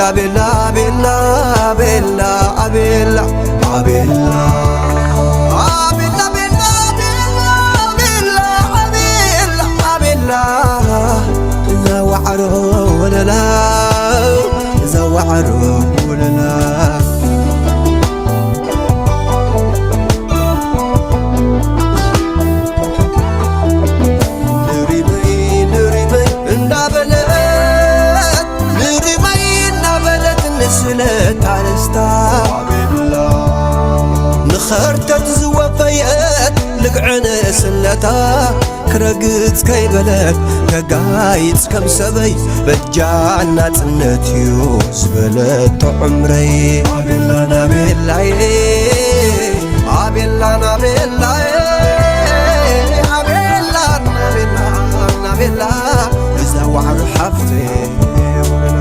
ኣቤላ ኣቤላ ኣቤላ ኣቤላ ኣቤላ ኣቤላ ኣቤላ ኣቤላ ኣቤላ ኣቤላ ኣቤላ እዛ ዋዕሮ ወለላ እዛ ዋዕሮ ወለላ ንሪመይ ንሪመይ እንዳበለት ንሪመይ እንዳበለት ንስለት ኣርስታ ንኸርተት ዝወፈየት ልግዕን ስለታ ክረግጽ ከይበለት ከጋይጽ ከም ሰበይ በጃ ናጽነት እዩ ዝበለቶ ዕምረይ ኣቤላ ናቤላየ ኣቤላ ናቤላየ ኣቤላ ናቤላ ናቤላ እዛ ዋዕሮ ሓፍተይ ወለላ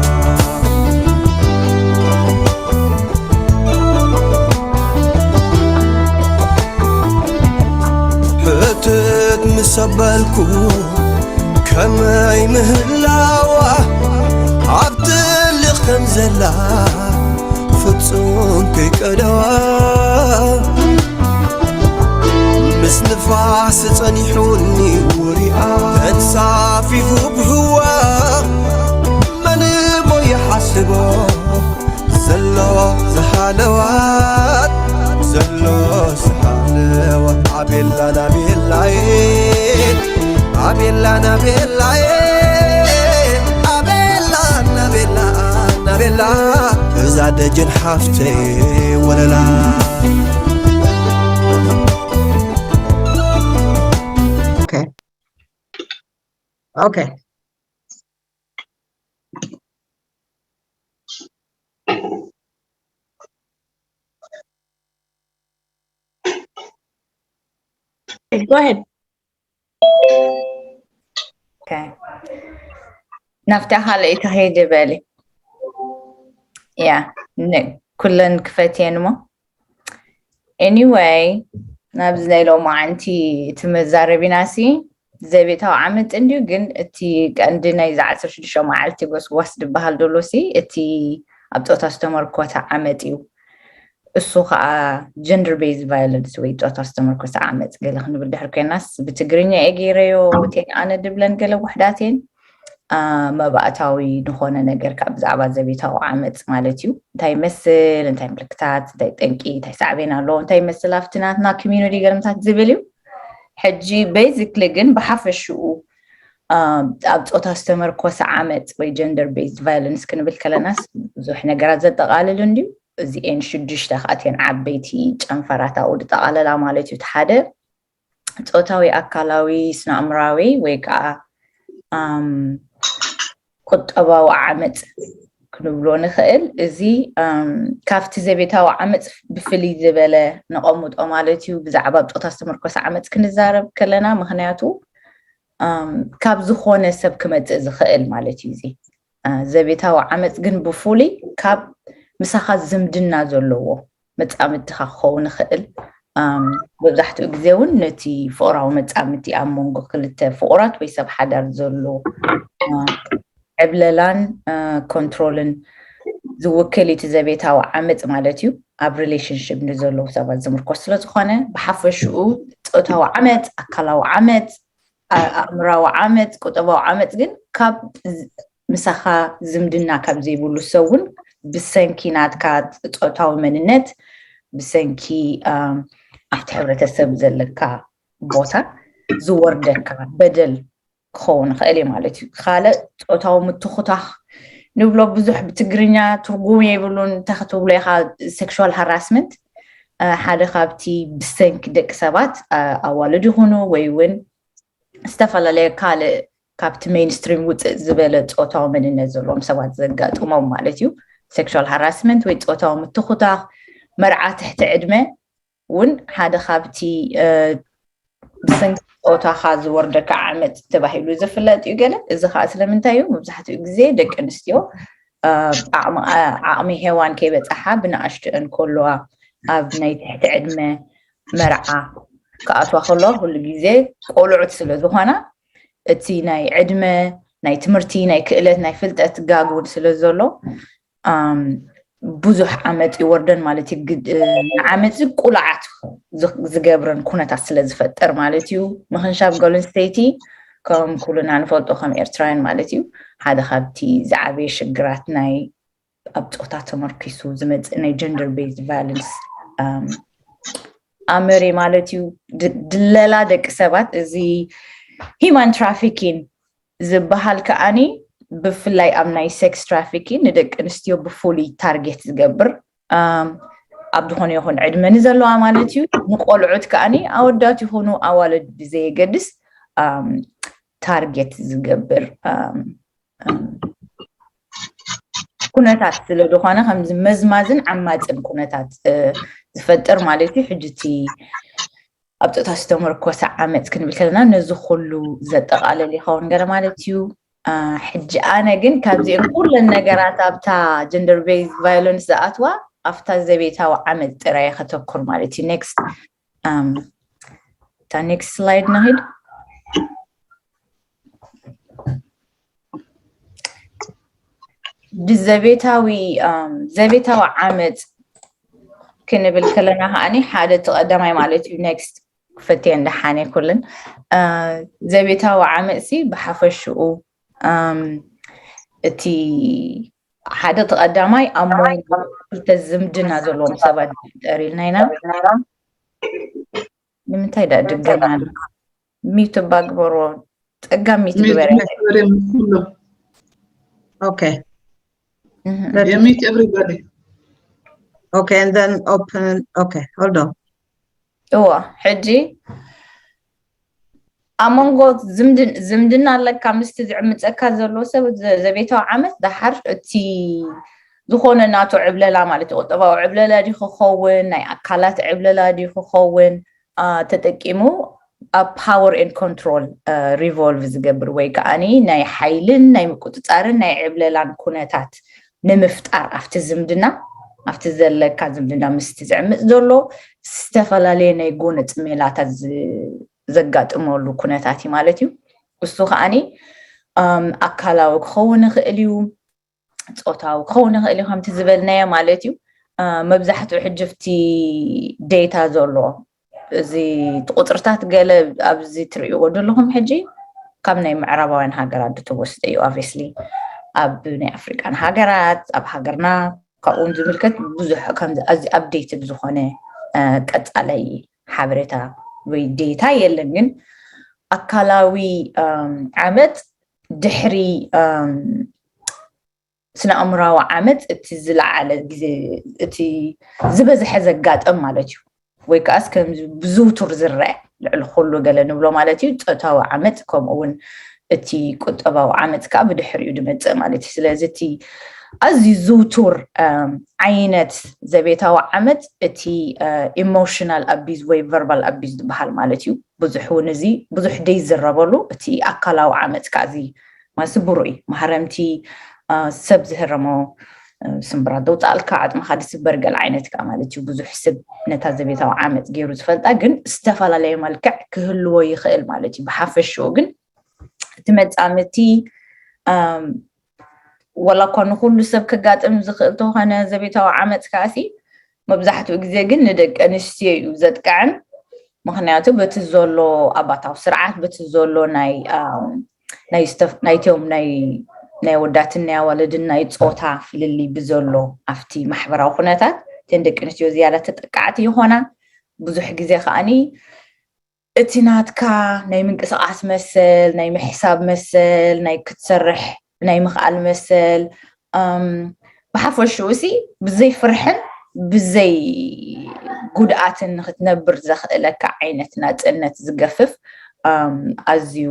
ሕትት ምስ ኣበልኩ ከመይ ምህላዋ ኣብ ትልኽ ከም ዘላ ፍጹም ከይቀደዋ ምስ ንፋስ ጸኒሑኒ ውሪኣ ተንሳፊፉ ብህዋ መን እሞ ይሓስቦ ዘሎ ዝሃለዋት ዘሎ ዝሃለዋት ኣቤላ ናቤላዬ ኣቤላ ናቤላዬ ኣቤላ ናቤላ ናቤላ እዛ ደጀን ሓፍተይ ወለላ Okay. Okay. Go ahead. Okay. ናብታ ካልኣይቲ ከይድ በሊ። ያ፣ ኩለን ክፈትየን እሞ። Anyway፣ ናብዚ ናይ ሎማዓንቲ እቲ መዛረቢናሲ ዘቤታዊ ዓመፅ እንድዩ፣ ግን እቲ ቀንዲ ናይ ዓሰርተ ሽዱሽተ መዓልቲ ጎስጓስ ዝበሃል ደሎሲ እቲ ኣብ ፆታ ዝተመርኮተ ዓመፅ እዩ። እሱ ከዓ gender based violence ወይ ፆታ ዝተመርኮሰ ዓመፅ ገለ ክንብል ድሕር ኮይናስ ብትግርኛ እየ ገይረዮ። ቴን ኣነ ድብለን ገለ ውሕዳቴን መባእታዊ ንኾነ ነገር ካብ ብዛዕባ ዘቤታዊ ዓመፅ ማለት እዩ። እንታይ ይመስል፣ እንታይ ምልክታት፣ እንታይ ጠንቂ፣ እንታይ ሳዕቤን ኣለዎ፣ እንታይ ይመስል ኣብቲ ናትና community ገለምታት ዝብል እዩ። ሕጂ basically ግን ብሓፈሽኡ ኣብ ፆታ ዝተመርኮሰ ዓመፅ ወይ gender based violence ክንብል ከለናስ ብዙሕ ነገራት ዘጠቓልል እንድዩ። እዚኤን ሽዱሽተ ከኣትየን ዓበይቲ ጨንፈራት ኣብኡ ዝጠቓለላ ማለት እዩ። እቲ ሓደ ፆታዊ፣ ኣካላዊ፣ ስነኣእምራዊ ወይ ከዓ ቁጠባዊ ዓመፅ ክንብሎ ንኽእል። እዚ ካብቲ ዘቤታዊ ዓመፅ ብፍልይ ዝበለ ነቐምጦ ማለት እዩ። ብዛዕባ ብ ፆታ ዝተመርኮሰ ዓመፅ ክንዛረብ ከለና፣ ምኽንያቱ ካብ ዝኾነ ሰብ ክመፅእ ዝኽእል ማለት እዩ። እዚ ዘቤታዊ ዓመፅ ግን ብፍሉይ ካብ ምሳኻ ዝምድና ዘለዎ መፃምድትኻ ክኸውን ይኽእል። መብዛሕትኡ ግዜ እውን ነቲ ፍቕራዊ መፃምድቲ ኣብ መንጎ ክልተ ፍቑራት ወይ ሰብ ሓዳር ዘሎ ዕብለላን ኮንትሮልን ዝውክል እቲ ዘቤታዊ ዓመፅ ማለት እዩ። ኣብ relationship ንዘለዉ ሰባት ዝምርኮስ ስለዝኾነ፣ ብሓፈሽኡ ፆታዊ ዓመፅ፣ ኣካላዊ ዓመፅ፣ ኣእምራዊ ዓመፅ፣ ቁጠባዊ ዓመፅ ግን ካብ ምሳኻ ዝምድና ካብ ዘይብሉ ሰብ እውን ብሰንኪ ናትካ ፆታዊ መንነት፣ ብሰንኪ ኣብቲ ሕብረተሰብ ዘለካ ቦታ ዝወርደካ በደል ክኸውን ይኽእል እዩ ማለት እዩ። ካልእ ፆታዊ ምትኹታኽ ንብሎ ብዙሕ ብትግርኛ ትርጉም የብሉን። እንታይ ክትብሎ ኢኻ? Sexual harassment ሓደ ካብቲ ብሰንኪ ደቂ ሰባት ኣዋልድ ይኹኑ ወይ እውን ዝተፈላለየ ካልእ ካብቲ mainstream ውፅእ ዝበለ ፆታዊ መንነት ዘለዎም ሰባት ዘጋጥሞም ማለት እዩ። Sexual harassment ወይ ፆታዊ ምትኹታኽ፣ መርዓ ትሕቲ ዕድመ እውን ሓደ ካብቲ ብሰንኪ ፆታኻ ዝወርደካ ዓመፅ ተባሂሉ ዝፍለጥ እዩ። ገለ እዚ ከዓ ስለምንታይ እዩ? መብዛሕትኡ ግዜ ደቂ ኣንስትዮ ዓቕሚ ሄዋን ከይበፅሓ ብንኣሽትኦን ከለዋ ኣብ ናይ ትሕቲ ዕድመ መርዓ ክኣትዋ ከለዋ ኩሉ ግዜ ቆልዑት ስለ ዝኾና እቲ ናይ ዕድመ ናይ ትምህርቲ ናይ ክእለት ናይ ፍልጠት ጋግ እውን ስለ ዘሎ ብዙሕ ዓመፅ ይወርደን ማለት እዩ። ዓመፅ ቁሉዓት ዝገብረን ኩነታት ስለ ዝፈጥር ማለት እዩ። ምክንሻብ ጓል ኣንስተይቲ ከም ኩልና ንፈልጦ ከም ኤርትራውያን ማለት እዩ ሓደ ካብቲ ዝዓበየ ሽግራት ናይ ኣብ ፆታ ተመርኪሱ ዝመፅእ ናይ gender based violence ኣመሪ ማለት እዩ። ድለላ ደቂ ሰባት እዚ human trafficking ዝበሃል ከዓኒ ብፍላይ ኣብ ናይ sex trafficking ንደቂ ኣንስትዮ ብፍሉይ ታርጌት ዝገብር ኣብ ዝኾነ ይኹን ዕድመ ንዘለዋ ማለት እዩ። ንቆልዑት ከዓኒ ኣወዳት ይኹኑ ኣዋልድ ብዘየገድስ ታርጌት ዝገብር ኩነታት ስለ ዝኾነ ከምዚ መዝማዝን ዓማፅን ኩነታት ዝፈጥር ማለት እዩ። ሕጂ እቲ ኣብ ፆታ ዝተመርኮሰ ዓመፅ ክንብል ከለና ነዚ ኩሉ ዘጠቓለል ይኸውን ገለ ማለት እዩ። ሕጂ ኣነ ግን ካብዚኦም ኩለን ነገራት ኣብታ gender based violence ዝኣትዋ ኣብታ ዘቤታዊ ዓመፅ ጥራይ ከተኩር ማለት እዩ። Next እታ next slide ንኺድ። ብዘቤታዊ ዘቤታዊ ዓመፅ ክንብል ከለና ከዓኒ ሓደ እቲ ቀዳማይ ማለት እዩ። Next ክፈትየ እንዳሓነ ኩልን ዘቤታዊ ዓመፅሲ ብሓፈሽኡ እቲ ሓደ እቲ ቀዳማይ ኣብ መንጎ ክልተ ዝምድና ዘለዎም ሰባት ዝፍጠር ኢልና ኢና። ንምንታይ ዳ ድገም ኣሎ? ሚውት እባ ግበሮ። ፀጋ ሚውት ግበረ። Okay. Mute everybody. Okay, and then open. Okay, hold on. እዎ ሕጂ ኣብ መንጎ ዝምድና ኣለካ ምስቲ ዝዕምፀካ ዘሎ ሰብ ዘቤታዊ ዓመት ደሓር እቲ ዝኾነ ናቱ ዕብለላ ማለት ቁጠባዊ ዕብለላ ድዩ ክኸውን ናይ ኣካላት ዕብለላ ድዩ ክኸውን ተጠቂሙ ኣብ power and control revolve ዝገብር ወይ ከዓኒ ናይ ሓይልን ናይ ምቁፅፃርን ናይ ዕብለላን ኩነታት ንምፍጣር ኣብቲ ዝምድና ኣብቲ ዘለካ ዝምድና ምስቲ ዝዕምፅ ዘሎ ዝተፈላለየ ናይ ጎነፂ ሜላታት ዘጋጥመሉ ኩነታት እዩ ማለት እዩ። እሱ ከዓኒ ኣካላዊ ክኸውን ይኽእል እዩ፣ ፆታዊ ክኸውን ይኽእል እዩ ከምቲ ዝበልናዮ ማለት እዩ። መብዛሕትኡ ሕጂ ኣብቲ ዴታ ዘሎ እዚ ቁፅርታት ገለ ኣብዚ ትርእይዎ ዘለኹም ሕጂ ካብ ናይ ምዕራባውያን ሃገራት ዝተወስደ እዩ። Obviously ኣብ ናይ ኣፍሪቃን ሃገራት ኣብ ሃገርና ካብኡን ዝምልከት ብዙሕ ከምዚ ኣዚ updated ዝኾነ ቀፃላይ ሓበሬታ ወይ ዴታ የለን። ግን ኣካላዊ ዓመፅ ድሕሪ ስነ ኣእምራዊ ዓመፅ እቲ ዝለዓለ ግዜ እቲ ዝበዝሐ ዘጋጠም ማለት እዩ። ወይ ከዓስ ከም ብዝውቱር ዝረአ ልዕሊ ኩሉ ገለ ንብሎ ማለት እዩ። ፆታዊ ዓመፅ ከምኡ እውን እቲ ቁጠባዊ ዓመፅ ከዓ ብድሕሪኡ ዝመፅእ ማለት እዩ። ስለዚ እቲ ኣዝዩ ዝውቱር ዓይነት ዘቤታዊ ዓመፅ እቲ emotional abuse ወይ verbal abuse ዝበሃል ማለት እዩ። ብዙሕ እውን እዚ ብዙሕ ደይዝረበሉ እቲ ኣካላዊ ዓመፅ ከዓ እዚ ማስቡሩ እዩ። ማህረምቲ ሰብ ዝህረሞ ስምብራት ደውፃእልካ ዓጥምካ ዝስበር ገለ ዓይነት ከዓ ማለት እዩ። ብዙሕ ሰብ ነታ ዘቤታዊ ዓመፅ ገይሩ ዝፈልጣ ግን ዝተፈላለየ መልክዕ ክህልዎ ይኽእል ማለት እዩ። ብሓፈሽኡ ግን እቲ መፃምቲ ወላ እኳ ንኩሉ ሰብ ክጋጥም ዝኽእል ተኾነ ዘቤታዊ ዓመፅ ከዓሲ መብዛሕትኡ ግዜ ግን ንደቂ ኣንስትዮ እዩ ዘጥቅዕን። ምክንያቱ በቲ ዘሎ ኣባታዊ ስርዓት በቲ ዘሎ ናይ ናይቶም ናይ ናይ ወዳትን ናይ ኣዋልድን ናይ ፆታ ፍልልይ ብዘሎ ኣብቲ ማሕበራዊ ኩነታት እተን ደቂ ኣንስትዮ ዝያዳ ተጠቃዕቲ ይኾና። ብዙሕ ግዜ ከዓኒ እቲ ናትካ ናይ ምንቅስቃስ መሰል ናይ ምሕሳብ መሰል ናይ ክትሰርሕ ናይ ምኽኣል መሰል ብሓፈሽኡ ሲ ብዘይ ፍርሕን ብዘይ ጉድኣትን ንክትነብር ዘኽእለካ ዓይነት ናፅነት ዝገፍፍ ኣዝዩ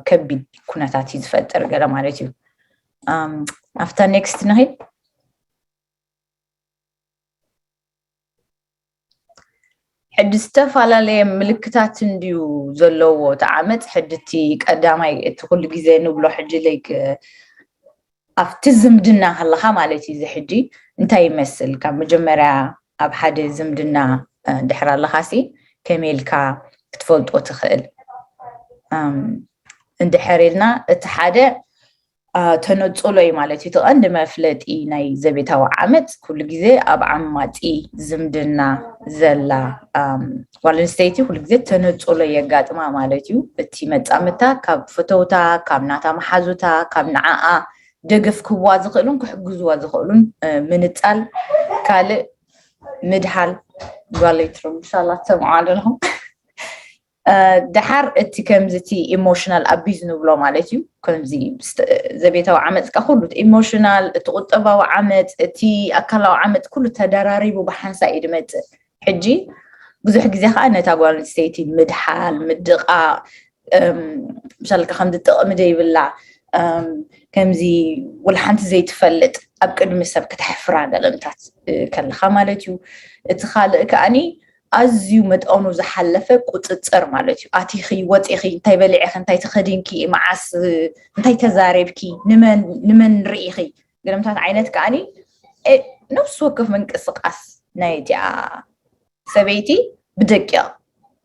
ከቢድ ኩነታት እዩ ዝፈጥር ገለ ማለት እዩ። ኣብታ next ንኺድ። ሕጂ ዝተፈላለየ ምልክታት እንድዩ ዘለዎ እቲ ዓመፅ። ሕጂ እቲ ቀዳማይ እቲ ኩሉ ግዜ ንብሎ ሕጂ ለይክ ኣብቲ ዝምድና ከለካ ማለት እዩ። እዚ ሕጂ እንታይ ይመስል? ካብ መጀመርያ ኣብ ሓደ ዝምድና ድሕር ኣለካ ሲ ከመይ ኢልካ ክትፈልጦ ትኽእል? እንድሕር ኢልና እቲ ሓደ ተነፅሎ እዩ ማለት እዩ። እቲ ቀንዲ መፍለጢ ናይ ዘቤታዊ ዓመፅ ኩሉ ግዜ ኣብ ዓማፂ ዝምድና ዘላ ጓል ኣንስተይቲ ኩሉ ግዜ ተነፅሎ የጋጥማ ማለት እዩ። እቲ መፃምታ ካብ ፈተውታ፣ ካብ ናታ መሓዙታ፣ ካብ ንዓኣ ደገፍ ክህዋ ዝኽእሉን ክሕግዝዋ ዝኽእሉን ምንፃል ካልእ ምድሃል። ጓለይ ትርምሳላ ትሰምዖ ኣለኹም። ደሓር እቲ ከምዚ እቲ ኢሞሽናል ኣቢዝ ንብሎ ማለት እዩ። ከምዚ ዘቤታዊ ዓመፅካ ኩሉ ኢሞሽናል፣ እቲ ቁጠባዊ ዓመፅ፣ እቲ ኣካላዊ ዓመፅ ኩሉ ተደራሪቡ ብሓንሳ እዩ ድመፅእ። ሕጂ ብዙሕ ግዜ ከዓ ነታ ጓል ኣንስተይቲ ምድሓል፣ ምድቓ፣ ምሳልካ ከምዚ ጥቕሚ ዘይብላ፣ ከምዚ ወላ ሓንቲ ዘይትፈልጥ ኣብ ቅድሚ ሰብ ክተሕፍራ ገለምታት ከለካ ማለት እዩ። እቲ ካልእ ከዓኒ ኣዝዩ መጠኑ ዝሓለፈ ቁፅፅር ማለት እዩ። ኣቲኺ ወፂኺ፣ እንታይ በሊዕኺ፣ እንታይ ተኸዲንኪ፣ መዓስ፣ እንታይ ተዛሪብኪ፣ ንመን ንመን ርኢኺ፣ ገለምታት ዓይነት ከዓኒ ነፍሲ ወከፍ ምንቅስቃስ ናይ እቲኣ ሰበይቲ ብደቂቕ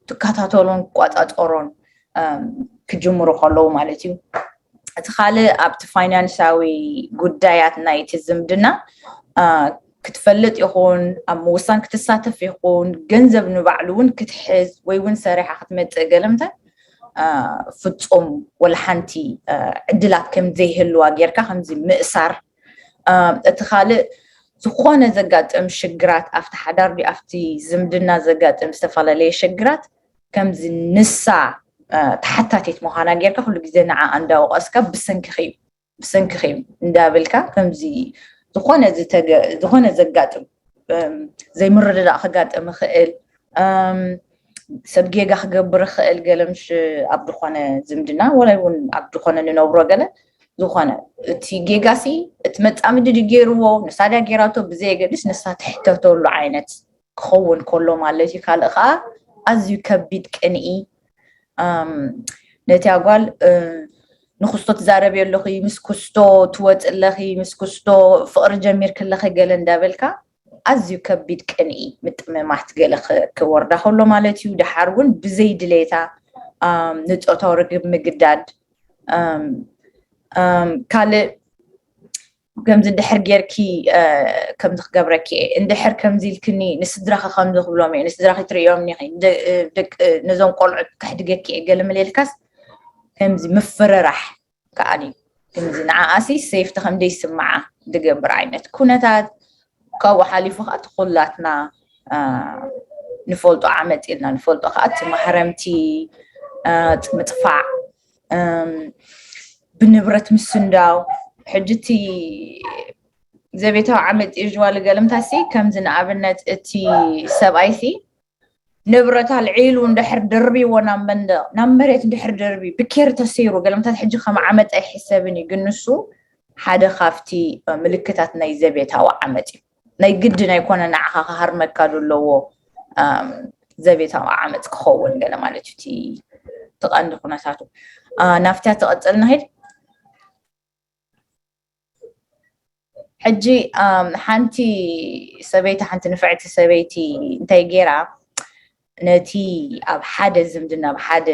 ትከታተሎን ክቆፃፀሮን ክጅምሩ ከለዉ ማለት እዩ። እቲ ካልእ ኣብቲ ፋይናንሳዊ ጉዳያት ናይቲ ዝምድና ክትፈልጥ ይኹን ኣብ ምውሳን ክትሳተፍ ይኹን ገንዘብ ንባዕሉ እውን ክትሕዝ ወይ እውን ሰሪሓ ክትመፅእ ገለምተ ፍፁም ወላ ሓንቲ ዕድላት ከም ዘይህልዋ ጌርካ ከምዚ ምእሳር። እቲ ካልእ ዝኾነ ዘጋጥም ሽግራት ኣብቲ ሓዳር ድዩ ኣብቲ ዝምድና ዘጋጥም ዝተፈላለየ ሽግራት ከምዚ ንሳ ተሓታቲት ምዃና ጌርካ ኩሉ ግዜ ንዓ እንዳወቐስካ ብሰንኪኺ እዩ ብሰንኪኺ እዩ እንዳበልካ ከምዚ ዝኾነ ዝተገ- ዝኾነ ዘጋጥም ዘይምርድዳእ ክጋጥም ይኽእል። ሰብ ጌጋ ክገብር ይኽእል። ገለ ምሽ ኣብ ዝኾነ ዝምድና ወላ እውን ኣብ ዝኾነ ንነብሮ ገለ ዝኾነ እቲ ጌጋሲ እቲ መፃምዲ ድገይርዎ ንሳ ድያ ገይራቶ ብዘየገድስ ንሳ ትሕተተሉ ዓይነት ክኸውን ከሎ ማለት እዩ። ካልእ ከዓ ኣዝዩ ከቢድ ቅንኢ ነቲ ኣጓል ንክስቶ ትዛረቢ ኣለኺ፣ ምስ ክስቶ ትወፂ ኣለኺ፣ ምስ ክስቶ ፍቕሪ ጀሚርኪ ኣለኺ ገለ እንዳበልካ ኣዝዩ ከቢድ ቅንኢ ምጥምማት ገለ ክወርዳ ከሎ ማለት እዩ። ደሓር እውን ብዘይ ድሌታ ንፆታዊ ርግብ ምግዳድ ካልእ ከምዚ እንድሕር ጌርኪ ከምዚ ክገብረኪ እየ እንድሕር ከምዚ ኢልክኒ ንስድራኺ ከምዚ ክብሎም እየ ንስድራኺ ትርእዮም ኒኺ ነዞም ቆልዑት ከሕድገኪ እየ ገለ ምሌልካስ ከምዚ ምፍርራሕ ከዓኒ ከምዚ ንዓኣሲ ሴፍቲ ከምደይ ስምዓ ዝገብር ዓይነት ኩነታት ካብኡ ሓሊፉ ከዓ ትኩላትና ንፈልጦ ዓመፅ ኢልና ንፈልጦ ከዓ እቲ ማሕረምቲ ምጥፋዕ ብንብረት ምስንዳው ሕጂ እቲ ዘቤታዊ ዓመፅ ዩዋል ገለምታሲ ከምዚ ንኣብነት እቲ ሰብኣይሲ ንብረት ኣልዒሉ እንድሕር ደርቢዎ ናብ መንደቕ ናብ መሬት እንድሕር ደርቢ ብኬር ተሰይሩ ገለምታት ሕጂ ከም ዓመፅ ኣይሕሰብን እዩ ግን ንሱ ሓደ ካብቲ ምልክታት ናይ ዘቤታዊ ዓመፅ እዩ ናይ ግድን ኣይኮነ ንዓኻ ክሃርመካ ዘለዎ ዘቤታዊ ዓመፅ ክኸውን ገለ ማለት እዩ እቲ ትቐንዲ ኩነታቱ ናፍትያ ትቐፅል ንኽድ ሕጂ ሓንቲ ሰበይቲ ሓንቲ ንፍዕቲ ሰበይቲ እንታይ ገይራ ነቲ ኣብ ሓደ ዝምድና ኣብ ሓደ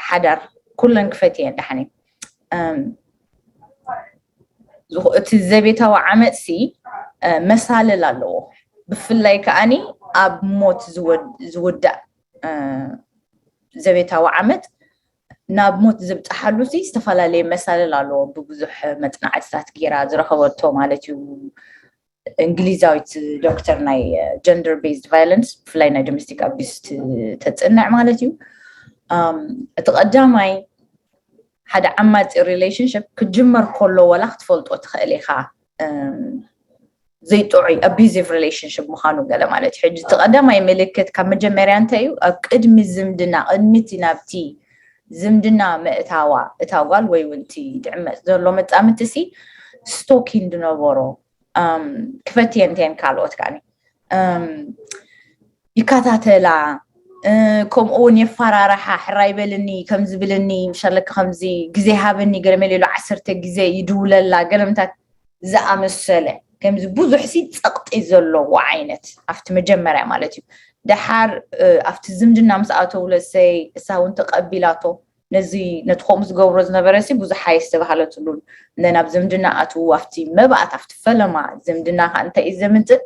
ሓዳር ኩለን ክፈት እየን ዳሓኒ እቲ ዘቤታዊ ዓመፅሲ መሳልል ኣለዎ ብፍላይ ከዓኒ ኣብ ሞት ዝውዳእ ዘቤታዊ ዓመት ናብ ሞት ዝብፅሓሉ ሲ ዝተፈላለየ መሳልል ኣለዎ ብብዙሕ መፅናዕትታት ጌራ ዝረኸበቶ ማለት እዩ እንግሊዛዊት ዶክተር ናይ gender based violence ብፍላይ ናይ domestic abuse ተፅንዕ ማለት እዩ እቲ ቀዳማይ ሓደ ዓማፂ relationship ክጅመር ከሎ ወላ ክትፈልጦ ትኽእል ኢኻ ዘይጥዑይ ኣቢዚቭ ሪሌሽንሽፕ ምዃኑ ገለ ማለት እዩ ሕጂ እቲ ቀዳማይ ምልክት ካብ መጀመርያ እንታይ እዩ ኣብ ቅድሚ ዝምድና ቅድሚ እቲ ናብቲ ዝምድና ምእታዋ እታ ጓል ወይ እውን እቲ ድዕመፅ ዘሎ መፃምቲ ሲ ስቶኪን ዝነበሮ ክፈትየን እንተን ካልኦት ከዓኒ ይከታተላ ከምኡ እውን የፈራርሓ ሕራይ በልኒ ከምዚ ብልኒ ምሻለካ ከምዚ ግዜ ሃበኒ ገለ መሌሉ ዓሰርተ ግዜ ይድውለላ ገለምታት ዝኣመሰለ ከምዚ ብዙሕ ሲ ፀቕጢ ዘለዎ ዓይነት ኣብቲ መጀመርያ ማለት እዩ ደሓር ኣብቲ ዝምድና ምስ ኣተው ለሰይ እሳ እውን ተቐቢላቶ ነዚ ነቲ ከምኡ ዝገብሮ ዝነበረ ሲ ብዙሕ ኣይስተባሃለትሉን። ነናብ ዝምድና ኣትዉ ኣብቲ መባእት ኣብቲ ፈለማ ዝምድና ከዓ እንታይ እዩ ዘምፅእ?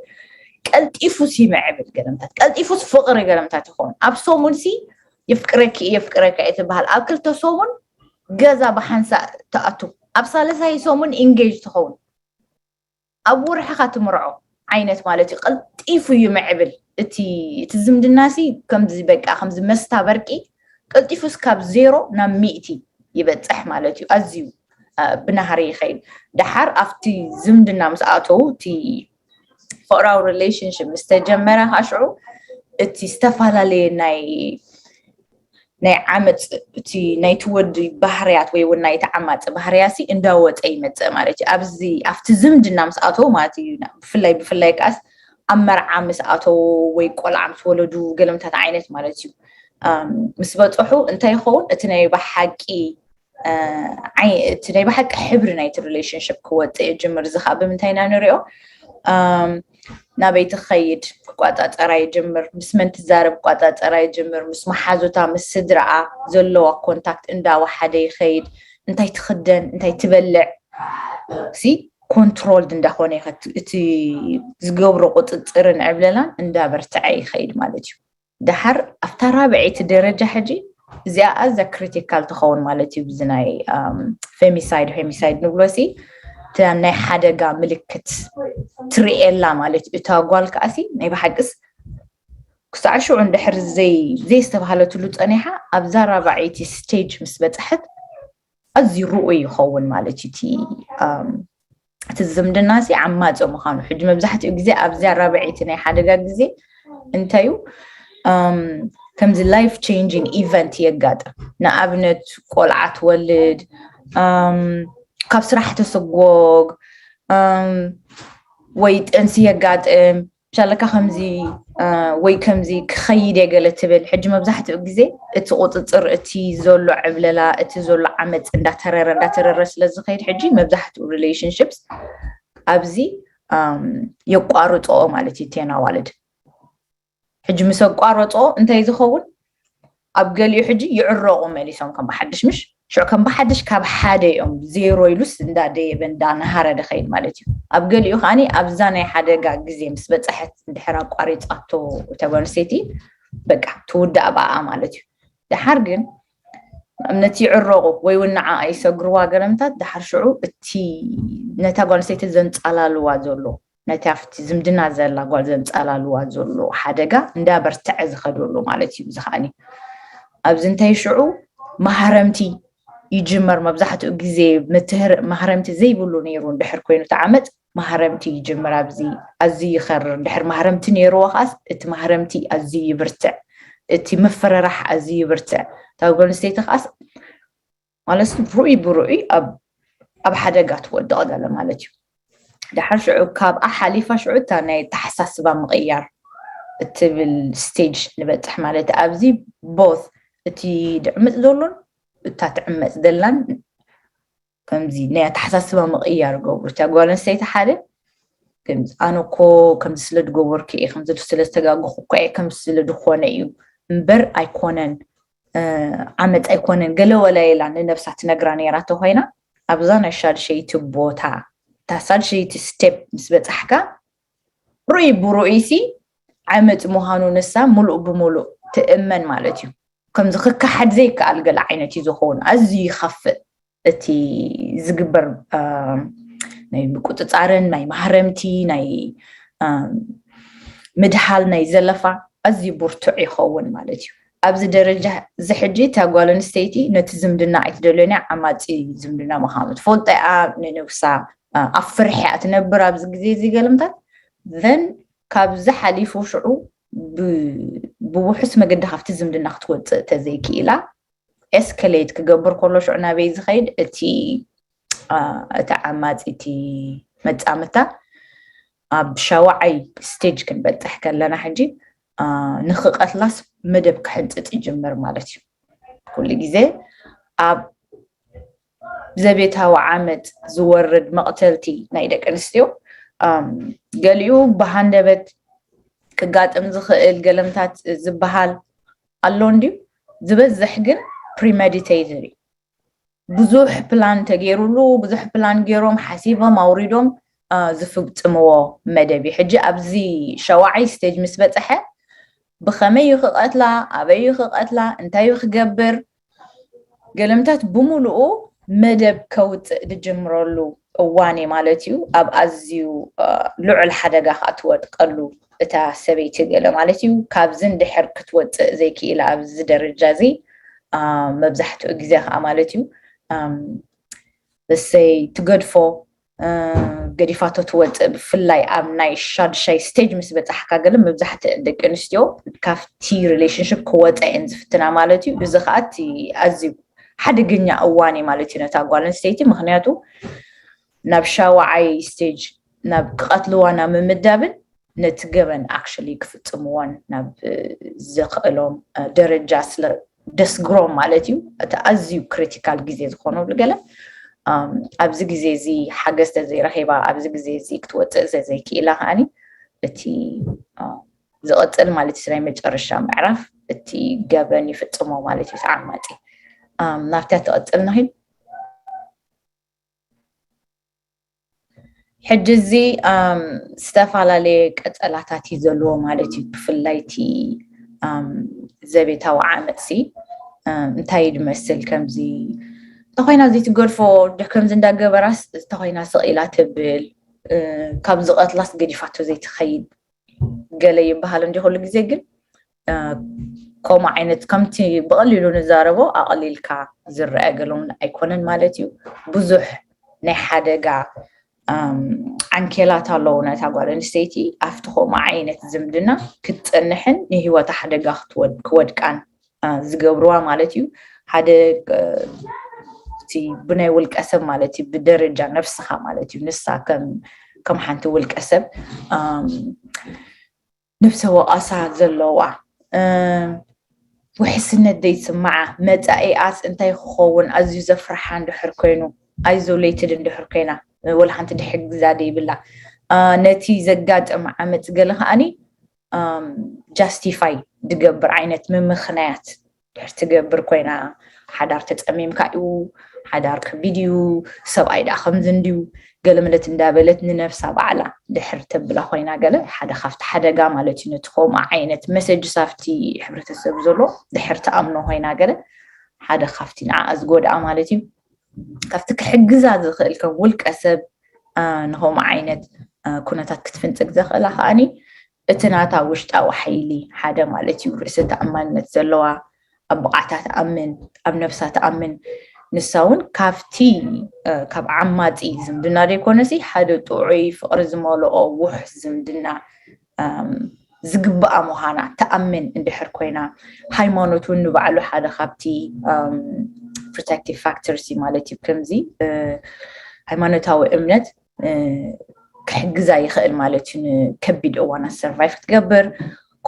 ቀልጢፉ ሲምዕብል ገለምታት ቀልጢፉስ ፍቅሪ ገለምታት ይኸውን። ኣብ ሰሙን ሲ የፍቅረኪ የፍቅረካ እየ ትበሃል። ኣብ ክልተ ሰሙን ገዛ ብሓንሳእ ትኣቱ። ኣብ ሳለሳይ ሰሙን ኢንጌጅ ትኸውን። ኣብ ወርሕኻ ትምርዖ ዓይነት ማለት እዩ። ቀልጢፉ እዩ ምዕብል እቲ እቲ ዝምድና ሲ ከምዚ በቃ ከምዚ መስታ በርቂ ቀልጢፉስ ካብ ዜሮ ናብ ሚእቲ ይበፅሕ ማለት እዩ። ኣዝዩ ብናህሪ ይኸይድ። ደሓር ኣብቲ ዝምድና ምስ ኣተዉ እቲ ፍቅራዊ ሪሌሽንሽፕ ምስ ተጀመረ ከዓ ሽዑ እቲ ዝተፈላለየ ናይ ናይ ዓመፅ እቲ ናይቲ ወዲ ባህርያት ወይ እውን ናይቲ ዓማፂ ባህርያ ሲ እንዳወፀ ይመፅእ ማለት እዩ። ኣብዚ ኣብቲ ዝምድና ምስ ኣተዉ ማለት እዩ። ብፍላይ ብፍላይ ከዓስ ኣብ መርዓ ምስ ኣተዉ ወይ ቆልዓ ምስ ወለዱ ገለምታት ዓይነት ማለት እዩ። ምስ በፅሑ እንታይ ይኸውን? እቲ ናይ ብሓቂ እቲ ናይ ብሓቂ ሕብሪ ናይቲ ሪሌሽንሽፕ ክወፅእ ይጅምር። እዚ ከዓ ብምንታይ ኢና ንሪኦ? ናበይ ትኸይድ ክቋፃፀራ ይጅምር፣ ምስ መን ትዛረብ ክቋፃፀራ ይጅምር፣ ምስ መሓዙታ ምስ ስድራኣ ዘለዋ ኮንታክት እንዳወሓደ ይኸይድ። እንታይ ትኽደን እንታይ ትበልዕ ሲ ኮንትሮልድ እንዳኾነ ይኸድ። እቲ ዝገብሮ ቁፅፅርን ዕብለላን እንዳበርትዐ ይኸይድ ማለት እዩ። ደሓር ኣብታ ራብዐይቲ ደረጃ ሕጂ እዚኣ ኣዛ ክሪቲካል ትኸውን ማለት እዩ። ብዚ ናይ ፌሚሳይድ ፌሚሳይድ ንብሎ ሲ እታ ናይ ሓደጋ ምልክት ትርእየላ ማለት እዩ። እታ ጓል ከዓሲ ናይ ብሓቅስ ክሳዕ ሽዑ እንድሕር ዘይ ዘየስተባሃለትሉ ፀኒሓ ኣብዛ ራብዐይቲ ስቴጅ ምስ በፅሐት ኣዝዩ ርኡይ ይኸውን ማለት እዩ። እቲ እቲ ዝምድና ሲ ዓማፂ ምዃኑ ሕጂ መብዛሕትኡ ግዜ ኣብዚያ ራብዐይቲ ናይ ሓደጋ ግዜ እንታዩ ከምዚ ላይፍ ቼንጂን ኢቨንት የጋጥም። ንኣብነት ቆልዓ ትወልድ፣ ካብ ስራሕ ተሰጎግ፣ ወይ ጥንሲ የጋጥም። ሻለካ ከምዚ ወይ ከምዚ ክኸይድ እየ ገለ ትብል። ሕጂ መብዛሕትኡ ግዜ እቲ ቁፅፅር እቲ ዘሎ ዕብለላ እቲ ዘሎ ዓመፅ እንዳተረረ እንዳተረረ ስለዝኸይድ ሕጂ መብዛሕትኡ ሪሌሽንሽፕስ ኣብዚ የቋርፅኦ ማለት እዩ። ቴና ዋልድ ሕጂ ምስ ኣቋረፅኦ እንታይ ዝኸውን? ኣብ ገሊኡ ሕጂ ይዕረቑ መሊሶም ከም ብሓድሽ ምሽ ሽዑ ከም ብሓድሽ ካብ ሓደ እዮም ዜሮ ኢሉስ እንዳደየበ እንዳነሃረ ድኸይድ ማለት እዩ። ኣብ ገሊኡ ከዓኒ ኣብዛ ናይ ሓደጋ ግዜ ምስ በፀሐት እንድሕር ኣቋሪፃቶ እታ ጓል ኣንስተይቲ በቃ ትውዳእ ብኣኣ ማለት እዩ። ደሓር ግን ነቲ ይዕረቑ ወይ እውን ንዓኣ ይሰግርዋ ገለምታት ደሓር ሽዑ እቲ ነታ ጓል ኣንስተይቲ ዘንፃላልዋ ዘሎ ነቲ ኣብቲ ዝምድና ዘላ ጓል ዘንፃላልዋ ዘሎ ሓደጋ እንዳበርትዐ ዝኸደሉ ማለት እዩ። እዚ ከዓኒ ኣብዚ እንታይ ሽዑ ማህረምቲ ይጅመር። መብዛሕትኡ ግዜ ምትህር ማህረምቲ ዘይብሉ ነይሩ እንድሕር ኮይኑ ተዓመፅ ማህረምቲ ይጅምር። ኣብዚ ኣዝዩ ይኸርር። እንድሕር ማህረምቲ ነይርዎ ከዓስ እቲ ማህረምቲ ኣዝዩ ይብርትዕ፣ እቲ ምፍርራሕ ኣዝዩ ይብርትዕ። እታ ጓል ኣንስተይቲ ከዓስ ማለት ርኡይ ብርኡይ ኣብ ኣብ ሓደጋ ትወድቕ ገለ ማለት እዩ። ድሓር ሽዑ ካብኣ ሓሊፋ ሽዑ እታ ናይ ኣተሓሳስባ ምቕያር እትብል ስቴጅ ንበፅሕ ማለት ኣብዚ ቦት እቲ ድዕምፅ ዘሎን እታ ትዕመፅ ዘላን ከምዚ ናይ ኣተሓሳስባ ምቕያር ገብሩ። እታ ጓል ኣንስተይቲ ሓደ ኣነ እኮ ከምዚ ስለ ዝገበርኩ እየ ከምዚ ስለ ዝተጋገኹ እኳ እየ ከምዚ ስለ ዝኾነ እዩ እምበር ኣይኮነን ዓመፅ ኣይኮነን ገለ ወላ ኢላ ንነብሳ ትነግራ ነይራ ተኮይና ኣብዛ ናይ ሻድሸይቲ ቦታ እታ ሳልሸይቲ ስቴፕ ምስ በፃሕካ ርኡይ ብርኡይ ሲ ዓመፅ ምዃኑ ንሳ ሙሉእ ብሙሉእ ትእመን ማለት እዩ። ከምዚ ክከሓድ ዘይከኣል ገለ ዓይነት እዩ ዝኸውን። ኣዝዩ ይኸፍእ እቲ ዝግበር ናይ ምቁፅፃርን ናይ ማህረምቲ ናይ ምድሃል ናይ ዘለፋ ኣዝዩ ብርቱዕ ይኸውን ማለት እዩ። ኣብዚ ደረጃ እዚ ሕጂ እታ ጓል ኣንስተይቲ ነቲ ዝምድና ኣይትደልዮን እያ፣ ዓማፂ ዝምድና ምዃኑ ትፈልጦ እያ። ንነብሳ ኣብ ፍርሒ እያ ትነብር ኣብዚ ግዜ እዚ ገልምታት ዘን ካብዚ ሓሊፉ ሽዑ ብውሑስ መገዲ ካብቲ ዝምድና ክትወፅእ ተዘይክኢላ ኤስከሌት ክገብር ከሎ ሽዑ ናበይ ዝኸይድ እቲ እቲ ዓማፂ እቲ መፃምታ ኣብ ሻውዓይ ስቴጅ ክንበፅሕ ከለና ሕጂ ንክቀትላስ መደብ ክሕንፅፅ ይጅምር ማለት እዩ። ኩሉ ግዜ ኣብ ዘቤታዊ ዓመፅ ዝወርድ መቕተልቲ ናይ ደቂ ኣንስትዮ ገሊኡ ብሃንደበት ክጋጥም ዝኽእል ገለምታት ዝበሃል ኣሎ እንድዩ። ዝበዝሕ ግን premeditated እዩ። ብዙሕ ፕላን ተገይሩሉ፣ ብዙሕ ፕላን ገይሮም ሓሲቦም ኣውሪዶም ዝፍፅምዎ መደብ እዩ። ሕጂ ኣብዚ ሸዋዓይ ስቴጅ ምስ በፅሐ ብኸመይ እዩ ክቐትላ፣ ኣበይ እዩ ክቐትላ፣ እንታይ እዩ ክገብር፣ ገለምታት ብምሉኡ መደብ ከውፅእ ዝጅምረሉ እዋን እዩ ማለት እዩ። ኣብ ኣዝዩ ልዑል ሓደጋ ከዓ ትወድቀሉ እታ ሰበይቲ ገለ ማለት እዩ። ካብዚ እንድሕር ክትወፅእ ዘይክኢላ ኣብዚ ደረጃ እዚ መብዛሕትኡ ግዜ ከዓ ማለት እዩ እሰይ ትገድፎ፣ ገዲፋቶ ትወፅእ። ብፍላይ ኣብ ናይ ሻድሻይ ስቴጅ ምስ በፃሕካ ገለ መብዛሕትአን ደቂ ኣንስትዮ ካብቲ ሪሌሽንሽፕ ክወፃ እየን ዝፍትና ማለት እዩ። እዚ ከዓ እቲ ኣዝዩ ሓደገኛ እዋን እዩ ማለት እዩ ነታ ጓል ኣንስተይቲ። ምክንያቱ ናብ ሻውዓይ ስቴጅ ናብ ክቐትልዋ ናብ ምምዳብን ነቲ ገበን actually ክፍፅምዎን ናብ ዘኽእሎም ደረጃ ስለ ደስግሮም ማለት እዩ። እቲ ኣዝዩ ክሪቲካል ግዜ ዝኾነሉ ገለ ኣብዚ ግዜ እዚ ሓገዝ ተዘይረኺባ ኣብዚ ግዜ እዚ ክትወፅእ ዘዘይክኢላ ከዓኒ እቲ ዝቐፅል ማለት እዩ ናይ መጨረሻ ምዕራፍ እቲ ገበን ይፍፅሞ ማለት እዩ ተዓማፂ። ናብታ ትቐፅል ንኺድ። ሕጂ እዚ ዝተፈላለየ ቀጸላታት እዩ ዘለዎ ማለት እዩ። ብፍላይ እቲ ዘቤታዊ ዓመፅሲ እንታይ ድመስል ከምዚ እንተኮይና ዘይትገድፎ ከምዚ እንዳገበራስ እንተኮይና ስቕ ኢላ ትብል ካብ ዝቐትላስ ገዲፋቶ ዘይትኸይድ ገለ ይበሃል እንዲ ኩሉ ግዜ ግን ከምኡ ዓይነት ከምቲ ብቐሊሉ ንዛረቦ ኣቐሊልካ ዝረአ ገለውን ኣይኮነን ማለት እዩ። ብዙሕ ናይ ሓደጋ ዓንኬላት ኣለዉ ነታ ጓል ኣንስተይቲ ኣብቲ ከምኡ ዓይነት ዝምድና ክትፀንሕን ንህይወታ ሓደጋ ክወድቃን ዝገብርዋ ማለት እዩ። ሓደ እቲ ብናይ ውልቀ ሰብ ማለት እዩ ብደረጃ ነፍስኻ ማለት እዩ ንሳ ከም ሓንቲ ውልቀ ሰብ ነብሰ ወቐሳ ዘለዋ ውሕስነት ዘይስምዓ መፃኢኣስ እንታይ ክኸውን ኣዝዩ ዘፍርሓ እንድሕር ኮይኑ ኣይዞሌትድ እንድሕር ኮይና ወላ ሓንቲ ድሕግዛ ዘይብላ ነቲ ዘጋጥም ዓመፅ ገለ ከዓኒ ጃስቲፋይ ድገብር ዓይነት ምምኽናያት ድሕር ትገብር ኮይና ሓዳር ተፀሚምካ እዩ ሓዳር ከቢድ እዩ ሰብኣይ ደኣ ከምዚ እንድዩ ገለመለት እንዳበለት ንነብሳ ባዕላ ድሕር ተብላ ኮይና ገለ ሓደ ካብቲ ሓደጋ ማለት እዩ ነቲ ከምኡ ዓይነት መሰጅስ ኣብቲ ሕብረተሰብ ዘሎ ድሕር ተኣምኖ ኮይና ገለ ሓደ ካብቲ ንዓ ዝጎድኣ ማለት እዩ ካብቲ ክሕግዛ ዝኽእል ከም ውልቀ ሰብ ንኸምኡ ዓይነት ኩነታት ክትፍንፅግ ዘኽእላ ከዓኒ እቲ ናታ ውሽጣዊ ሓይሊ ሓደ ማለት እዩ ርእሰ ተኣማንነት ዘለዋ ኣብ ብቕዓታ ትኣምን ኣብ ነብሳ ትኣምን ንሳ እውን ካብቲ ካብ ዓማፂ ዝምድና ዘይኮነሲ ሓደ ጥዑይ ፍቕሪ ዝመልኦ ውሕ ዝምድና ዝግብኣ ምዃና ትኣምን እንድሕር ኮይና ሃይማኖት እውን ንባዕሉ ሓደ ካብቲ protective factors ማለት እዩ ከምዚ ሃይማኖታዊ እምነት ክሕግዛ ይኽእል ማለት እዩ ንከቢድ እዋናት survive ክትገብር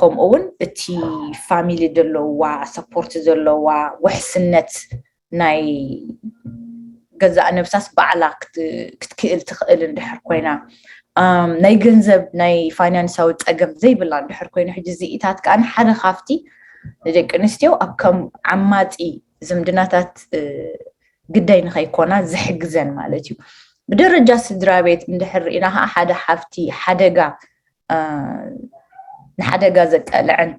ከምኡ እውን እቲ family ዘለዋ support ዘለዋ ውሕስነት ናይ ገዛእ ነብሳስ ባዕላ ክትክእል ትኽእል እንድሕር ኮይና ናይ ገንዘብ ናይ ፋይናንሳዊ ፀገም ዘይብላ እንድሕር ኮይኑ ሕጂ ዝኢታት ከዓ ሓደ ካብቲ ንደቂ ኣንስትዮ ኣብ ከም ዓማፂ ዝምድናታት ግዳይ ንኸይኮና ዝሕግዘን ማለት እዩ ብደረጃ ስድራ ቤት እንድሕር ርኢና ከዓ ሓደ ሓፍቲ ሓደጋ ንሓደጋ ዘቃልዐን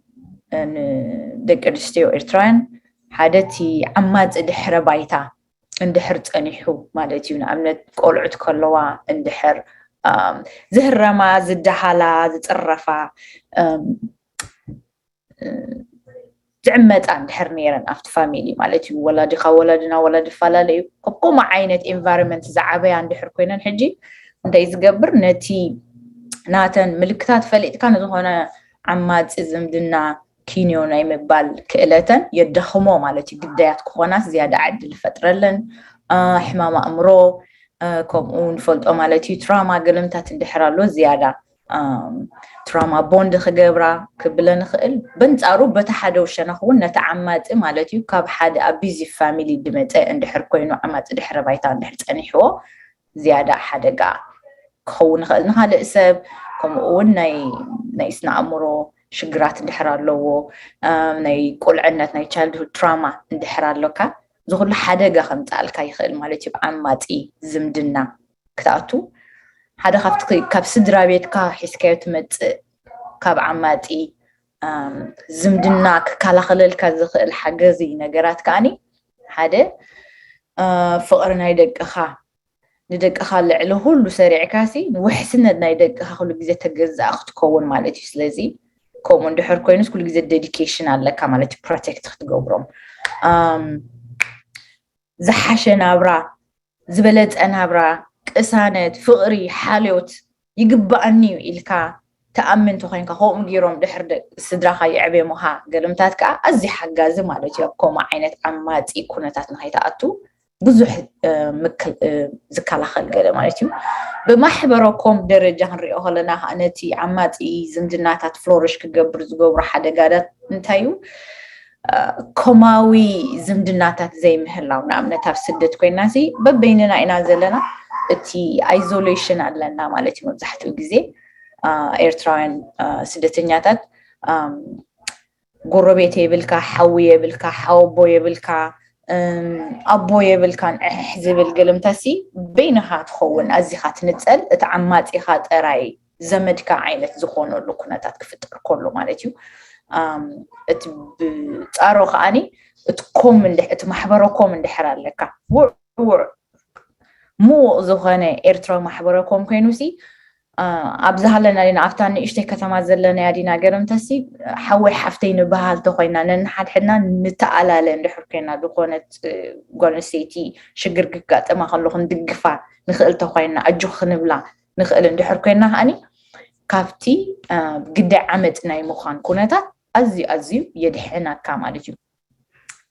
ንደቂ ኣንስትዮ ኤርትራውያን ሓደ እቲ ዓማፂ ድሕረ ባይታ እንድሕር ፀኒሑ ማለት እዩ ንኣብነት ቆልዑት ከለዋ እንድሕር ዝህረማ ዝደሃላ ዝፅረፋ ዝዕመፃ እንድሕር ነይረን ኣብቲ family ማለት እዩ ወላዲ ካብ ወላዲ ናብ ወላዲ ይፈላለ እዩ ካብ ከምኡ ዓይነት environment ዝዓበያ እንድሕር ኮይነን ሕጂ እንታይ ዝገብር ነቲ ናተን ምልክታት ፈሊጥካ ንዝኾነ ዓማፂ ዝምድና ኪንዮ ናይ ምባል ክእለተን የዳኽሞ ማለት እዩ ግዳያት ክኾናስ ዝያዳ ዕድል ይፈጥረለን ሕማም ኣእምሮ ከምኡ ንፈልጦ ማለት እዩ trauma ገለምታት እንድሕር ኣሎ ዝያዳ trauma bond ክገብራ ክብለ ንኽእል በንፃሩ በቲ ሓደ ሸነኽ እውን ነቲ ዓማፂ ማለት እዩ ካብ ሓደ abusive family ድመፀ እንድሕር ኮይኑ ዓማፂ ድሕረ ባይታ እንድሕር ፀኒሕዎ ዝያዳ ሓደጋ ክኸውን ይኽእል ንካልእ ሰብ ከምኡ እውን ናይ ስነ ኣእምሮ ሽግራት እንድሕር ኣለዎ፣ ናይ ቁልዕነት ናይ childhood trauma እንድሕር ኣሎካ፣ እዚ ኩሉ ሓደጋ ከምፅኣልካ ይኽእል ማለት እዩ። ዓማፂ ዝምድና ክትኣቱ ሓደ ካብቲ ካብ ስድራ ቤትካ ሒዝካዮ ትመፅእ ካብ ዓማፂ ዝምድና ክከላኸለልካ ዝኽእል ሓገዚ ነገራት ከዓኒ ሓደ ፍቕሪ ናይ ደቅኻ ንደቅኻ ልዕሊ ኩሉ ሰሪዕካ ሲ ንውሕስነት ናይ ደቅኻ ኩሉ ግዜ ተገዛእ ክትከውን ማለት እዩ። ስለዚ ከምኡ እንድሕር ኮይኑስ ኩሉ ግዜ dedication ኣለካ ማለት እዩ protect ክትገብሮም። ዝሓሸ ናብራ ዝበለፀ ናብራ ቅሳነት ፍቕሪ ሓልዮት ይግባኣኒ እዩ ኢልካ ትኣምን ተኮይንካ ከምኡ ገይሮም ድሕር ስድራኻ የዕብየሙኻ ገልምታት ከዓ ኣዝዩ ሓጋዚ ማለት እዩ ኣብ ከምኡ ዓይነት ዓማፂ ኩነታት ንኸይትኣቱ ብዙሕ ዝከላኸል ገለ ማለት እዩ። ብማሕበረኮም ደረጃ ክንሪኦ ከለና ከዓ ነቲ ዓማፂ ዝምድናታት ፍሎርሽ ክገብር ዝገብሩ ሓደጋታት እንታይ እዩ? ኮማዊ ዝምድናታት ዘይምህላው ንኣብነት ኣብ ስደት ኮይና ሲ በበይንና ኢና ዘለና። እቲ isolation ኣለና ማለት እዩ። መብዛሕትኡ ግዜ ኤርትራውያን ስደተኛታት ጎረቤት የብልካ፣ ሓዊ የብልካ፣ ሓወቦ የብልካ፣ ኣቦ የብልካን ዕሕ ዝብል ገልምታ ሲ በይንኻ ትኸውን ኣዚኻ ትንፀል። እቲ ዓማፂኻ ጥራይ ዘመድካ ዓይነት ዝኾነሉ ኩነታት ክፍጠር ከሎ ማለት እዩ። እቲ ብፃሮ ከዓኒ እቲ ኮም እቲ ማሕበረ ኮም እንድሕር ኣለካ ውዕውዕ ምዉቕ ዝኾነ ኤርትራዊ ማሕበረ ኮም ኮይኑ ሲ ኣብዚ ሃለና ዲና ኣብታ ንእሽተይ ከተማ ዘለናያ ዲና ገርምተሲ ሓወይ ሓፍተይ ንበሃል ተኮይና ነንሓድሕድና ንተኣላለ እንድሕር ኮይና ዝኾነት ጓል ኣንስተይቲ ሽግር ክጋጠማ ከሎ ክንድግፋ ንኽእል ተኮይና ኣጆ ክንብላ ንኽእል እንድሕር ኮይና ከዓኒ ካብቲ ግዳይ ዓመፅ ናይ ምዃን ኩነታት ኣዝዩ ኣዝዩ የድሕነካ ማለት እዩ።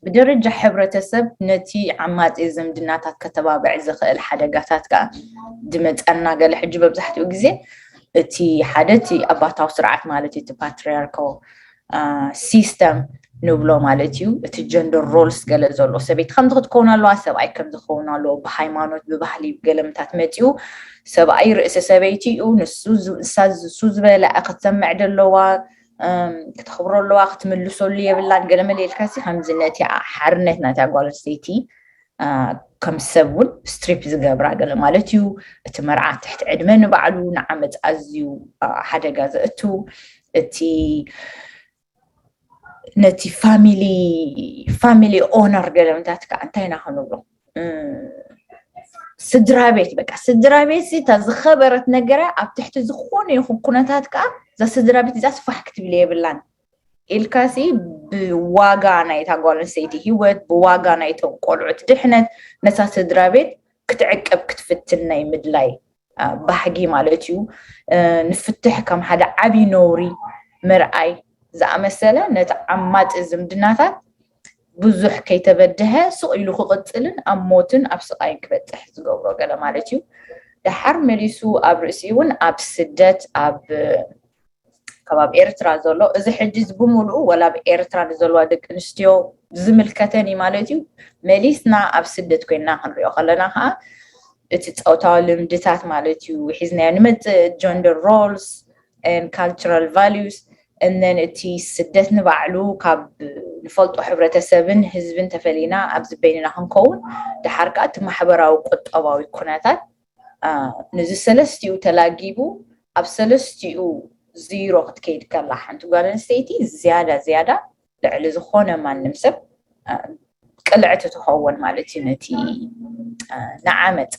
ብደረጃ ሕብረተሰብ ነቲ ዓማፂ ዝምድናታት ከተባብዕ ዝኽእል ሓደጋታት ከዓ ድመፀና ገለ ሕጂ መብዛሕትኡ ግዜ እቲ ሓደ እቲ ኣባታዊ ስርዓት ማለት እዩ እቲ patriarchal system ንብሎ ማለት እዩ። እቲ gender roles ገለ ዘሎ ሰበይቲ ከምዚ ክትከውን ኣለዋ፣ ሰብኣይ ከምዚ ክኸውን ኣለዎ፣ ብሃይማኖት ብባህሊ ገለምታት መፂኡ ሰብኣይ ርእሲ ሰበይቲ እዩ፣ ንሱ ንሳ ንሱ ዝበለዐ ክትሰምዕ ደለዋ ክተኽብሮ ኣለዋ ክትምልሰሉ የብላን ገለ መለ ኢልካ ሲ ከምዚ ነቲ ሓርነት ናታ ጓል ኣንስተይቲ ከም ሰብ እውን ስትሪፕ ዝገብራ ገለ ማለት እዩ። እቲ መርዓ ትሕቲ ዕድመ ንባዕሉ ንዓመፅ ኣዝዩ ሓደጋ ዘእቱ እቲ ነቲ ፋሚሊ ፋሚሊ ኦነር ገለምታት ከዓ እንታይ ኢና ክንብሎ ስድራ ቤት በቃ ስድራ ቤት እታ ዝኸበረት ነገራ ኣብ ትሕቲ ዝኾነ ይኹን ኩነታት ከዓ እዛ ስድራ ቤት እዛ ስፋሕ ክትብል የብላን ኢልካሲ ብዋጋ ናይታ ጓል ኣንስተይቲ ሂወት ብዋጋ ናይቶም ቆልዑት ድሕነት ነታ ስድራ ቤት ክትዕቅብ ክትፍትን ናይ ምድላይ ባህጊ ማለት እዩ። ንፍትሕ ከም ሓደ ዓብዪ ነውሪ ምርኣይ ዝኣመሰለ ነቲ ዓማፂ ዝምድናታት ብዙሕ ከይተበድሀ ስቕ ኢሉ ክቕፅልን ኣብ ሞትን ኣብ ስቓይን ክበፅሕ ዝገብሮ ገለ ማለት እዩ። ደሓር መሊሱ ኣብ ርእሲ እውን ኣብ ስደት ኣብ ከባቢ ኤርትራ ዘሎ እዚ ሕጂ ብምሉኡ ወላ ኣብ ኤርትራ ንዘለዋ ደቂ ኣንስትዮ ዝምልከተን እዩ ማለት እዩ። መሊስና ኣብ ስደት ኮይና ክንሪኦ ከለና ከዓ እቲ ፆታዊ ልምድታት ማለት እዩ ሒዝናዮ ንመፅእ gender roles and cultural values እነን እቲ ስደት ንባዕሉ ካብ ንፈልጦ ሕብረተሰብን ህዝብን ተፈሊና ኣብዚ በይንና ክንከውን ድሓር ከዓ እቲ ማሕበራዊ ቁጠባዊ ኩነታት ንዚ ሰለስቲኡ ተላጊቡ ኣብ ሰለስቲኡ ዚሮ ክትከይድ ከላ ሓንቲ ጓል ኣንስተይቲ ዝያዳ ዝያዳ ልዕሊ ዝኾነ ማንም ሰብ ቅልዕቲ ትኸውን ማለት እዩ ነቲ ንዓመፅ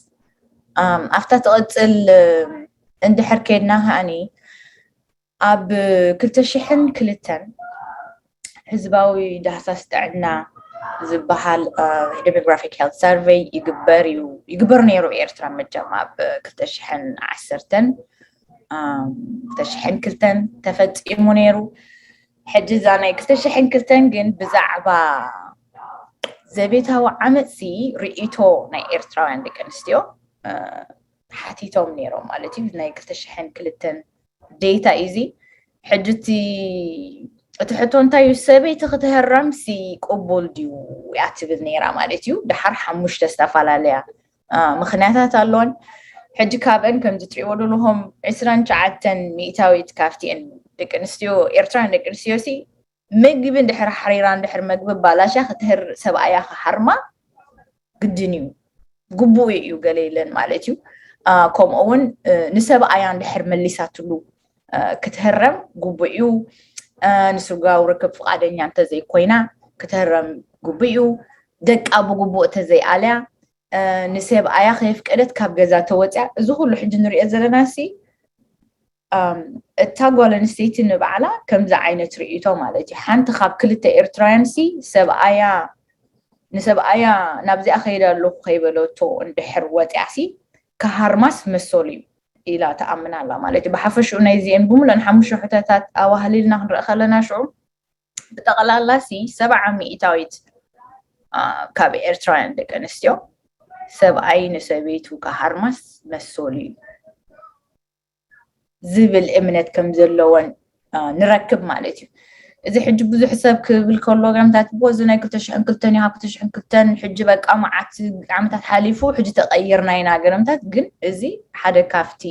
ኣብታ ትቕፅል እንድሕር ከድና ከዓኒ ኣብ ክልተ ሽሕን ክልተን ህዝባዊ ዳህሳስ ጥዕና ዝበሃል demographic health survey ይግበር እዩ ይግበር ነይሩ ኤርትራ መጃም ኣብ ክልተ ሽሕን ዓሰርተን ክልተ ሽሕን ክልተን ተፈፂሙ ነይሩ። ሕጂ እዛ ናይ ክልተ ሽሕን ክልተን ግን ብዛዕባ ዘቤታዊ ዓመፅሲ ርእይቶ ናይ ኤርትራውያን ደቂ ኣንስትዮ ሓቲቶም ነይሮም ማለት እዩ ናይ ክልተ ሽሕን ክልተን ዴታ እዩ እዚ ሕጂ እቲ እቲ ሕቶ እንታይ እዩ ሰበይቲ ክትህረም ሲ ቅቡል ድዩ እያ ትብል ነይራ ማለት እዩ ድሓር ሓሙሽተ ዝተፈላለያ ምኽንያታት ኣለዎን ሕጂ ካብአን ከምዚ ትሪእዎ ዘለኹም ዕስራን ትሽዓተን ሚእታዊት ካብቲአን ደቂ ኣንስትዮ፣ ኤርትራውያን ደቂ ኣንስትዮ ሲ ምግቢ እንድሕር ሓሪራ፣ እንድሕር መግቢ ባላሻ ክትህር፣ ሰብኣያ ክሃርማ ግድን እዩ፣ ግቡእ እዩ ገለ ኢለን ማለት እዩ። ከምኡ እውን ንሰብኣያ እንድሕር መሊሳትሉ ክትህረም ግቡእ እዩ። ንስጋዊ ርክብ ፍቓደኛ እንተዘይኮይና ክትህረም ግቡእ እዩ። ደቃ ብግቡእ እንተዘይኣልያ፣ ንሰብኣያ ከየፍቀደት ካብ ገዛ ተወፅያ፣ እዚ ኩሉ ሕጂ ንሪኦ ዘለና ሲ እታ ጓል ኣንስተይቲ ንባዕላ ከምዚ ዓይነት ርእይቶ ማለት እዩ። ሓንቲ ካብ ክልተ ኤርትራውያን ሲ ሰብኣያ ንሰብኣያ ናብዚኣ ከይዳ ኣለኹ ከይበለቶ እንድሕር ወፂኣ ሲ ክሃርማስ መሰሉ እዩ ኢላ ትኣምን ኣላ ማለት እዩ። ብሓፈሽኡ ናይዚአን ብምሉእን ሓሙሽተ ሕቶታት ኣዋህሊልና ክንርኢ ከለና ሽዑ ብጠቕላላ ሲ ሰብዓ ሚእታዊት ካብ ኤርትራውያን ደቂ ኣንስትዮ ሰብኣይ ንሰበይቱ ክሃርማስ መሰሉ እዩ ዝብል እምነት ከም ዘለወን ንረክብ ማለት እዩ። እዚ ሕጂ ብዙሕ ሰብ ክብል ከሎ ገምታት ቦ እዚ ናይ ክልተ ሽሕን ክልተን እዩ፣ ካብ ክልተ ሽሕን ክልተን ሕጂ በቃ መዓት ዓመታት ሓሊፉ ሕጂ ተቐይርና ኢና ገምታት፣ ግን እዚ ሓደ ካብቲ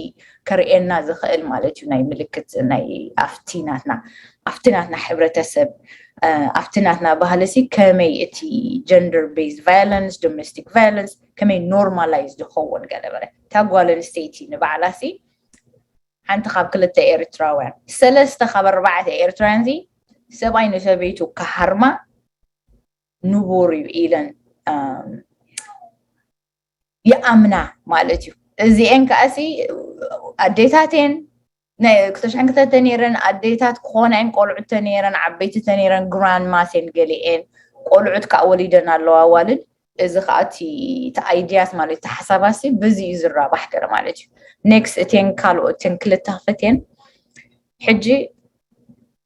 ከርእየና ዝኽእል ማለት እዩ ናይ ምልክት ናይ ኣብቲ ናትና ኣብቲ ናትና ሕብረተሰብ ኣብቲ ናትና ባህሊ ሲ ከመይ እቲ gender based violence፣ domestic violence ከመይ normalize ዝኸውን ገለ በለ እታ ጓል ኣንስተይቲ ንባዕላ ሲ ሓንቲ ካብ ክልተ ኤርትራውያን ሰለስተ ካብ ኣርባዕተ ኤርትራውያን ሲ ሰብኣይ ንሰበይቱ ክሃርማ ንቡር እዩ ኢለን ይኣምና ማለት እዩ። እዚኤን ከኣሲ ኣዴታቴን ክልተ ሽሕን ክልተን ተነይረን ኣዴታት ክኾና እየን፣ ቆልዑት ተነይረን ዓበይቲ ተነይረን ግራንማስ እየን ገሊኤን ቆልዑት ከዓ ወሊደን ኣለዋ ኣዋልድ። እዚ ከዓ እቲ ኣይዲያስ ማለት ተሓሳባሲ በዚ እዩ ዝራባሕ ገለ ማለት እዩ። ኔክስት እቴን ካልኦት እቴን ክልተ ክፍት እየን። ሕጂ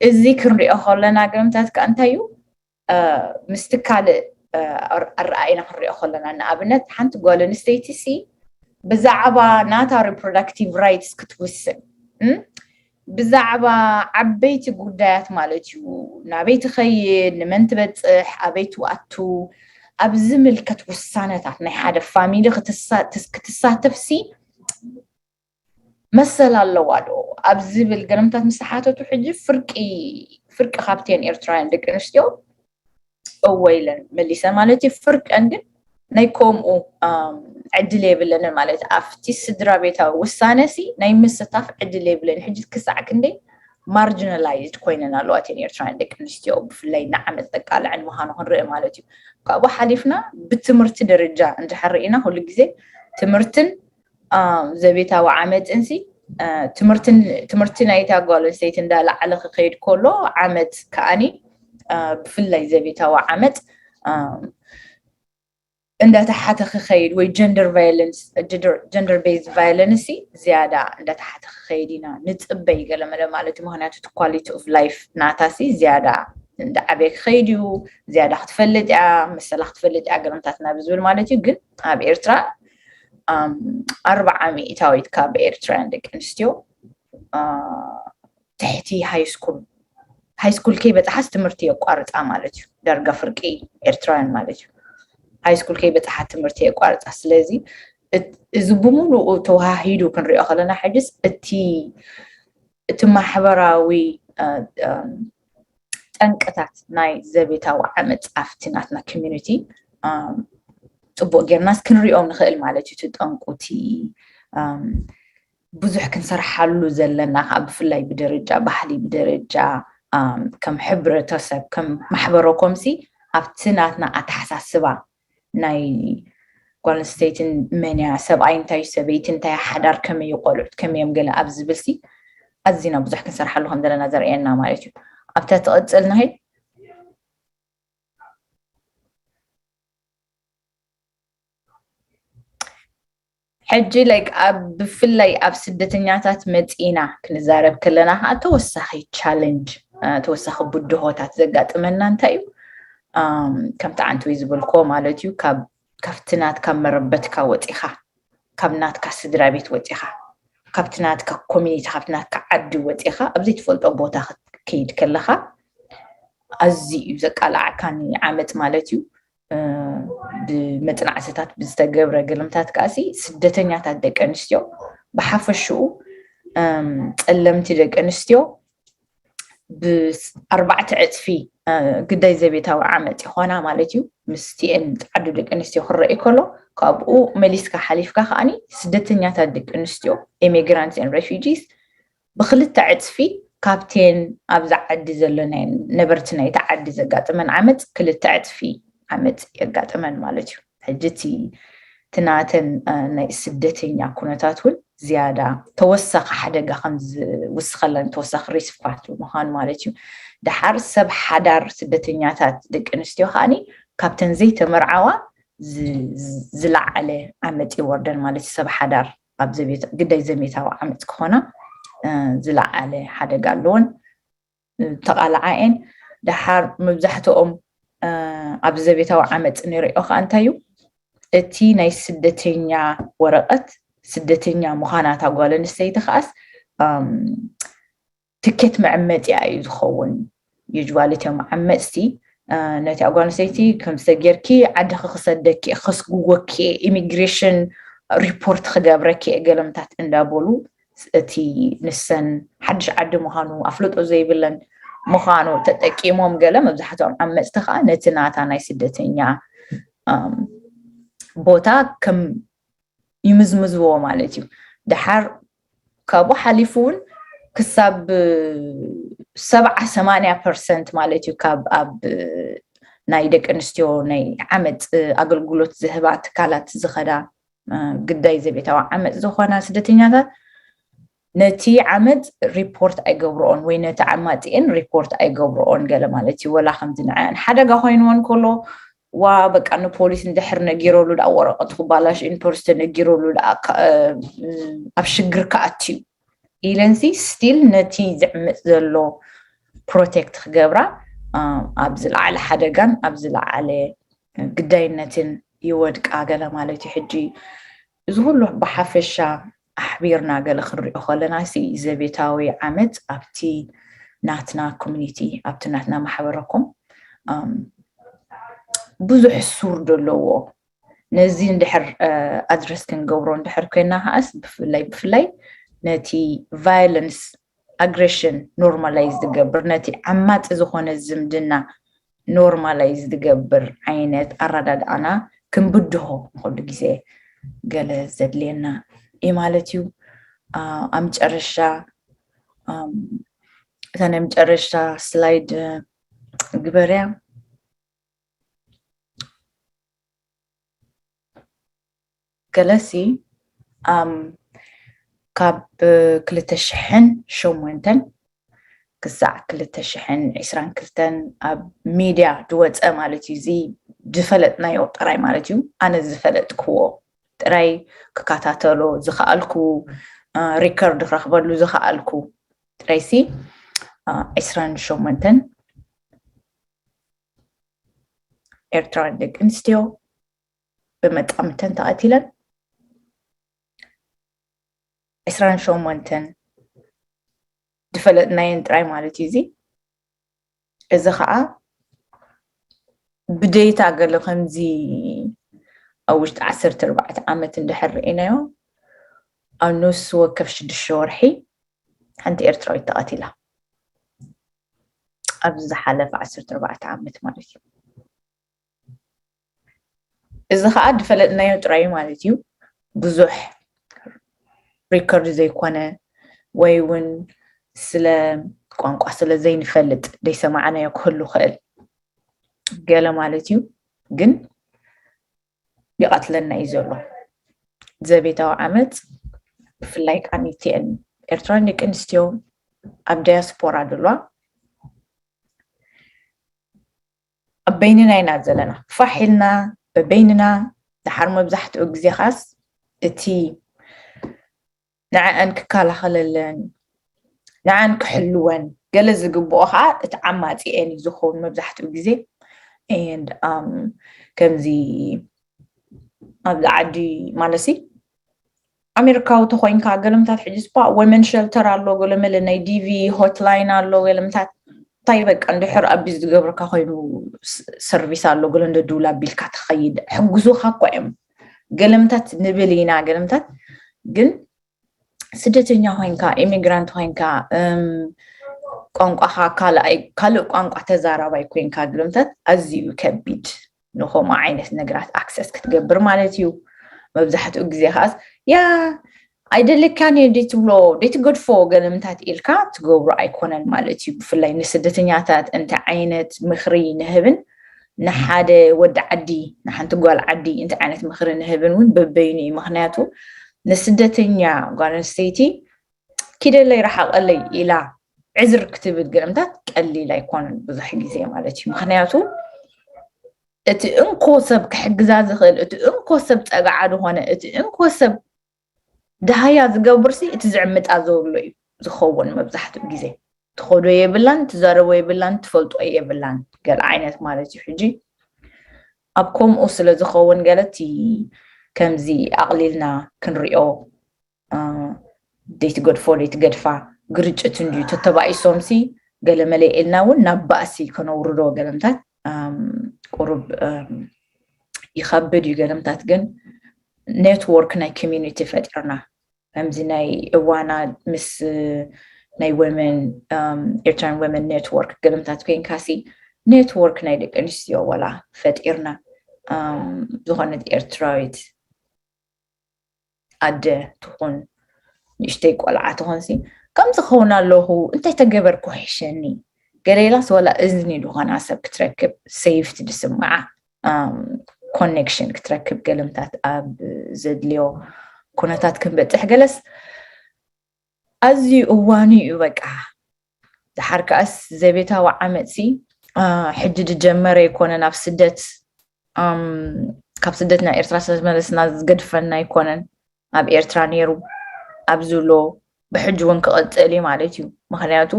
እዚ ክንሪኦ ከለና ገምታት ከዓ እንታይ እዩ ምስቲ ካልእ ኣረኣእና ክንሪኦ ከለና ንኣብነት ሓንቲ ጓል ኣንስተይቲ ሲ ብዛዕባ ናታ reproductive rights ክትውስን ብዛዕባ ዓበይቲ ጉዳያት ማለት እዩ ናበይ ትኸይድ ንመን ትበፅሕ ኣበይ ትኣቱ ኣብ ዝምልከት ውሳነታት ናይ ሓደ ፋሚሊ ክትሳተፍ ሲ መሰል ኣለዋ ዶ ኣብ ዝብል ገለምታት ምስ ተሓተቱ ሕጂ ፍርቂ ፍርቂ ካብተን ኤርትራውያን ደቂ ኣንስትዮ እወ ኢለን መሊሰን ማለት እዩ። ፍርቀን ግን ናይ ከምኡ ዕድል የብለንን ማለት ኣብቲ ስድራ ቤታዊ ውሳነ ሲ ናይ ምስታፍ ዕድል የብለን። ሕጂ ክሳዕ ክንደይ ማርጂናላይዝድ ኮይነን ኣለዋ እተን ኤርትራውያን ደቂ ኣንስትዮ ብፍላይ ንዓመፅ ዘቃልዐን ምዃኑ ክንርኢ ማለት እዩ። ካብኡ ሓሊፍና ብትምህርቲ ደረጃ እንድሕር ርኢና ኩሉ ግዜ ትምህርትን ዘቤታዊ ዓመፅን ሲ ትምህርቲ ናይታ ጓል ኣንስተይቲ እንዳላዓለ ክኸይድ ከሎ ዓመት ከዓኒ ብፍላይ ዘቤታዊ ዓመፅ እንዳተሓተ ክኸይድ ወይ gender violence gender based violence ዝያዳ እንዳተሓተ ክኸይድ ኢና ንፅበይ ገለመለ ማለት እዩ። ምክንያቱ እቲ quality of life ናታ ሲ ዝያዳ እንዳዓበየ ክኸይድ እዩ። ዝያዳ ክትፈልጥ እያ መሰላ ክትፈልጥ እያ ገለምታት ናብ ዝብል ማለት እዩ። ግን ኣብ ኤርትራ ኣርባዓ ሚእታዊት ካብ ኤርትራውያን ደቂ ኣንስትዮ ትሕቲ ሃይስኩል ሃይስኩል ከይበፅሓስ ትምህርቲ የቋርፃ ማለት እዩ። ዳርጋ ፍርቂ ኤርትራውያን ማለት እዩ። ሃይስኩል ከይበፅሓ ትምህርቲ የቋርፃ። ስለዚ እዚ ብምሉኡ ተዋሃሂዱ ክንሪኦ ከለና ሕጅስ እቲ እቲ ማሕበራዊ ጠንቅታት ናይ ዘቤታዊ ዓመፅ ኣብቲ ናትና ኮሚኒቲ ፅቡቅ ጌርናስ ክንሪኦም ንኽእል ማለት እዩ። እቲ ጠንቁቲ ብዙሕ ክንሰርሓሉ ዘለና ከዓ ብፍላይ ብደረጃ ባህሊ ብደረጃ ከም ሕብረተሰብ ከም ማሕበረኮምሲ ኣብቲ ናትና ኣተሓሳስባ ናይ ጓል ኣንስተይትን መን እያ ሰብኣይ እንታይ ሰበይቲ እንታይ ሓዳር ከመይ ቆልዑት ከመይ እዮም ገለ ኣብ ዝብል ሲ ኣዚና ብዙሕ ክንሰርሓሉ ከም ዘለና ዘርእየና ማለት እዩ። ኣብታ ትቐፅል ንኸይድ ሕጂ like ኣብ ብፍላይ ኣብ ስደተኛታት መፂና ክንዛረብ ከለና ከዓ ተወሳኺ ቻለንጅ ተወሳኺ ብድሆታት ዘጋጥመና እንታይ እዩ? ከምቲ ዓንትወይ ዝበልኮ ማለት እዩ ካብቲ ናትካ መረበትካ ወፂኻ ካብ ናትካ ስድራ ቤት ወፂኻ ካብቲ ናትካ ኮሚኒቲ ካብቲ ናትካ ዓዲ ወፂኻ ኣብ ዘይትፈልጦ ቦታ ክትከይድ ከለኻ ኣዝዩ እዩ ዘቃላዓካ ንዓመፅ ማለት እዩ። ብመፅናዕትታት ብዝተገብረ ግልምታት ከዓሲ ስደተኛታት ደቂ ኣንስትዮ ብሓፈሽኡ ፀለምቲ ደቂ ኣንስትዮ ብኣርባዕተ ዕፅፊ ግዳይ ዘቤታዊ ዓመፅ ይኾና ማለት እዩ። ምስቲኤን ፃዕዱ ደቂ ኣንስትዮ ክረኢ ከሎ ካብኡ መሊስካ ሓሊፍካ ከዓኒ ስደተኛታት ደቂ ኣንስትዮ immigrants and refugees ብክልተ ዕፅፊ ካብቴን ኣብዛ ዓዲ ዘሎ ናይ ነበርቲ ናይቲ ዓዲ ዘጋጥመን ዓመፅ ክልተ ዕፅፊ ዓመፅ የጋጥመን ማለት እዩ። ሕጂ እቲ ናተን ናይ ስደተኛ ኩነታት እውን ዝያዳ ተወሳኺ ሓደጋ ከም ዝውስኸለን ተወሳኺ ሪስክ ፋክተር ምዃኑ ማለት እዩ። ደሓር ሰብ ሓዳር ስደተኛታት ደቂ ኣንስትዮ ከዓኒ ካብተን ዘይተመርዓዋ ዝለዓለ ዓመፅ ይወርደን ማለት እዩ። ሰብ ሓዳር ኣብ ግዳይ ዘቤታዊ ዓመፅ ክኾና ዝለዓለ ሓደጋ ኣለዎን ተቓላዓ እየን። ደሓር መብዛሕትኦም ኣብዚ ዘቤታዊ ዓመፅ ንሪኦ ከዓ እንታይ እዩ እቲ ናይ ስደተኛ ወረቐት ስደተኛ ምዃናታ ጓል ኣንስተይቲ ከዓስ ትኬት መዕመጢያ እዩ ዝኸውን። ዩጅዋሊ እቶም ዓመፅቲ ነቲ ጓል ኣንስተይቲ ከምዚ ተጌርኪ ዓድኺ ክሰደኪ ከስጉወኪ ኢሚግሬሽን ሪፖርት ክገብረኪ ገለምታት እንዳበሉ እቲ ንሰን ሓድሽ ዓዲ ምዃኑ ኣፍልጦ ዘይብለን ምዃኑ ተጠቂሞም ገለ መብዛሕትኦም ዓመፅቲ ከዓ ነቲ ናታ ናይ ስደተኛ ቦታ ከም ይምዝምዝዎ ማለት እዩ። ደሓር ካብኡ ሓሊፉ እውን ክሳብ ሰብዓ ሰማንያ ፐርሰንት ማለት እዩ ካብ ኣብ ናይ ደቂ ኣንስትዮ ናይ ዓመፅ ኣገልግሎት ዝህባ ትካላት ዝኸዳ ግዳይ ዘቤታዊ ዓመፅ ዝኾና ስደተኛታት ነቲ ዓመፅ ሪፖርት ኣይገብርኦን ወይ ነቲ ዓማፂኤን ሪፖርት ኣይገብርኦን ገለ ማለት እዩ። ወላ ከምዚ ንዐን ሓደጋ ኮይንወን ከሎ ዋ በቃ ንፖሊስ እንድሕር ነጊረሉ ደኣ ወረቐት ክባላሽ ኢንፖርስ ተነጊረሉ ደኣ ኣብ ሽግር ክኣትዩ ኢለንሲ ስቲል ነቲ ዝዕምፅ ዘሎ ፕሮቴክት ክገብራ ኣብ ዝለዓለ ሓደጋን ኣብ ዝለዓለ ግዳይነትን ይወድቃ ገለ ማለት እዩ። ሕጂ እዚ ኩሉ ብሓፈሻ ኣሕቢርና ገለ ክንሪኦ ከለና ሲ ዘቤታዊ ዓመፅ ኣብቲ ናትና ኮሚኒቲ ኣብቲ ናትና ማሕበረኩም ብዙሕ ሱር ደለዎ። ነዚ እንድሕር ኣድረስ ክንገብሮ እንድሕር ኮይና ከዓስ ብፍላይ ብፍላይ ነቲ ቫይለንስ ኣግሬሽን ኖርማላይዝ ዝገብር ነቲ ዓማፂ ዝኾነ ዝምድና ኖርማላይዝ ዝገብር ዓይነት ኣረዳድኣና ክንብድሆ ንኩሉ ግዜ ገለ ዘድልየና እዩ ማለት እዩ። ኣብ መጨረሻ እታ ናይ መጨረሻ ስላይድ ግበርያ። ገለሲ ካብ ክልተ ሽሕን ሸሞንተን ክሳዕ ክልተ ሽሕን ዕስራን ክልተን ኣብ ሚድያ ዝወፀ ማለት እዩ። እዚ ዝፈለጥናዮ ጥራይ ማለት እዩ። ኣነ ዝፈለጥክዎ ጥራይ ክከታተሎ ዝኸኣልኩ ሪከርድ ክረኽበሉ ዝኸኣልኩ ጥራይሲ ዕስራን ሸሞንተን ኤርትራን ደቂ ኣንስትዮ ብመጣምተን ተቐቲለን ዕስራን ሸሞንተን ዝፈለጥናየን ጥራይ ማለት እዩ። እዚ እዚ ከዓ ብደይታ ገለ ከምዚ ኣብ ውሽጢ ዓሰርተ ኣርባዕተ ዓመት እንድሕር ርኢናዮ ኣብ ነፍሲ ወከፍ ሽዱሽተ ወርሒ ሓንቲ ኤርትራዊት ተቐቲላ ኣብዚ ዝሓለፈ ዓሰርተ ኣርባዕተ ዓመት ማለት እዩ። እዚ ከዓ ዝፈለጥናዮ ጥራይ ማለት እዩ። ብዙሕ ሪከርድ ዘይኮነ ወይ እውን ስለ ቋንቋ ስለ ዘይንፈልጥ ዘይሰማዕናዮ ክህሉ ክእል ገለ ማለት እዩ። ግን ይቐትለና እዩ ዘሎ። ዘቤታዊ ዓመፅ ብፍላይ ከዓ ኒቲኤን ኤርትራን ደቂ ኣንስትዮ ኣብ ዳያስፖራ ዘለዋ ኣብ በይንና ኢና ዘለና። ፋሕ ኢልና በበይንና። ደሓር መብዛሕትኡ ግዜ ኻስ እቲ ንዐአን ክከላኸለለን ንዐን ክሕልወን ገለ ዝግብኦ ከዓ እቲ ዓማፂኤን እዩ ዝኸውን መብዛሕትኡ ግዜ። And um, ከምዚ ኣብዚ ዓዲ ማለሲ ኣሜሪካዊ ተኮይንካ ገለምታት ሕጂ ስፓ ወመን ሸልተር ኣሎ ገለመለ ናይ ዲቪ ሆትላይን ኣሎ ገለምታት እንታይ በቃ እንድሕር ኣቢዝ ዝገብርካ ኮይኑ ሰርቪስ ኣሎ ገለ እንደ ድውል ኣቢልካ ትኸይድ ሕጉዙካ እኳ እዮም ገለምታት ንብል ኢና ገለምታት ግን ስደተኛ ኮይንካ ኢሚግራንት ኮይንካ እም፣ ቋንቋኻ ካልኣይ ካልእ ቋንቋ ተዛራባይ ኮይንካ ግርምታት ኣዝዩ ከቢድ ንኸምኡ ዓይነት ነገራት ኣክሰስ ክትገብር ማለት እዩ። መብዛሕትኡ ግዜ ከዓስ ያ ኣይደለካን እየ ደይ ትብሎ ደይ ትገድፎ ገለምታት ኢልካ ትገብሮ ኣይኮነን ማለት እዩ። ብፍላይ ንስደተኛታት እንታይ ዓይነት ምኽሪ ንህብን ንሓደ ወዲ ዓዲ ንሓንቲ ጓል ዓዲ እንታይ ዓይነት ምኽሪ ንህብን እውን በበይኑ እዩ። ምክንያቱ ንስደተኛ ጓል ኣንስተይቲ ኪደለይ ረሓቐለይ ኢላ ዕዝር ክትብል ገለምታት ቀሊል ኣይኮነን ብዙሕ ግዜ ማለት እዩ። ምክንያቱ እቲ እንኮ ሰብ ክሕግዛ ዝኽእል እቲ እንኮ ሰብ ፀጋዓ ዝኾነ እቲ እንኮ ሰብ ድሃያ ዝገብርሲ እቲ ዝዕምጣ ዘሎ እዩ ዝኸውን። መብዛሕትኡ ግዜ ትኸዶ የብላን ትዛረቦ የብላን ትፈልጦ የብላን ገለ ዓይነት ማለት እዩ። ሕጂ ኣብ ከምኡ ስለ ዝኸውን ገለቲ ከምዚ ኣቕሊልና ክንሪኦ ደይትገድፎ ደይትገድፋ ግርጭት እንድዩ ተተባኢሶምሲ ገለመለ ኢልና እውን ናብ ባእሲ ከነውርዶ ገለምታት ቁሩብ ይኸብድ እዩ። ገለምታት ግን ኔትወርክ ናይ ኮሚኒቲ ፈጢርና ከምዚ ናይ እዋና ምስ ናይ ወመን ኤርትራን ወመን ኔትወርክ ገለምታት ኮይንካሲ ኔትወርክ ናይ ደቂ ኣንስትዮ ወላ ፈጢርና ዝኾነት ኤርትራዊት ኣደ ትኹን ንእሽተይ ቆልዓ ትኾንሲ ከምዚ ክኸውን ኣለኹ እንታይ ተገበርኩ ሕሸኒ ገሌላስ ወላ እዝኒ ዝኾና ሰብ ክትረክብ ሴፍቲ ዝስምዓ ኮኔክሽን ክትረክብ ገለምታት ኣብ ዘድልዮ ኩነታት ክንበፅሕ ገለስ ኣዝዩ እዋኑ እዩ። በቃ ድሓር ከኣስ ዘቤታዊ ዓመፅሲ ሕጂ ዝጀመረ ኣይኮነን። ኣብ ስደት ካብ ስደት ናብ ኤርትራ ስለዝመለስና ዝገድፈና ኣይኮነን። ኣብ ኤርትራ ነይሩ ኣብዚ ኣሎ ብሕጂ እውን ክቐፅል እዩ ማለት እዩ። ምክንያቱ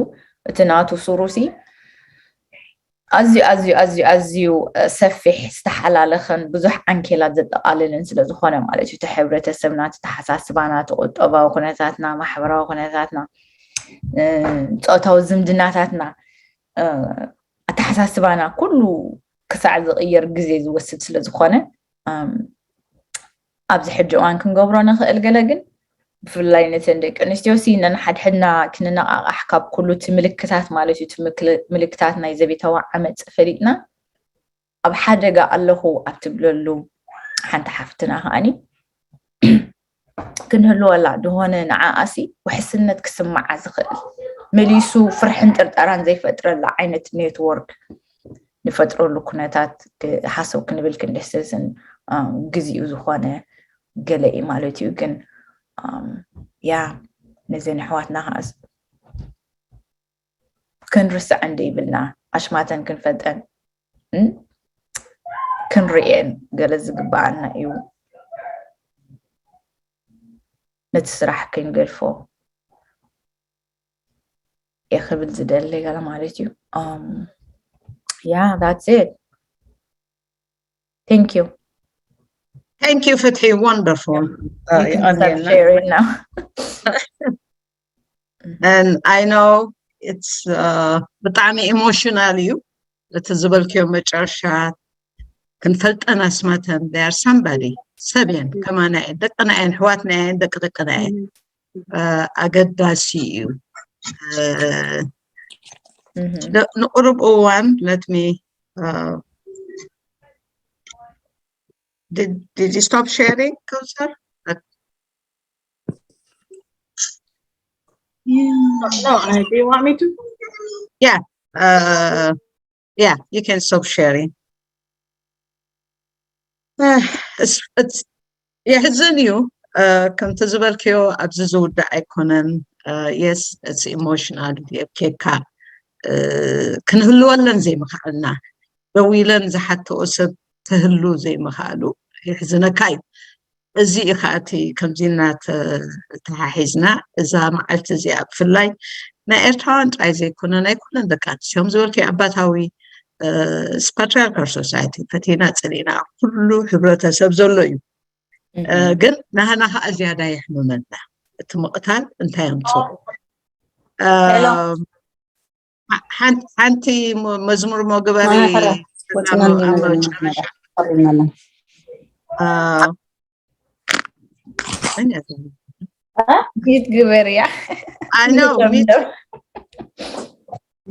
እቲ ናቱ ሱሩሲ ኣዝዩ ኣዝዩ ኣዝዩ ኣዝዩ ሰፊሕ ዝተሓላለኸን ብዙሕ ዓንኬላት ዘጠቓልልን ስለዝኾነ ማለት እዩ። እቲ ሕብረተሰብና፣ ተሓሳስባና፣ እቲ ቁጠባዊ ኩነታትና፣ ማሕበራዊ ኩነታትና፣ ፆታዊ ዝምድናታትና፣ ኣተሓሳስባና ኩሉ ክሳዕ ዝቕየር ግዜ ዝወስድ ስለዝኾነ ኣብዚ ሕጂ እዋን ክንገብሮ ንኽእል ገለ ግን ብፍላይ ነተን ደቂ ኣንስትዮ ሲ ነንሓድሕድና ክንነቓቓሕ ካብ ኩሉ እቲ ምልክታት ማለት እዩ እቲ ምልክታት ናይ ዘቤታዊ ዓመፅ ፈሊጥና ኣብ ሓደጋ ኣለኹ ኣብ ትብለሉ ሓንቲ ሓፍትና ከዓኒ ክንህልወላ ድሆነ ንዓኣሲ ውሕስነት ክስምዓ ዝኽእል መሊሱ ፍርሕን ጥርጠራን ዘይፈጥረላ ዓይነት ኔትወርክ ንፈጥረሉ ኩነታት ሓሰው ክንብል ክንድህስስን ግዜኡ ዝኾነ ገለ እዩ ማለት እዩ። ግን ያ ነዘን ኣሕዋትና ከዓስ ክንርስዐን ደይብልና ኣሽማተን ክንፈልጠን ክንርእየን ገለ ዝግበኣና እዩ። ነቲ ስራሕ ክንገድፎ እየ ክብል ዝደሊ ገለ ማለት እዩ። Yeah, that's it. Thank you. Thank you ፍትሒ. Wonderful. You can start sharing now. And I know it's ብጣዕሚ ኢሞሽናል እዩ እቲ ዝበልክዮ መጨረሻ ክንፈልጠን ኣስማተን they are somebody ሰብ እየን ከማና እየን ደቅና እየን ኣሕዋትና እየን ደቂ ደቅና እየን ኣገዳሲ እዩ። ንቁሩብ እዋን let me did, did you stop sharing Kawthar? No, uh, do you want me to? Yeah, uh, yeah, you can stop sharing. Uh, it's, it's, የሕዝን እዩ። ከምቲ ዝበልክዮ ኣብዚ ዝውዳእ ኣይኮነን። Yes, it's emotional። የብኬካ ክንህልወለን ዘይምኽኣልና ደው ኢለን ዝሓተኦ ሰብ ክህሉ ዘይምኽኣሉ የሕዝነካ እዩ። እዚ እዩ ከዓ እቲ ከምዚ እናተተሓሒዝና እዛ መዓልቲ እዚኣ ብፍላይ ናይ ኤርትራውያን ጥራይ ዘይኮነ ናይ ኩለን ደቂ ኣንስትዮ ከም ዝበልክዮ ኣባታዊ ፓትሪያርካል ሶሳይቲ ፈቲና ፅሊእና ኩሉ ሕብረተሰብ ዘሎ እዩ። ግን ናህና ከዓ ዝያዳ የሕምመና እቲ ምቕታል እንታይ ኣምፅኡ ሓንቲ መዝሙር ሞ ግበሪ። ሚት ግበርያ I know.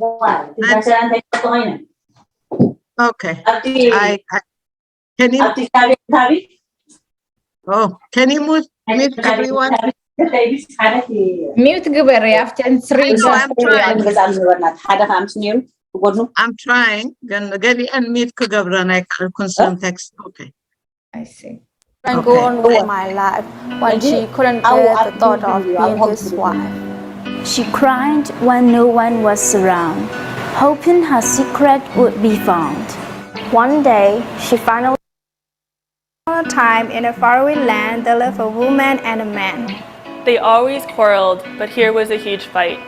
ዋይ፣ ትባሰራ እንታይ ትኾይነ? Okay. ኣብቲ I, I can you ኣብቲ ሳቤት ታቢ oh can you mute mute everyone? ተይቢስ ሓደ ሚውት ግበሪ ኣብተን ስሪ I know, I'm trying. ገዛ ዝነበርና ሓደ ከኣ ምስ ነይሩ ብጎድኑ I'm trying. ግን ገሊአን ሚት ክገብረን ኣይከኣልኩን some text. Okay. I see. Couldn't go on with my life when she couldn't bear the thought of being his wife. She cried when no one was around, hoping her secret would be found. One day, she finally. On a time in a faraway land, there lived a woman and a man. They always quarreled, but here was a huge fight.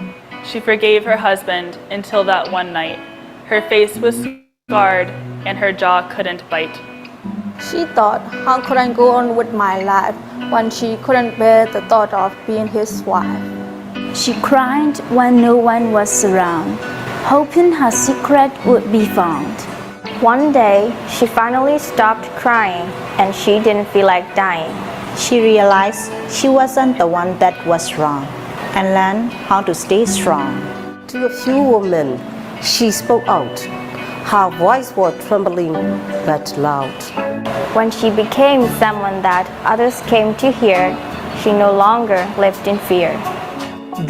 She forgave her husband until that one night. Her face was scarred and her jaw couldn't bite. She thought, how could I go on with my life when she couldn't bear the thought of being his wife? She cried when no one was around, hoping her secret would be found. One day, she finally stopped crying and she didn't feel like dying. She realized she wasn't the one that was wrong and learned how to stay strong. To a few women, she spoke out. Her voice was trembling but loud. When she became someone that others came to hear, she no longer lived in fear.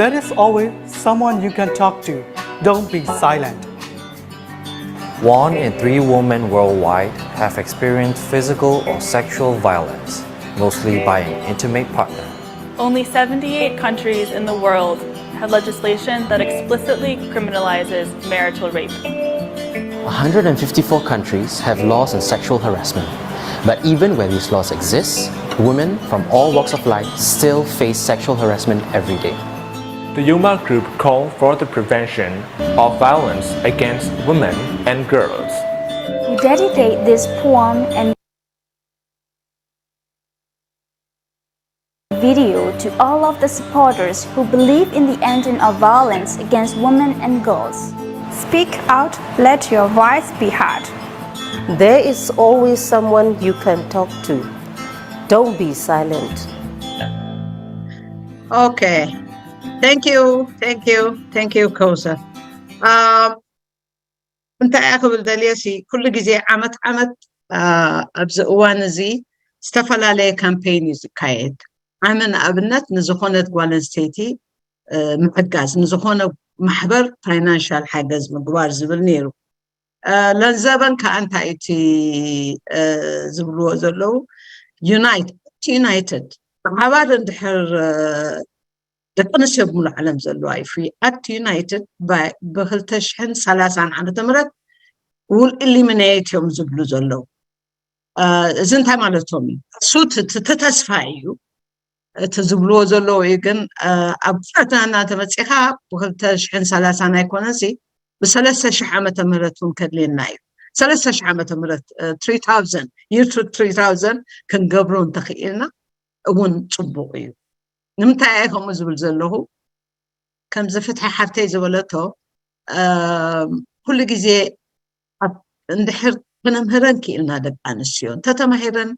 There is always someone you can talk to. Don't be silent. One in three women worldwide have experienced physical or sexual violence, mostly by an intimate partner. Only seventy-eight countries in the world have legislation that explicitly criminalizes marital rape. one hundred fifty-four countries have laws on sexual harassment. But even where these laws exist, women from all walks of life still face sexual harassment every day. The Yuma Group call for the prevention of violence against women and girls. We dedicate this poem and video to all of the supporters who believe in the ending of violence against women and girls. Speak out, let your voice be heard. There is always someone you can talk to. Don't be silent. Okay. Thank you. Thank you. Thank you, Kosa. Um, እንታይ እያ ክብል ደልየ ሲ ኩሉ ግዜ ዓመት ዓመት ኣብዚ እዋን እዚ ዝተፈላለየ ካምፔይን እዩ ዝካየድ። ኣነ ንኣብነት ንዝኾነት ጓል ኣንስተይቲ ምሕጋዝ፣ ንዝኾነ ማሕበር ፋይናንሻል ሓገዝ ምግባር ዝብል ነይሩ። ለንዘበን ከዓ እንታይ እቲ ዝብልዎ ዘለዉ ዩናይትድ ዩናይትድ ብሓባር እንድሕር ደቂ ኣንስትዮ ብምሉእ ዓለም ዘለዋ እዩ free at united ብክልተ ሽሕን ሰላሳን ዓመተ ምህረት ውል ኢሊሚኔት እዮም ዝብሉ ዘለዉ። እዚ እንታይ ማለቶም እዩ? እሱ እቲ ተስፋ እዩ። እቲ ዝብልዎ ዘለዉ እዩ። ግን ኣብ ኩነትና እናተመፂኻ ብክልተ ሽሕን ሰላሳን ኣይኮነሲ ብሰለስተ ሽሕ ዓመተ ምህረት እውን ከድልየና እዩ። ሰለስተ ሽሕ ዓመተ ምህረት three thousand year three thousand ክንገብሮ እንተኽኢልና እውን ፅቡቕ እዩ። ንምንታይ እየ ከምኡ ዝብል ዘለኹ? ከምዚ ፍትሒ ሓፍተይ ዝበለቶ ኩሉ ግዜ እንድሕር ክነምህረን ክኢልና ደቂ ኣንስትዮ እንተተማሂረን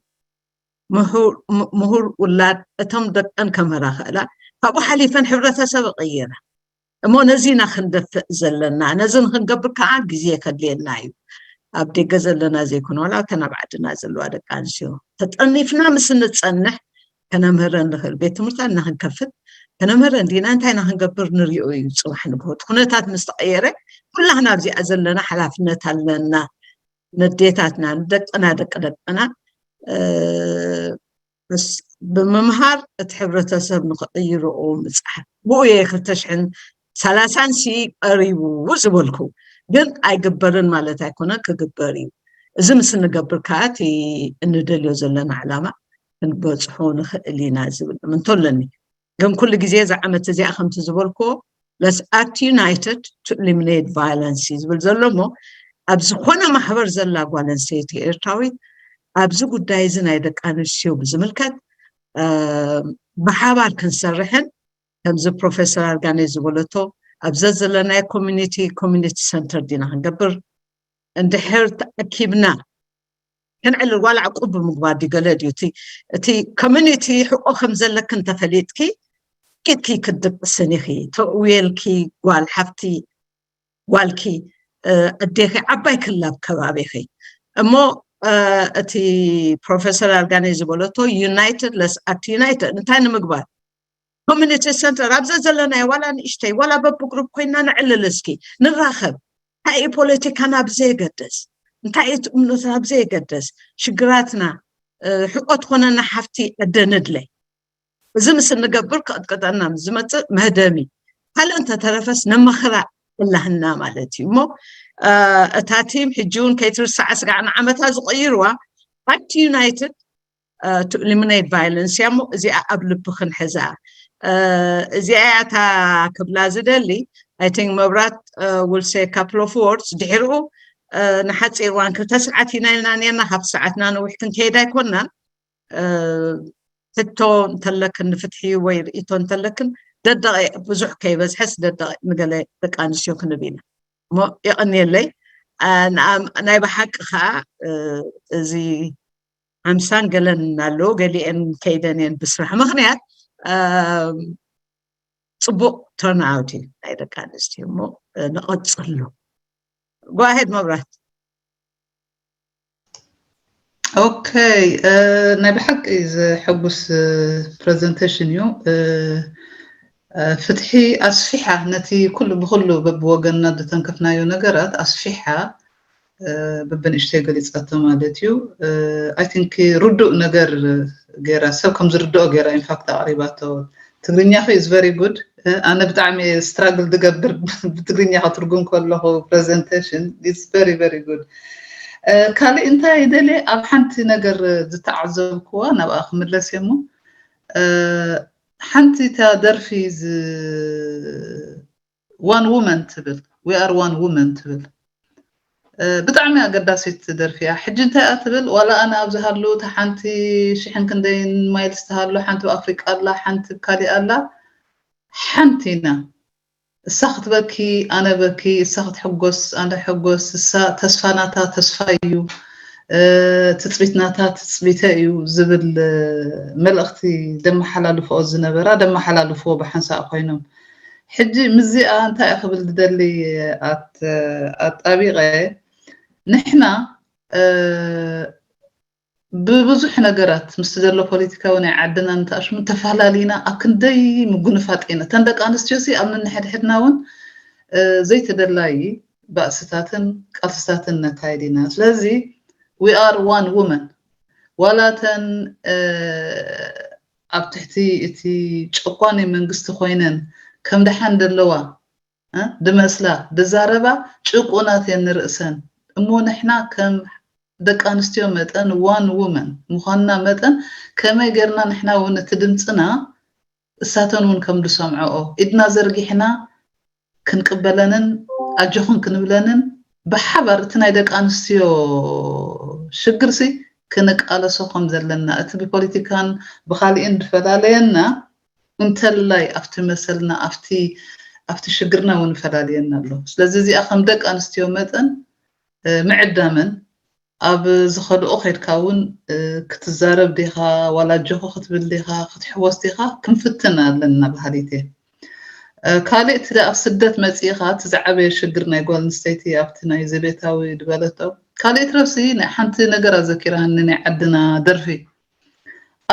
ምሁር ውላድ እቶም ደቀን ከምህራ ክእላ ካብኡ ሓሊፈን ሕብረተሰብ ይቕይራ። እሞ ነዚ ኢና ክንደፍእ ዘለና። ነዚ ንክንገብር ከዓ ግዜ ከድልየና እዩ። ኣብ ደገ ዘለና ዘይኮነ ዋላ እተን ኣብ ዓድና ዘለዋ ደቂ ኣንስትዮ ተጠኒፍና ምስ እንፀንሕ ከነምህረን ንኽእል ቤት ትምህርትና ክንከፍት ከነምህረን ዲና እንታይ ኢና ክንገብር ንሪኦ እዩ። ፅባሕ ንግሆ እቲ ኩነታት ምስ ተቐየረ ኩላህና ኣብዚኣ ዘለና ሓላፍነት ኣለና። ነዴታትና ንደቅና ደቂ ደቅና ብምምሃር እቲ ሕብረተሰብ ንክቕይርኡ ምፅሓፍ ብኡ እየ ክልተ ሽሕን ሰላሳን ሲ ቀሪቡ ዝበልኩ። ግን ኣይግበርን ማለት ኣይኮነ ክግበር እዩ። እዚ ምስ እንገብር ከዓ እቲ እንደልዮ ዘለና ዕላማ ክንበፅሖ ንኽእል ኢና ዝብል እምንቶ ኣለኒ። ግን ኩሉ ግዜ እዛ ዓመት እዚኣ ከምቲ ዝበልክዎ let's act united to eliminate violence እዩ ዝብል ዘሎ እሞ ኣብ ዝኾነ ማሕበር ዘላ ጓል ኣንስተይቲ ኤርትራዊት ኣብዚ ጉዳይ እዚ ናይ ደቂ ኣንስትዮ ብዝምልከት ብሓባር ክንሰርሕን ከምዚ ፕሮፌሰር ኣርጋኔ ዝበለቶ ኣብ ዘዘለናዮ ኮሚኒቲ ኮሚኒቲ ሰንተር ዲና ክንገብር እንድሕር ተኣኪብና ክንዕልል ዋላ ዕቁብ ብምግባር ድዩ ገለ ድዩ እቲ ኮሚኒቲ ሕቆ ከም ዘለኪ እንተፈሊጥኪ ኢድኪ ክትድቅስን ኢኺ ተእውየልኪ ጓል ሓፍቲ ጓልኪ፣ ኣዴኺ፣ ዓባይ ክላብ ከባቢኺ። እሞ እቲ ፕሮፌሰር ኣርጋኔ ዝበለቶ ዩናይትድ ለስ ኣክት ዩናይትድ እንታይ ንምግባር? ኮሚኒቲ ሰንተር ኣብዛ ዘለናዮ ዋላ ንእሽተይ ዋላ በብግሩፕ ኮይና ንዕልል እስኪ ንራኸብ። እንታይ እዩ ፖለቲካ ናብ ዘየገደስ፣ እንታይ እዩ እምነት ናብ ዘየገደስ ሽግራትና ሕቆት ኮነና ሓፍቲ ዕደ ንድለ። እዚ ምስ እንገብር ክቕጥቀጠና ምስ ዝመፅእ መህደሚ ካልእ እንተተረፈስ ነመኽራ እላህና ማለት እዩ። እሞ እታ ቲም ሕጂ እውን ከይትርሳዕ ስጋዕ ንዓመታ ዝቐይርዋ ኣክት ዩናይትድ to eliminate violence እያ። እሞ እዚኣ ኣብ ልቢ ክንሕዛ። እዚኣ እያ እታ ክብላ ዝደሊ። I think መብራት will say couple of words ድሕሪኡ ንሓፂር እዋን ክልተ ሰዓት ኢና ኢልና ነርና። ካብ ሰዓትና ነዊሕ ክንከይድ ኣይኮናን። ሕቶ እንተለክን ንፍትሒ ወይ ርእቶ እንተለክን ደደቂ ብዙሕ ከይበዝሐስ ደደቂ ንገለ ደቂ ኣንስትዮ ክንብ ኢና እሞ የቐንየለይ። ናይ ብሓቂ ከዓ እዚ ሓምሳን ገለን ኣሎ ገሊአን ከይደን እየን ብስራሕ ምክንያት ፅቡቅ ተርንኣውት እዩ ናይ ደቂ ኣንስትዮ እሞ ንቐፅሉ። ጓሄድ መብራት። ኦኬ፣ ናይ ብሓቂ ዘሐጉስ ፕረዘንቴሽን እዩ። ፍትሒ ኣስፊሓ ነቲ ኩሉ ብኩሉ በብወገንና ዝተንከፍናዮ ነገራት ኣስፊሓ በብንእሽተይ ገሊፃቶ ማለት እዩ። I think ርዱእ ነገር ገይራ ሰብ ከም ዝርድኦ ገይራ ኢንፋክት ኣቕሪባቶ። ትግርኛኺ is very good። ኣነ ብጣዕሚ እየ ስትራግል ዝገብር ብትግርኛ ክትርጉም ከለኹ presentation is very very good። ካልእ እንታይ ደልየ ኣብ ሓንቲ ነገር ዝተዓዘብክዋ ናብኣ ክምለስ እየ እሞ ሓንቲ እታ ደርፊ one woman ትብል we are one woman ትብል ብጣዕሚ ኣገዳሲት ደርፊ እያ። ሕጂ እንታይ እያ ትብል ዋላ ኣነ ኣብዚ ሃሉ እታ ሓንቲ ሽሕን ክንደይን ማይልስ ትሃሉ ሓንቲ ኣብ ኣፍሪቃ ኣላ ሓንቲ ካሊእ ኣላ ሓንቲ ኢና እሳ ክትበኪ ኣነ በኪ እሳ ክትሕጎስ ኣነ ሕጎስ እሳ ተስፋ ናታ ተስፋ እዩ ትፅቢት ናታ ትፅቢተ እዩ ዝብል መልእኽቲ ደመሓላልፍኦ ዝነበራ ደመሓላልፍዎ ብሓንሳእ ኮይኖም ሕጂ ምዚኣ እንታይ ክብል ዝደሊ ኣጣቢቐ ንሕና ብብዙሕ ነገራት ምስቲ ዘሎ ፖለቲካዊ ናይ ዓድና ንተኣሽሙ ተፈላለዩና ኣብ ክንደይ ምጉንፋጥ ኢና እተን ደቂ ኣንስትዮ ሲ ኣብ ነንሕድሕድና እውን ዘይተደላዪ ባእስታትን ቃልስታትን ነካይድ ኢና ስለዚ we are one woman ዋላ እተን ኣብ ትሕቲ እቲ ጨቋኒ መንግስቲ ኮይነን ከም ደሓን ዘለዋ ድመስላ ድዛረባ ጭቁናት እየን ንርእሰን እሞ ንሕና ከም ደቂ ኣንስትዮ መጠን one woman ምዃንና መጠን ከመይ ጌርና ንሕና እውን እቲ ድምፅና እሳተን እውን ከም ዝሰምዐኦ ኢድና ዘርጊሕና ክንቅበለንን ኣጆኹን ክንብለንን ብሓባር እቲ ናይ ደቂ ኣንስትዮ ሽግርሲ ክንቃለሶ ከም ዘለና እቲ ብፖለቲካን ብካሊእን ዝፈላለየና እንተላይ ኣብቲ መሰልና ኣብቲ ኣብቲ ሽግርና እውን ፈላልየና ኣሎ ስለዚ እዚኣ ከም ደቂ ኣንስትዮ መጠን ምዕዳመን ኣብ ዝኸድኦ ከድካ እውን ክትዛረብ ዲኻ ዋላ ጆኾ ክትብል ዲኻ ክትሕወስ ዲኻ ክንፍትን ኣለና ባህሊት እየ ካልእ እቲ ኣብ ስደት መፂእኻ እቲ ዝዓበየ ሽግር ናይ ጓል ኣንስተይቲ ኣብቲ ናይ ዘቤታዊ ዝበለቶ ካልእ ትረፍሲ ናይ ሓንቲ ነገር ኣዘኪራኒ ናይ ዓድና ደርፊ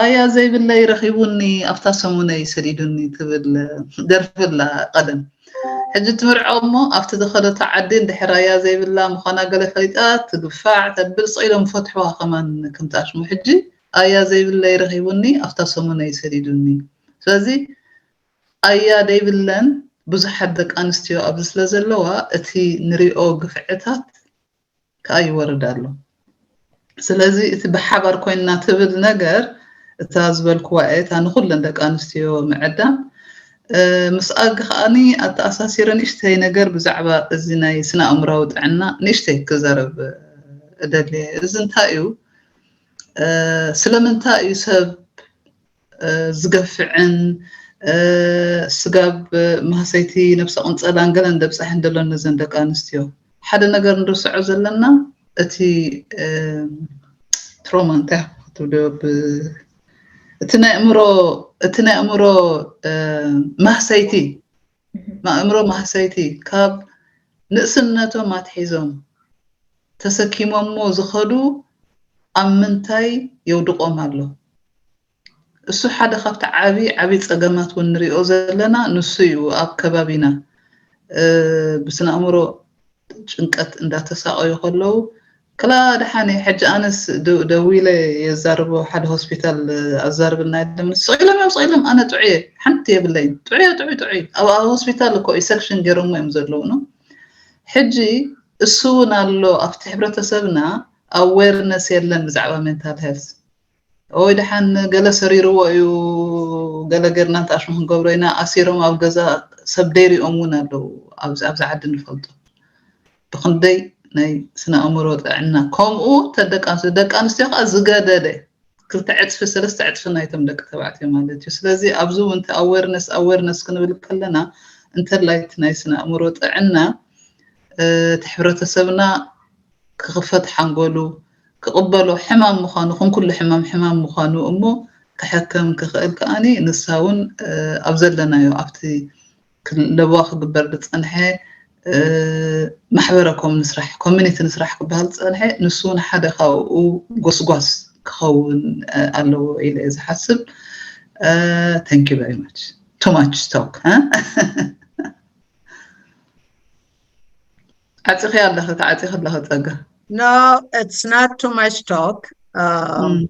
ኣያ ዘይብለይ ረኺቡኒ ኣብታ ሰሙነይ ሰዲዱኒ ትብል ደርፊ ኣላ ቀደም ሕጂ ትምርዖ እሞ ኣብቲ ዝኸደቶ ዓዲ እንድሕር ኣያ ዘይብላ ምዃና ገለ ፈሊጣ ትግፋዕ ተብል ስቕ ኢሎም ፈትሕዋ ከማን ከምትኣሽሙ ሕጂ ኣያ ዘይብለይ ረኺቡኒ ኣብታ ሰሙነይ ሰዲዱኒ ስለዚ ኣያ ደይብለን ብዙሓት ደቂ ኣንስትዮ ኣብዚ ስለ ዘለዋ እቲ ንሪኦ ግፍዕታት ከዓ ይወርድ ኣሎ ስለዚ እቲ ብሓባር ኮይንና ትብል ነገር እታ ዝበልክዋ እየ እታ ንኩለን ደቂ ኣንስትዮ ምዕዳም ምስኣ ከዓኒ ኣተኣሳሲረ ንእሽተይ ነገር ብዛዕባ እዚ ናይ ስነ ኣእምራዊ ጥዕና ንእሽተይ ክዛረብ እደሊ እዚ እንታይ እዩ ስለምንታይ እዩ ሰብ ዝገፍዕን ስጋብ ማህሰይቲ ነብሰ ቅንፀላን ገለን ደብፃሕን ደሎን ነዘን ደቂ ኣንስትዮ ሓደ ነገር ንርስዖ ዘለና እቲ ትሮማ እንታይ ክትብልዮ እቲ ናይ ኣእምሮ እቲ ናይ ኣእምሮ ማህሰይቲ ኣእምሮ ማህሰይቲ ካብ ንእስነቶም ኣትሒዞም ተሰኪሞሞ ዝኸዱ ኣብ ምንታይ የውድቖም ኣሎ? እሱ ሓደ ካብቲ ዓቢ ዓቢ ጸገማት እውን ንሪኦ ዘለና ንሱ እዩ። ኣብ ከባቢና ብስነ ኣእምሮ ጭንቀት እንዳተሳቐዩ ከለዉ ክላ ደሓን ሕጂ ኣነስ ደዊለ የዛርቦ ሓደ ሆስፒታል ኣዛርብልና የለም ስቕ ኢሎም እዮም ስቕ ኢሎም ኣነ ጥዑየ ሓንቲ የብለይን ጥዑየ ጥዑይ ጥዑይ ኣብ ሆስፒታል እኮ ኢሰክሽን ገይሮሞ እዮም ዘለዉ ነው። ሕጂ እሱ እውን ኣሎ ኣብቲ ሕብረተሰብና ኣዌርነስ የለን ብዛዕባ ሜንታል ሄልስ ወይ ደሓን ገለ ሰሪርዎ እዩ ገለ ገርና እንተኣሽሙ ክንገብሮ ኢና ኣሲሮም ኣብ ገዛ ሰብ ደይሪኦም እውን ኣለዉ ኣብዚ ዓዲ ንፈልጦ ብክንደይ ናይ ስነ ኣእምሮ ጥዕና ከምኡ ተደቂ ኣንስትዮ ደቂ ኣንስትዮ ከዓ ዝገደደ ክልተ ዕፅፊ ሰለስተ ዕፅፊ ናይቶም ደቂ ተባዕትዮ ማለት እዩ ስለዚ ኣብዚ እውን ኣወርነስ ኣወርነስ ክንብል ከለና እንተላይ ናይ ስነ ኣእምሮ ጥዕና እቲ ሕብረተሰብና ክኽፈት ሓንጎሉ ክቕበሎ ሕማም ምዃኑ ከም ኩሉ ሕማም ሕማም ምዃኑ እሞ ክሕከም ክኽእል ከኣኒ ንሳ እውን ኣብ ዘለናዮ ኣብቲ ለበዋ ክግበር ዝፀንሐ ማሕበረ ኮም ንስራሕ ኮሚኒቲ ንስራሕ ክበሃል ዝፀንሐ ንሱ እውን ሓደ ካብኡ ጎስጓስ ክኸውን ኣለዎ ኢለ እየ ዝሓስብ thank you very much too much talk ዓፂኺ ኣለኺ ተዓፂኺ ኣለኺ ፀጋ No, it's not too much talk. Um,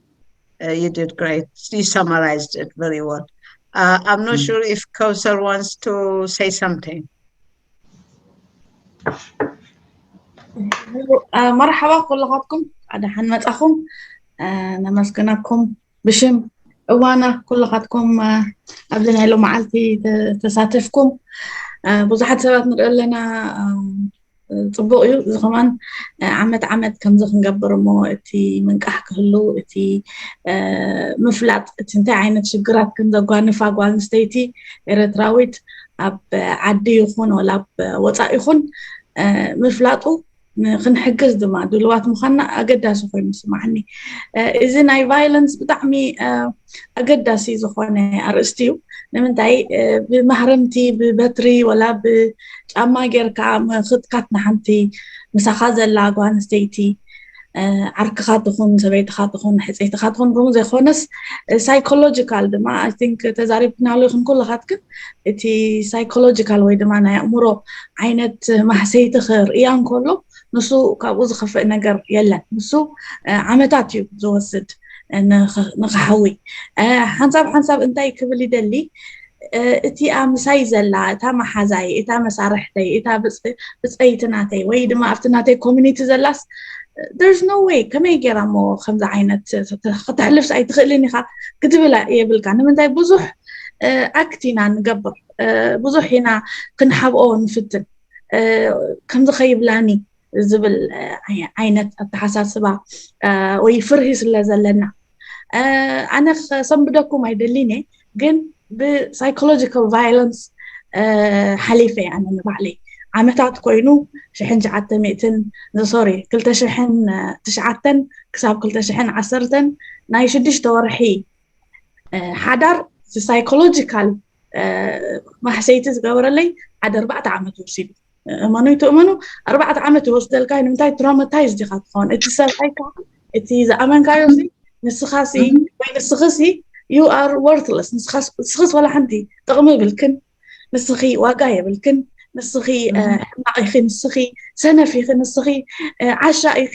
uh, you did great. You summarized it very well. Uh, I'm not sure if Kausar wants to say something. መርሓባ ኩልኻትኩም ኣደሓን መጻኹም ነመስግነኩም ብሽም እዋና ኩልኻትኩም ኣብዚ ናይ ሎመዓልቲ ተሳተፍኩም ብዙሓት ሰባት ንርኢ ኣለና ፅቡቕ እዩ እዚ ከማን ዓመት ዓመት ከምዚ ክንገብር እሞ እቲ ምንቃሕ ክህሉ እቲ ምፍላጥ እቲ እንታይ ዓይነት ሽግራት ከም ዘጓንፋ ጓል ኣንስተይቲ ኤረትራዊት ኣብ ዓዲ ይኹን ወላ ኣብ ወፃእ ይኹን ምፍላጡ ክንሕግዝ ድማ ድልዋት ምዃንና ኣገዳሲ ኮይኑ ዝስማዓኒ እዚ ናይ ቫይለንስ ብጣዕሚ ኣገዳሲ ዝኾነ ኣርእስቲ እዩ ንምንታይ ብማህረምቲ ብበትሪ ወላ ብጫማ ጌርካ ምኽጥካት ንሓንቲ ምሳኻ ዘላ ጓል ኣንስተይቲ ዓርክኻ ትኹን ሰበይትኻ ትኹን ሕፀይትኻ ትኹን ከምኡ ዘይኮነስ ሳይኮሎጂካል ድማ I think ተዛሪብናሉ ይኹን ኩልኻትክን እቲ ሳይኮሎጂካል ወይ ድማ ናይ ኣእምሮ ዓይነት ማህሰይቲ ክርእያ እንከሎ ንሱ ካብኡ ዝኸፍእ ነገር የለን ንሱ ዓመታት እዩ ዝወስድ ንክሓዊ ሓንሳብ ሓንሳብ እንታይ ክብል ይደሊ እቲኣ ምሳይ ዘላ እታ መሓዛይ እታ መሳርሕተይ እታ ብፀይቲ ናተይ ወይ ድማ ኣብቲ ናተይ ኮሚኒቲ ዘላስ there's no way ከመይ ገይራ እሞ ከምዚ ዓይነት ከተሕልፍስ ኣይትኽእልን ኢኻ ክትብል የብልካ ንምንታይ ብዙሕ ኣክት ኢና ንገብር ብዙሕ ኢና ክንሓብኦ ንፍትን ከምዚ ከይብላኒ ዝብል ዓይነት ኣተሓሳስባ ወይ ፍርሂ ስለ ዘለና ኣነ ከሰንብደኩም ኣይደሊን እየ ግን ብሳይኮሎጂካል ቫይለንስ ሓሊፈ ኣነ ንባዕለይ ዓመታት ኮይኑ ሽሕን ትሽዓተ ሚእትን ሶሪ ክልተ ሽሕን ትሽዓተን ክሳብ ክልተ ሽሕን ዓሰርተን ናይ ሽዱሽተ ወርሒ ሓዳር ሳይኮሎጂካል ማሕሰይቲ ዝገበረለይ ሓደ ኣርባዕተ ዓመት ወሲዱ እመኑ ይትእመኑ ኣርባዕተ ዓመት ይወስደልካ ንምንታይ ትራውማታይዝ ዲኻ ትኸውን እቲ ሰብኣይካ እቲ ዝኣመንካዮ ንስኻሲ ወይ ንስኽሲ you are worthless ንስኽስ ወላ ሓንቲ ጥቕሚ ብልክን ንስኺ ዋጋ የብልክን ንስኺ ሕማቕ ኢኺ ንስኺ ሰነፍ ኢኺ ንስኺ ዓሻ ኢኺ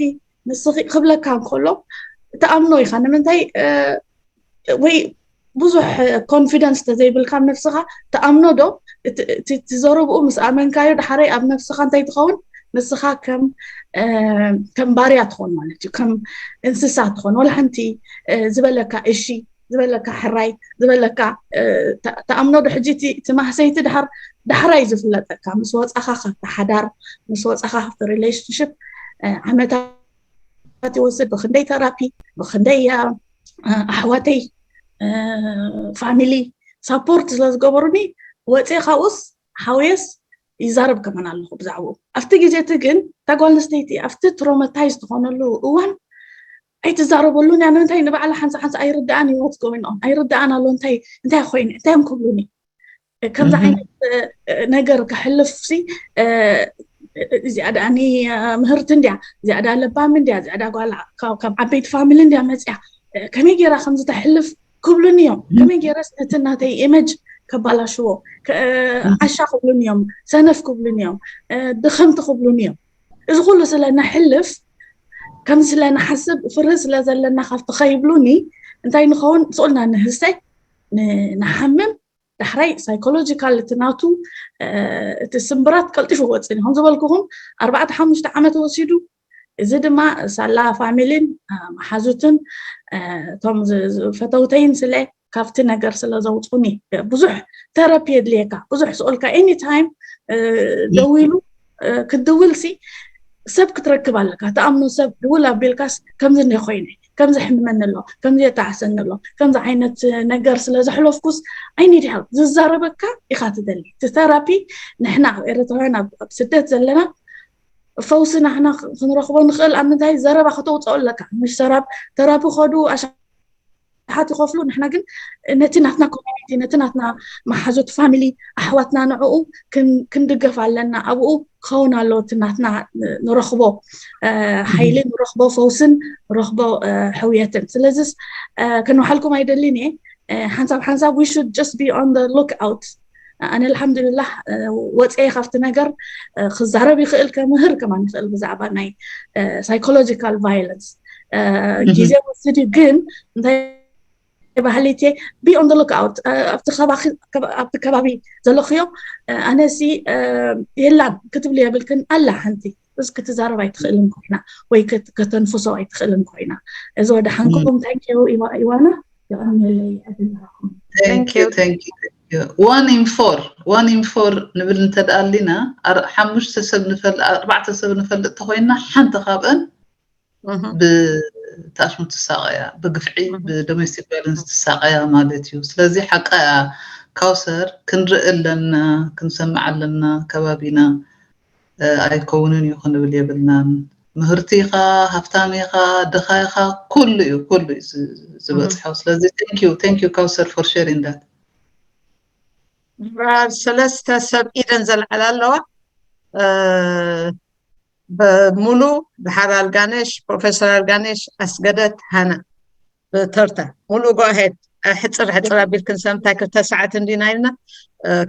ንስኺ ክብለካ እንከሎ ትኣምኖ ኢኻ ንምንታይ ወይ ብዙሕ ኮንፊደንስ ተዘይብልካ ኣብ ነብስኻ ትኣምኖ ዶ እቲ ዘረብኡ ምስ ኣመንካዮ ድሓረይ ኣብ ነብስኻ እንታይ ትኸውን ንስኻ ከም ከም ባርያ ትኾን ማለት እዩ ከም እንስሳ ትኾን ወላ ሓንቲ ዝበለካ እሺ ዝበለካ ሕራይ ዝበለካ ተኣምኖ ዶ ሕጂ እቲ ማህሰይቲ ድሓር ዳሕራይ ዝፍለጠካ ምስ ወፃኻ ካብቲ ሓዳር ምስ ወፃኻ ካብቲ ሪሌሽንሽፕ ዓመታት ይወስድ ብክንደይ ተራፒ ብክንደይ ኣሕዋተይ ፋሚሊ ሳፖርት ስለ ዝገበሩኒ ወፅየ ካብኡስ ሓውየስ ይዛረብ ከመን ኣለኹ ብዛዕባኡ ኣብቲ ግዜ እቲ ግን እታ ጓል ኣንስተይቲ ኣብቲ ትሮማታይዝ ዝኾነሉ እዋን ኣይትዛረበሉን እያ ንምንታይ ንባዕላ ሓንሳ ሓንሳ ኣይርዳኣን እዩ what's going on ኣይርዳኣን ኣሎ እንታይ እንታይ ኮይኑ እንታይ እዮም ክብሉኒ ከምዚ ዓይነት ነገር ክሕልፍ ሲ እዚኣ ደኣ ምህርቲ እንድያ፣ እዚኣ ደኣ ለባም እንድያ፣ እዚኣ ደኣ ጓል ካብ ዓበይቲ ፋሚሊ እንድያ መፅያ፣ ከመይ ገይራ ከምዚ ተሕልፍ ክብሉኒ እዮም። ከመይ ገይረስ ነቲ ናተይ ኢመጅ ከባላሽዎ፣ ዓሻ ክብሉኒ እዮም፣ ሰነፍ ክብሉኒ እዮም፣ ድኸምቲ ክብሉኒ እዮም። እዚ ኩሉ ስለ ነሕልፍ፣ ከምዚ ስለ ንሓስብ፣ ፍርህ ስለ ዘለና ካብቲ ከይብሉኒ እንታይ ንኸውን ስኡልና ንህሰይ ንሓምም። ዳሕራይ ሳይኮሎጂካል እቲ ናቱ እቲ ስምብራት ቀልጢፉ ወፅእ ከም ዝበልኩኹም ኣርባዕተ ሓሙሽተ ዓመት ወሲዱ። እዚ ድማ ሳላ ፋሚሊን መሓዙትን እቶም ፈተውተይን ስለ ካብቲ ነገር ስለ ዘውፁኒ ብዙሕ ተረፒ የድልየካ። ብዙሕ ስኦልካ ኤኒታይም ደዊሉ ክትድውል ሲ ሰብ ክትረክብ ኣለካ። ተኣምኖ ሰብ ድውል ኣቢልካስ ከምዚ እንደ ኮይነ ከምዚ ሕምመኒ ኣሎ ከምዚ የጣዕሰኒ ኣሎ ከምዚ ዓይነት ነገር ስለ ዘሕለፍኩስ ኣይኒድ ሄልፕ ዝዛረበካ ኢኻ ትደሊ። እቲ ተራፒ ንሕና ኤረትራውያን ኣብ ስደት ዘለና ፈውሲ ናሕና ክንረኽቦ ንኽእል ኣብ ምንታይ ዘረባ ከተውፅኦ ኣለካ። ምሽ ሰራብ ተራፒ ከዱ ኣሽሓት ይኸፍሉ። ንሕና ግን ነቲ ናትና ኮሚኒቲ ነቲ ናትና መሓዙት ፋሚሊ ኣሕዋትና ንዕኡ ክንድገፍ ኣለና። ኣብኡ ክኸውን ኣሎ እቲ ናትና ንረኽቦ ሓይሊ ንረኽቦ ፈውስን ንረኽቦ ሕውየትን። ስለዚስ ከንባሓልኩም ኣይደልን እየ። ሓንሳብ ሓንሳብ we should just be on the look out። ኣነ ኣልሓምዱልላህ ወፅኤ ካብቲ ነገር ክዛረብ ይኽእል፣ ከምህር ከማን ይኽእል ብዛዕባ ናይ ሳይኮሎጂካል ቫይለንስ ግዜ ወስድ እዩ። ግን እንታይ ባህሊ እቲ be on the look out ኣብቲ ከባቢ ዘለኽዮ ኣነሲ የላን ክትብሉ የብልክን ኣላ ሓንቲ እዚ ክትዛረብ ኣይትኽእልን ኮይና ወይ ከተንፍሶ ኣይትኽእልን ኮይና። እዚ ወደ ሓንኩም ታንኪዩ ኢዋና። የቐንየለይ ኣድናኹም። One in four one in four ንብል እንተደኣሊና ሓሙሽተ ሰብ ንፈልጥ ኣርባዕተ ሰብ ንፈልጥ ተኮይና ሓንቲ ካብአን ብታሽሙ ትሳቀያ ብግፍዒ ብዶሜስቲክ ቫይለንስ ትሳቀያ ማለት እዩ። ስለዚ ሓቃ እያ ካውሰር ክንርኢ ኣለና ክንሰምዕ ኣለና ከባቢና ኣይከውንን እዩ ክንብል የብልናን። ምህርቲ ኢኻ ሃፍታም ኢኻ ድኻ ኢኻ ኩሉ እዩ ኩሉ እዩ ዝበፅሖ። ስለዚ thank you thank you ካውሰር for sharing that። ሰለስተ ሰብ ኢደን ዘልዓላ ኣለዋ። ሙሉ ድሓር ኣልጋነሽ ፕሮፌሰር ኣልጋነሽ ኣስገደት ሃና ብተርታ ሙሉ go ahead። ሕፅር ሕፅር ኣቢልክን ሰምታይ ክልተ ሰዓት እንዲና ኢልና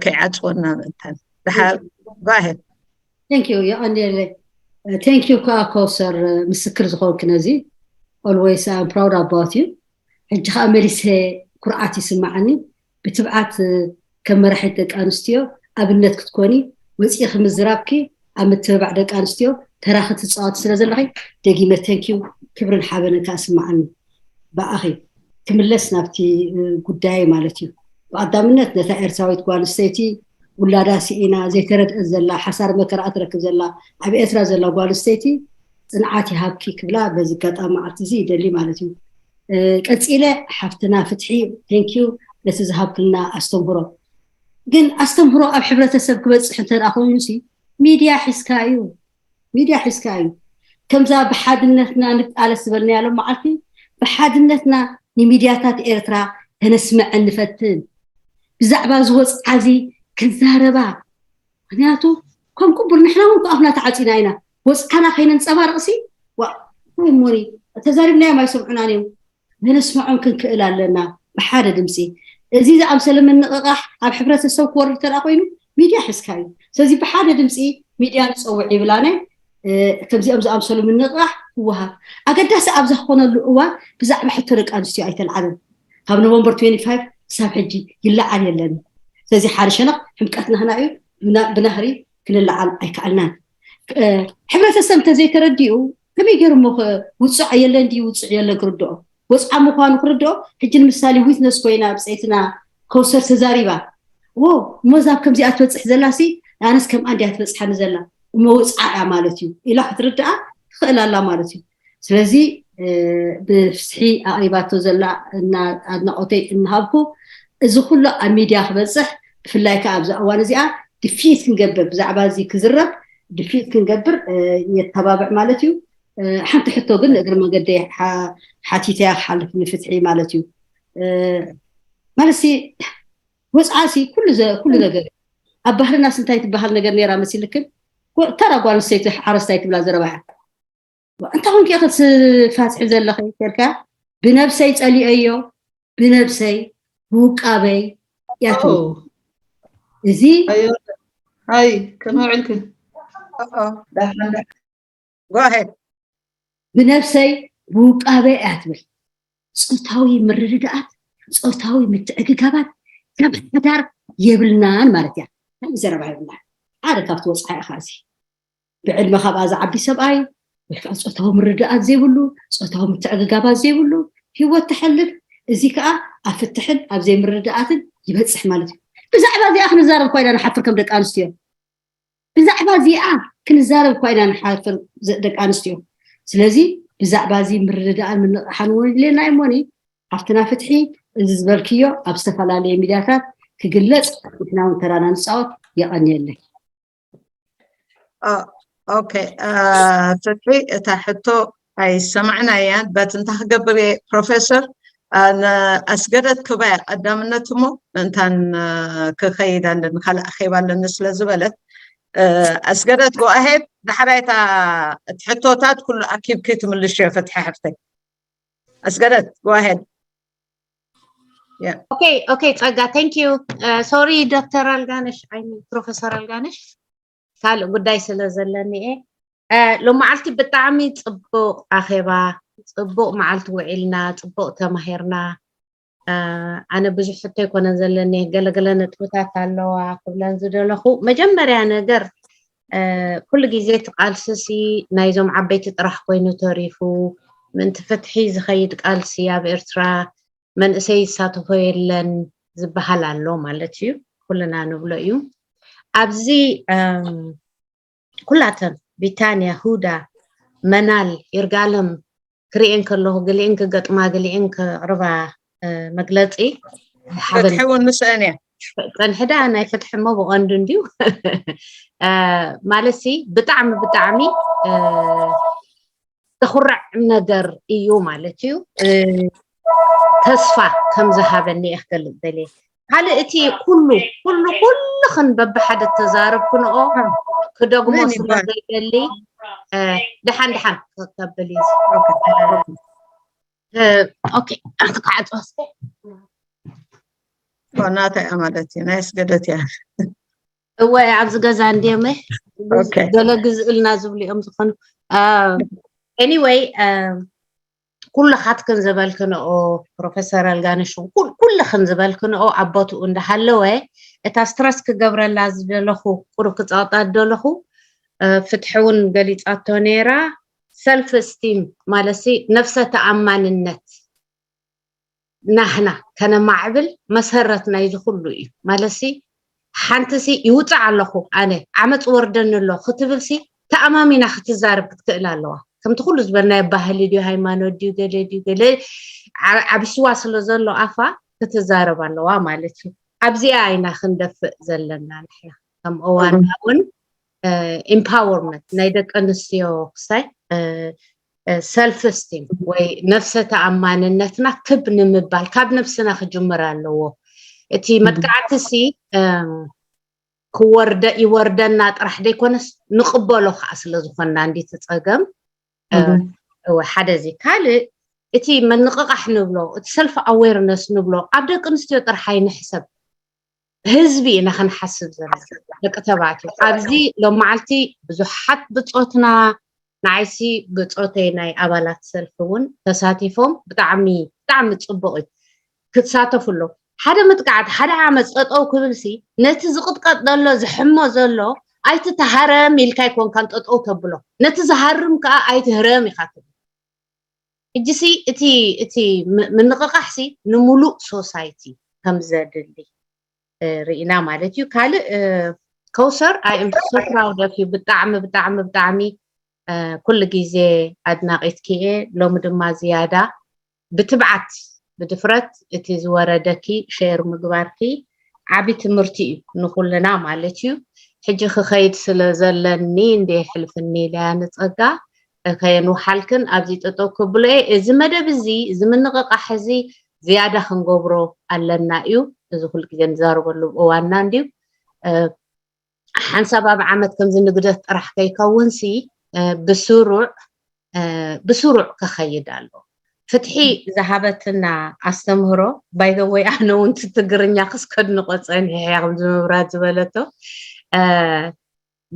ከይዓፅወና ምእንታን ድሓር go ahead። Thank you የቐንየለይ። Thank you ከዓ ኮሰር ምስክር ዝኾንክ ነዚ always I'm proud about you። ሕጂ ከዓ መሊሰ ኩርዓት ይስማዓኒ ብትብዓት ከም መራሒት ደቂ ኣንስትዮ ኣብነት ክትኮኒ ወፂእኺ ምዝራብኪ ኣብ ምትብባዕ ደቂ ኣንስትዮ ተራኺ ትፃወቲ ስለ ዘለኺ ደጊመ thank you ክብርን ሓበንን ከዓ ስማዓኒ። ብኣኺ ክምለስ ናብቲ ጉዳይ ማለት እዩ። ብቐዳምነት ነታ ኤርትራዊት ጓል ኣንስተይቲ ውላዳ ስኢና ዘይተረድአት ዘላ ሓሳር መከራ እትረክብ ዘላ ኣብ ኤርትራ ዘላ ጓል ኣንስተይቲ ፅንዓት ይሃብኪ ክብላ በዚ ኣጋጣሚ መዓልቲ እዚ ይደሊ ማለት እዩ። ቀፂለ ሓፍትና ፍትሒ thank you ነቲ ዝሃብክልና ኣስተምህሮ። ግን ኣስተምህሮ ኣብ ሕብረተሰብ ክበፅሕ እንተ ኮይኑ ሲ ሚድያ ሒዝካ እዩ። ሚድያ ሒዝካ እዩ። ከምዛ ብሓድነትና ንቃለስ ዝበልናያ ሎም መዓልቲ ብሓድነትና ንሚድያታት ኤርትራ ከነስምዐን ንፈትን። ብዛዕባ እዚ ወፅዓ እዚ ክዛረባ። ምክንያቱ ከም ቅቡል ንሕና እውን ኣፍና ተዓፂና ኢና። ወፅዓና ከይነንፀባርቕ ሲ ዋ እንታይ እሞኒ ተዛሪብናዮም ኣይሰምዑናን እዮም። ነነስምዖም ክንክእል ኣለና ብሓደ ድምፂ። እዚ ዝኣምሰለ ምንቕቓሕ ኣብ ሕብረተሰብ ክወርድ ተደኣ ኮይኑ ሚድያ ሒዝካ እዩ። ስለዚ ብሓደ ድምፂ ሚድያ ንፀውዕ ይብል ኣነ። ከምዚኦም ዝኣምሰሉ ምንቕቓሕ ክወሃብ ኣገዳሲ ኣብ ዝኾነሉ እዋን ብዛዕባ ሕቶ ደቂ ኣንስትዮ ኣይተልዓለን። ካብ ኖቨምበር ትዌንቲ ፋይቭ ክሳብ ሕጂ ይለዓል የለን። ስለዚ ሓደ ሸነቕ ሕምቀት ናህና እዩ። ብናህሪ ክንለዓል ኣይከኣልናን። ሕብረተሰብ እንተዘይተረዲኡ ከመይ ገይሩ እሞ ውፅዕ የለን ድዩ ውፅዕ የለን ክርድኦ? ወፅዓ ምኳኑ ክርድኦ ሕጂ ንምሳሌ ዊትነስ ኮይና ብፀይትና ከውሰር ተዛሪባ ዎ እሞ ዛብ ከምዚኣ ትበፅሕ ዘላ ሲ ኣነስ ከምኣ እንዲያ ትበፅሓኒ ዘላ እሞ ወፅዓ እያ ማለት እዩ ኢላ ክትርድኣ ትኽእል ኣላ ማለት እዩ። ስለዚ ብፍስሒ ኣቕሪባቶ ዘላ ኣድናቆተይ እናሃብኩ እዚ ኩሉ ኣብ ሚድያ ክበፅሕ ብፍላይ ከዓ ኣብዛ እዋን እዚኣ ድፊት ክንገብር ብዛዕባ እዚ ክዝረብ ድፊት ክንገብር የተባብዕ ማለት እዩ። ሓንቲ ሕቶ ግን ንእግሪ መንገደይ ሓቲተያ ክሓልፍ ንፍትሒ ማለት እዩ። ማለት ሲ ወፅዓ ሲ ኩሉ ነገር እዩ። ኣብ ባህርናስ እንታይ ትበሃል ነገር ነይራ መሲልክን? ተራ ጓል ኣንስተይቲ ሓረስታይ ትብላ ዘረባ እያ። እንታይ ኮንኪ ክትፋትሒ ዘለኺ? ኬድካ ብነብሰይ ጸሊኦዮ፣ ብነብሰይ ብውቃበይ እያ ትብል። እዚ ኣይ ከመይ ውዕልኪ? ዳሓን ጓሄድ ብነብሰይ ብውቃበይ እያ ትብል። ጾታዊ ምርድዳኣት፣ ጾታዊ ምትዕግጋባት ከም ሓዳር የብልናን ማለት እያ። ናይ ዘረባ የብልናን። ሓደ ካብቲ ወፃኢ ኢኻ እዚ ብዕድመ ካብኣ ዝዓቢ ሰብኣይ ወይ ከዓ ፆታዊ ምርድኣት ዘይብሉ፣ ፆታዊ ምትዕግጋባት ዘይብሉ ህይወት ተሕልፍ። እዚ ከዓ ኣብ ፍትሕን ኣብ ዘይምርድኣትን ይበፅሕ ማለት እዩ። ብዛዕባ እዚኣ ክንዛረብ እኳ ኢና ንሓፍር ከም ደቂ ኣንስትዮ። ብዛዕባ እዚኣ ክንዛረብ እኳ ኢና ንሓፍር ደቂ ኣንስትዮ። ስለዚ ብዛዕባ እዚ ምርድዳእን ምንቕሓን እውን የድልየና እዩ እሞኒ ኣብትና ፍትሒ እዚ ዝበልክዮ ኣብ ዝተፈላለየ ሚድያታት ክግለፅ ንሕና እውን ተራና ንፃወት። የቐንየለይ። ኦኬ ፍትሒ እታ ሕቶ ኣይሰማዕናያን በት እንታይ ክገብር እየ ፕሮፌሰር ኣስገደት ክባያ ቀዳምነት እሞ ምእንታን ክኸይድ ኣለኒ ካልእ ኣኼባ ኣለኒ ስለ ዝበለት ኣስገደት ጎኣሄድ ዳሕራይ እታ እቲ ሕቶታት ኩሉ ኣኪብኪ ትምልሽ እዮ ፍትሒ ሕፍተይ ኣስገደት ጎኣሄድ ኦኬ ኦኬ ጸጋ thank you sorry ዶክተር ኣልጋነሽ I mean ፕሮፌሰር ኣልጋነሽ ካልእ ጉዳይ ስለ ዘለኒ እየ። ሎመዓልቲ ብጣዕሚ ጽቡቕ ኣኼባ፣ ጽቡቕ መዓልቲ ውዒልና፣ ጽቡቕ ተማሂርና። ኣነ ብዙሕ ሕቶ ኣይኮነን ዘለኒ፣ ገለገለ ነጥብታት ኣለዋ ክብለን ዝደለኹ። መጀመርያ ነገር ኩሉ ግዜ እቲ ቃልስሲ ናይዞም ዓበይቲ ጥራሕ ኮይኑ ተሪፉ ምእንቲ ፍትሒ ዝኸይድ ቃልሲ ኣብ ኤርትራ መንእሰይ ይሳተፎ የለን ዝበሃል ኣሎ ማለት እዩ። ኩልና ንብሎ እዩ። ኣብዚ ኩላተን ቢታንያ፣ ሁዳ፣ መናል፣ ይርጋለም ክርእየን ከለኹ ገሊኤን ክገጥማ ገሊኤን ከቕርባ መግለፂ ሓበን ፍትሕውን ምስአን እያ ፀንሕዳ ናይ ፍትሒ እሞ ብቐንዱ እንድዩ ማለትሲ ብጣዕሚ ብጣዕሚ ዘኹርዕ ነገር እዩ ማለት እዩ። ተስፋ ከም ዝሃበኒ እየ ክገልፅ ደልየ። ካልእ እቲ ኩሉ ኩሉ ኩልኽን በብሓደ ተዛረብክንኦ ክደግሞ ስለ ዘይደሊ ደሓን ደሓን ከብል እዩ። ኦኬ ኣንቲ ክዓፅዋ እስከ ናታ እያ ማለት እዩ ናይ ኣስገደት እያ እወ ኣብዚ ገዛ እንድየመ ገለ ግዝእልና ዝብሉ እዮም ዝኾኑ anyway ኩልኻትክን ዝበልክንኦ ፕሮፌሰር ኣልጋነሽ ኩልኽን ዝበልክንኦ ኣብ ቦትኡ እንዳሃለወ እታ ስትረስ ክገብረላ ዝደለኹ ቁሩብ ክፀቕጣ ዝደለኹ ፍትሒ እውን ገሊፃቶ ነይራ ሰልፍ ስቲም ማለት ነፍሰ ተኣማንነት ናህና ከነማዕብል መሰረት ናይዚ ኩሉ እዩ ማለትሲ ሓንትሲ ይውፃዕ ኣለኹ ኣነ ዓመፅ ወርደኒ ኣሎ ክትብልሲ ተኣማሚና ክትዛረብ ክትክእል ኣለዋ ከምቲ ኩሉ ዝበልናዮ ባህሊ ድዩ ሃይማኖት ድዩ ገለ ድዩ ገለ ዓብስዋ ስለ ዘሎ ኣፋ ክትዛረብ ኣለዋ ማለት እዩ ኣብዚኣ ኢና ክንደፍእ ዘለና ንሕና ከም እዋና እውን empowerment ናይ ደቂ ኣንስትዮ ክሳይ self esteem ወይ ነፍሰ ተኣማንነትና ክብ ንምባል ካብ ነብስና ክጅምር ኣለዎ እቲ መጥቃዕቲ ሲ ክወርደ ይወርደና ጥራሕ ዘይኮነስ ንቕበሎ ከዓ ስለ ዝኾንና እንዲ ትፀገም ሓደ እዚ ካልእ እቲ ምንቕቓሕ ንብሎ እቲ self awareness ንብሎ ኣብ ደቂ ኣንስትዮ ጥራሕ ኣይንሕሰብ ህዝቢ ኢና ክንሓስብ ዘለና ደቂ ተባዕትዮ ኣብዚ ሎም መዓልቲ ብዙሓት ብፆትና ንዓይሲ ብፆተይ ናይ ኣባላት ሰልፊ እውን ተሳቲፎም ብጣዕሚ ብጣዕሚ ፅቡቅ እዩ ክትሳተፉ ኣለዎ ሓደ መጥቃዕቲ ሓደ ዓመፅ ጠጠው ክብልሲ ነቲ ዝቅጥቀጥ ዘሎ ዝሕሞ ዘሎ ኣይትተሃረም ኢልካ ኣይኮንካን ጠጠው ተብሎ ነቲ ዝሃርም ከዓ ኣይትህረም ኢካ ትብል ሕጂሲ እቲ እቲ ምንቕቃሕሲ ንሙሉእ ሶሳይቲ ከም ዘድሊ ርኢና ማለት እዩ ካልእ ከውሰር I am so proud of you ብጣዕሚ ብጣዕሚ ብጣዕሚ ኩሉ ግዜ ኣድናቂትኪ እየ ሎሚ ድማ ዝያዳ ብትብዓት ብድፍረት እቲ ዝወረደኪ ሼር ምግባርኪ ዓቢ ትምህርቲ እዩ ንኩልና ማለት እዩ ሕጂ ክኸይድ ስለ ዘለኒ እንደ ሕልፍኒ ኢለያ ንፀጋ ከየንውሓልክን ኣብዚ ጠጠው ክብሎ እየ እዚ መደብ እዚ እዚ ምንቕቃሕ እዚ ዝያዳ ክንገብሮ ኣለና እዩ እዚ ኩሉ ግዜ ንዛረበሉ እዋንና እንድዩ ሓንሳብ ኣብ ዓመት ከምዚ ንግደት ጥራሕ ከይከውንሲ ብስሩዕ ብስሩዕ ክኸይድ ኣሎ። ፍትሒ ዝሃበትና ኣስተምህሮ ባይዘወይ ኣነ እውን ትግርኛ ክስከድንቆ ፀኒሐ እያ ከምዚ ምብራት ዝበለቶ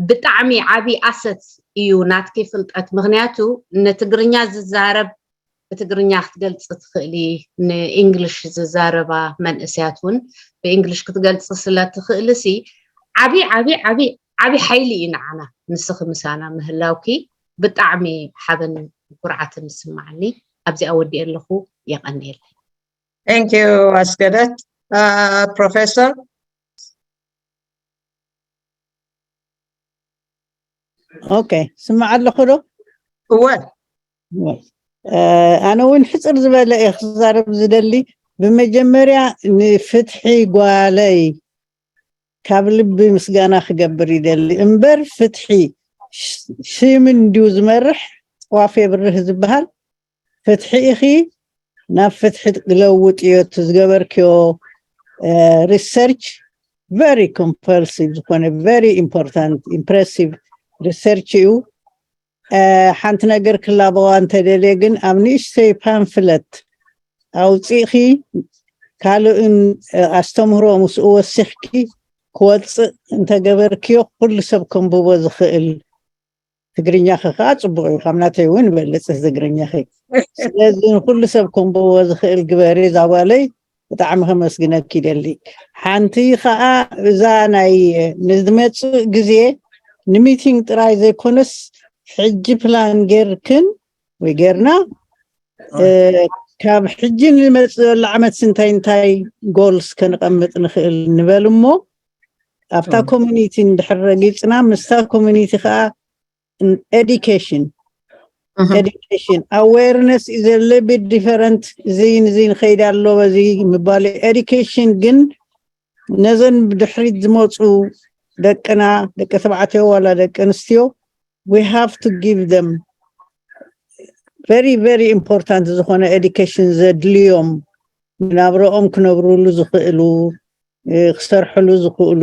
ብጣዕሚ ዓብዪ ኣሰት እዩ ናትኪ ፍልጠት። ምክንያቱ ንትግርኛ ዝዛረብ ብትግርኛ ክትገልፂ ትኽእሊ፣ ንእንግሊሽ ዝዛረባ መንእስያት እውን ብእንግሊሽ ክትገልፂ ስለትኽእልሲ ዓብዪ ዓብዪ ዓብዪ ዓብዪ ሓይሊ እዩ ንዓና ንስኺ ምሳና ምህላውኪ። ብጣዕሚ ሓበን ኩርዓትን ዝስማዓኒ። ኣብዚኣ ወዲኤ ኣለኹ። የቐንየለይ። Thank you ኣስገደት። ፕሮፌሰር ኦኬ፣ ስማዕ ኣለኹ ዶ? እወ ኣነ እውን ሕፅር ዝበለ እየ ክዛረብ ዝደሊ። ብመጀመርያ ንፍትሒ ጓለይ ካብ ልቢ ምስጋና ክገብር ይደሊ። እምበር ፍትሒ ሽምን ድዩ ዝመርሕ? ጥዋፍ የብርህ ዝበሃል። ፍትሒ ኢኺ ናብ ፍትሒ ክለውጥ እዮ እቲ ዝገበርክዮ research very compulsive ዝኾነ very important impressive research እዩ። ሓንቲ ነገር ክላበዋ እንተደልየ ግን ኣብ ንእሽተይ pamphlet ኣውፂእኺ ካልእን ኣስተምህሮ ምስኡ ወሲኽኪ ክወፅእ እንተገበርክዮ ኩሉ ሰብ ከንብቦ ዝኽእል ትግርኛኺ ከዓ ፅቡቅ እዩ ካብ ናተይ እውን ይበልፅ ትግርኛኺ ስለዚ ንኩሉ ሰብ ከንብቦ ዝኽእል ግበሪ እዛ ጓለይ ብጣዕሚ ከመስግነኪ ይደሊ ሓንቲ ከዓ እዛ ናይ ንዝመፅእ ግዜ ንሚቲንግ ጥራይ ዘይኮነስ ሕጂ ፕላን ጌርክን ወይ ጌርና ካብ ሕጂ ንመፅእ ዘሎ ዓመት እንታይ እንታይ ጎልስ ከነቐምጥ ንኽእል ንበል እሞ ኣብታ ኮሚኒቲ እንድሕር ረጊፅና ምስታ ኮሚኒቲ ከዓ education education awareness is a little bit different እዚ ንዚ ንኸይድ ኣሎ በዚ ምባል education ግን ነዘን ብድሕሪት ዝመፁ ደቅና ደቂ ተባዕትዮ ዋላ ደቂ ኣንስትዮ we have to give them very very important ዝኾነ education ዘድልዮም ናብረኦም ክነብሩሉ ዝኽእሉ ክሰርሕሉ ዝኽእሉ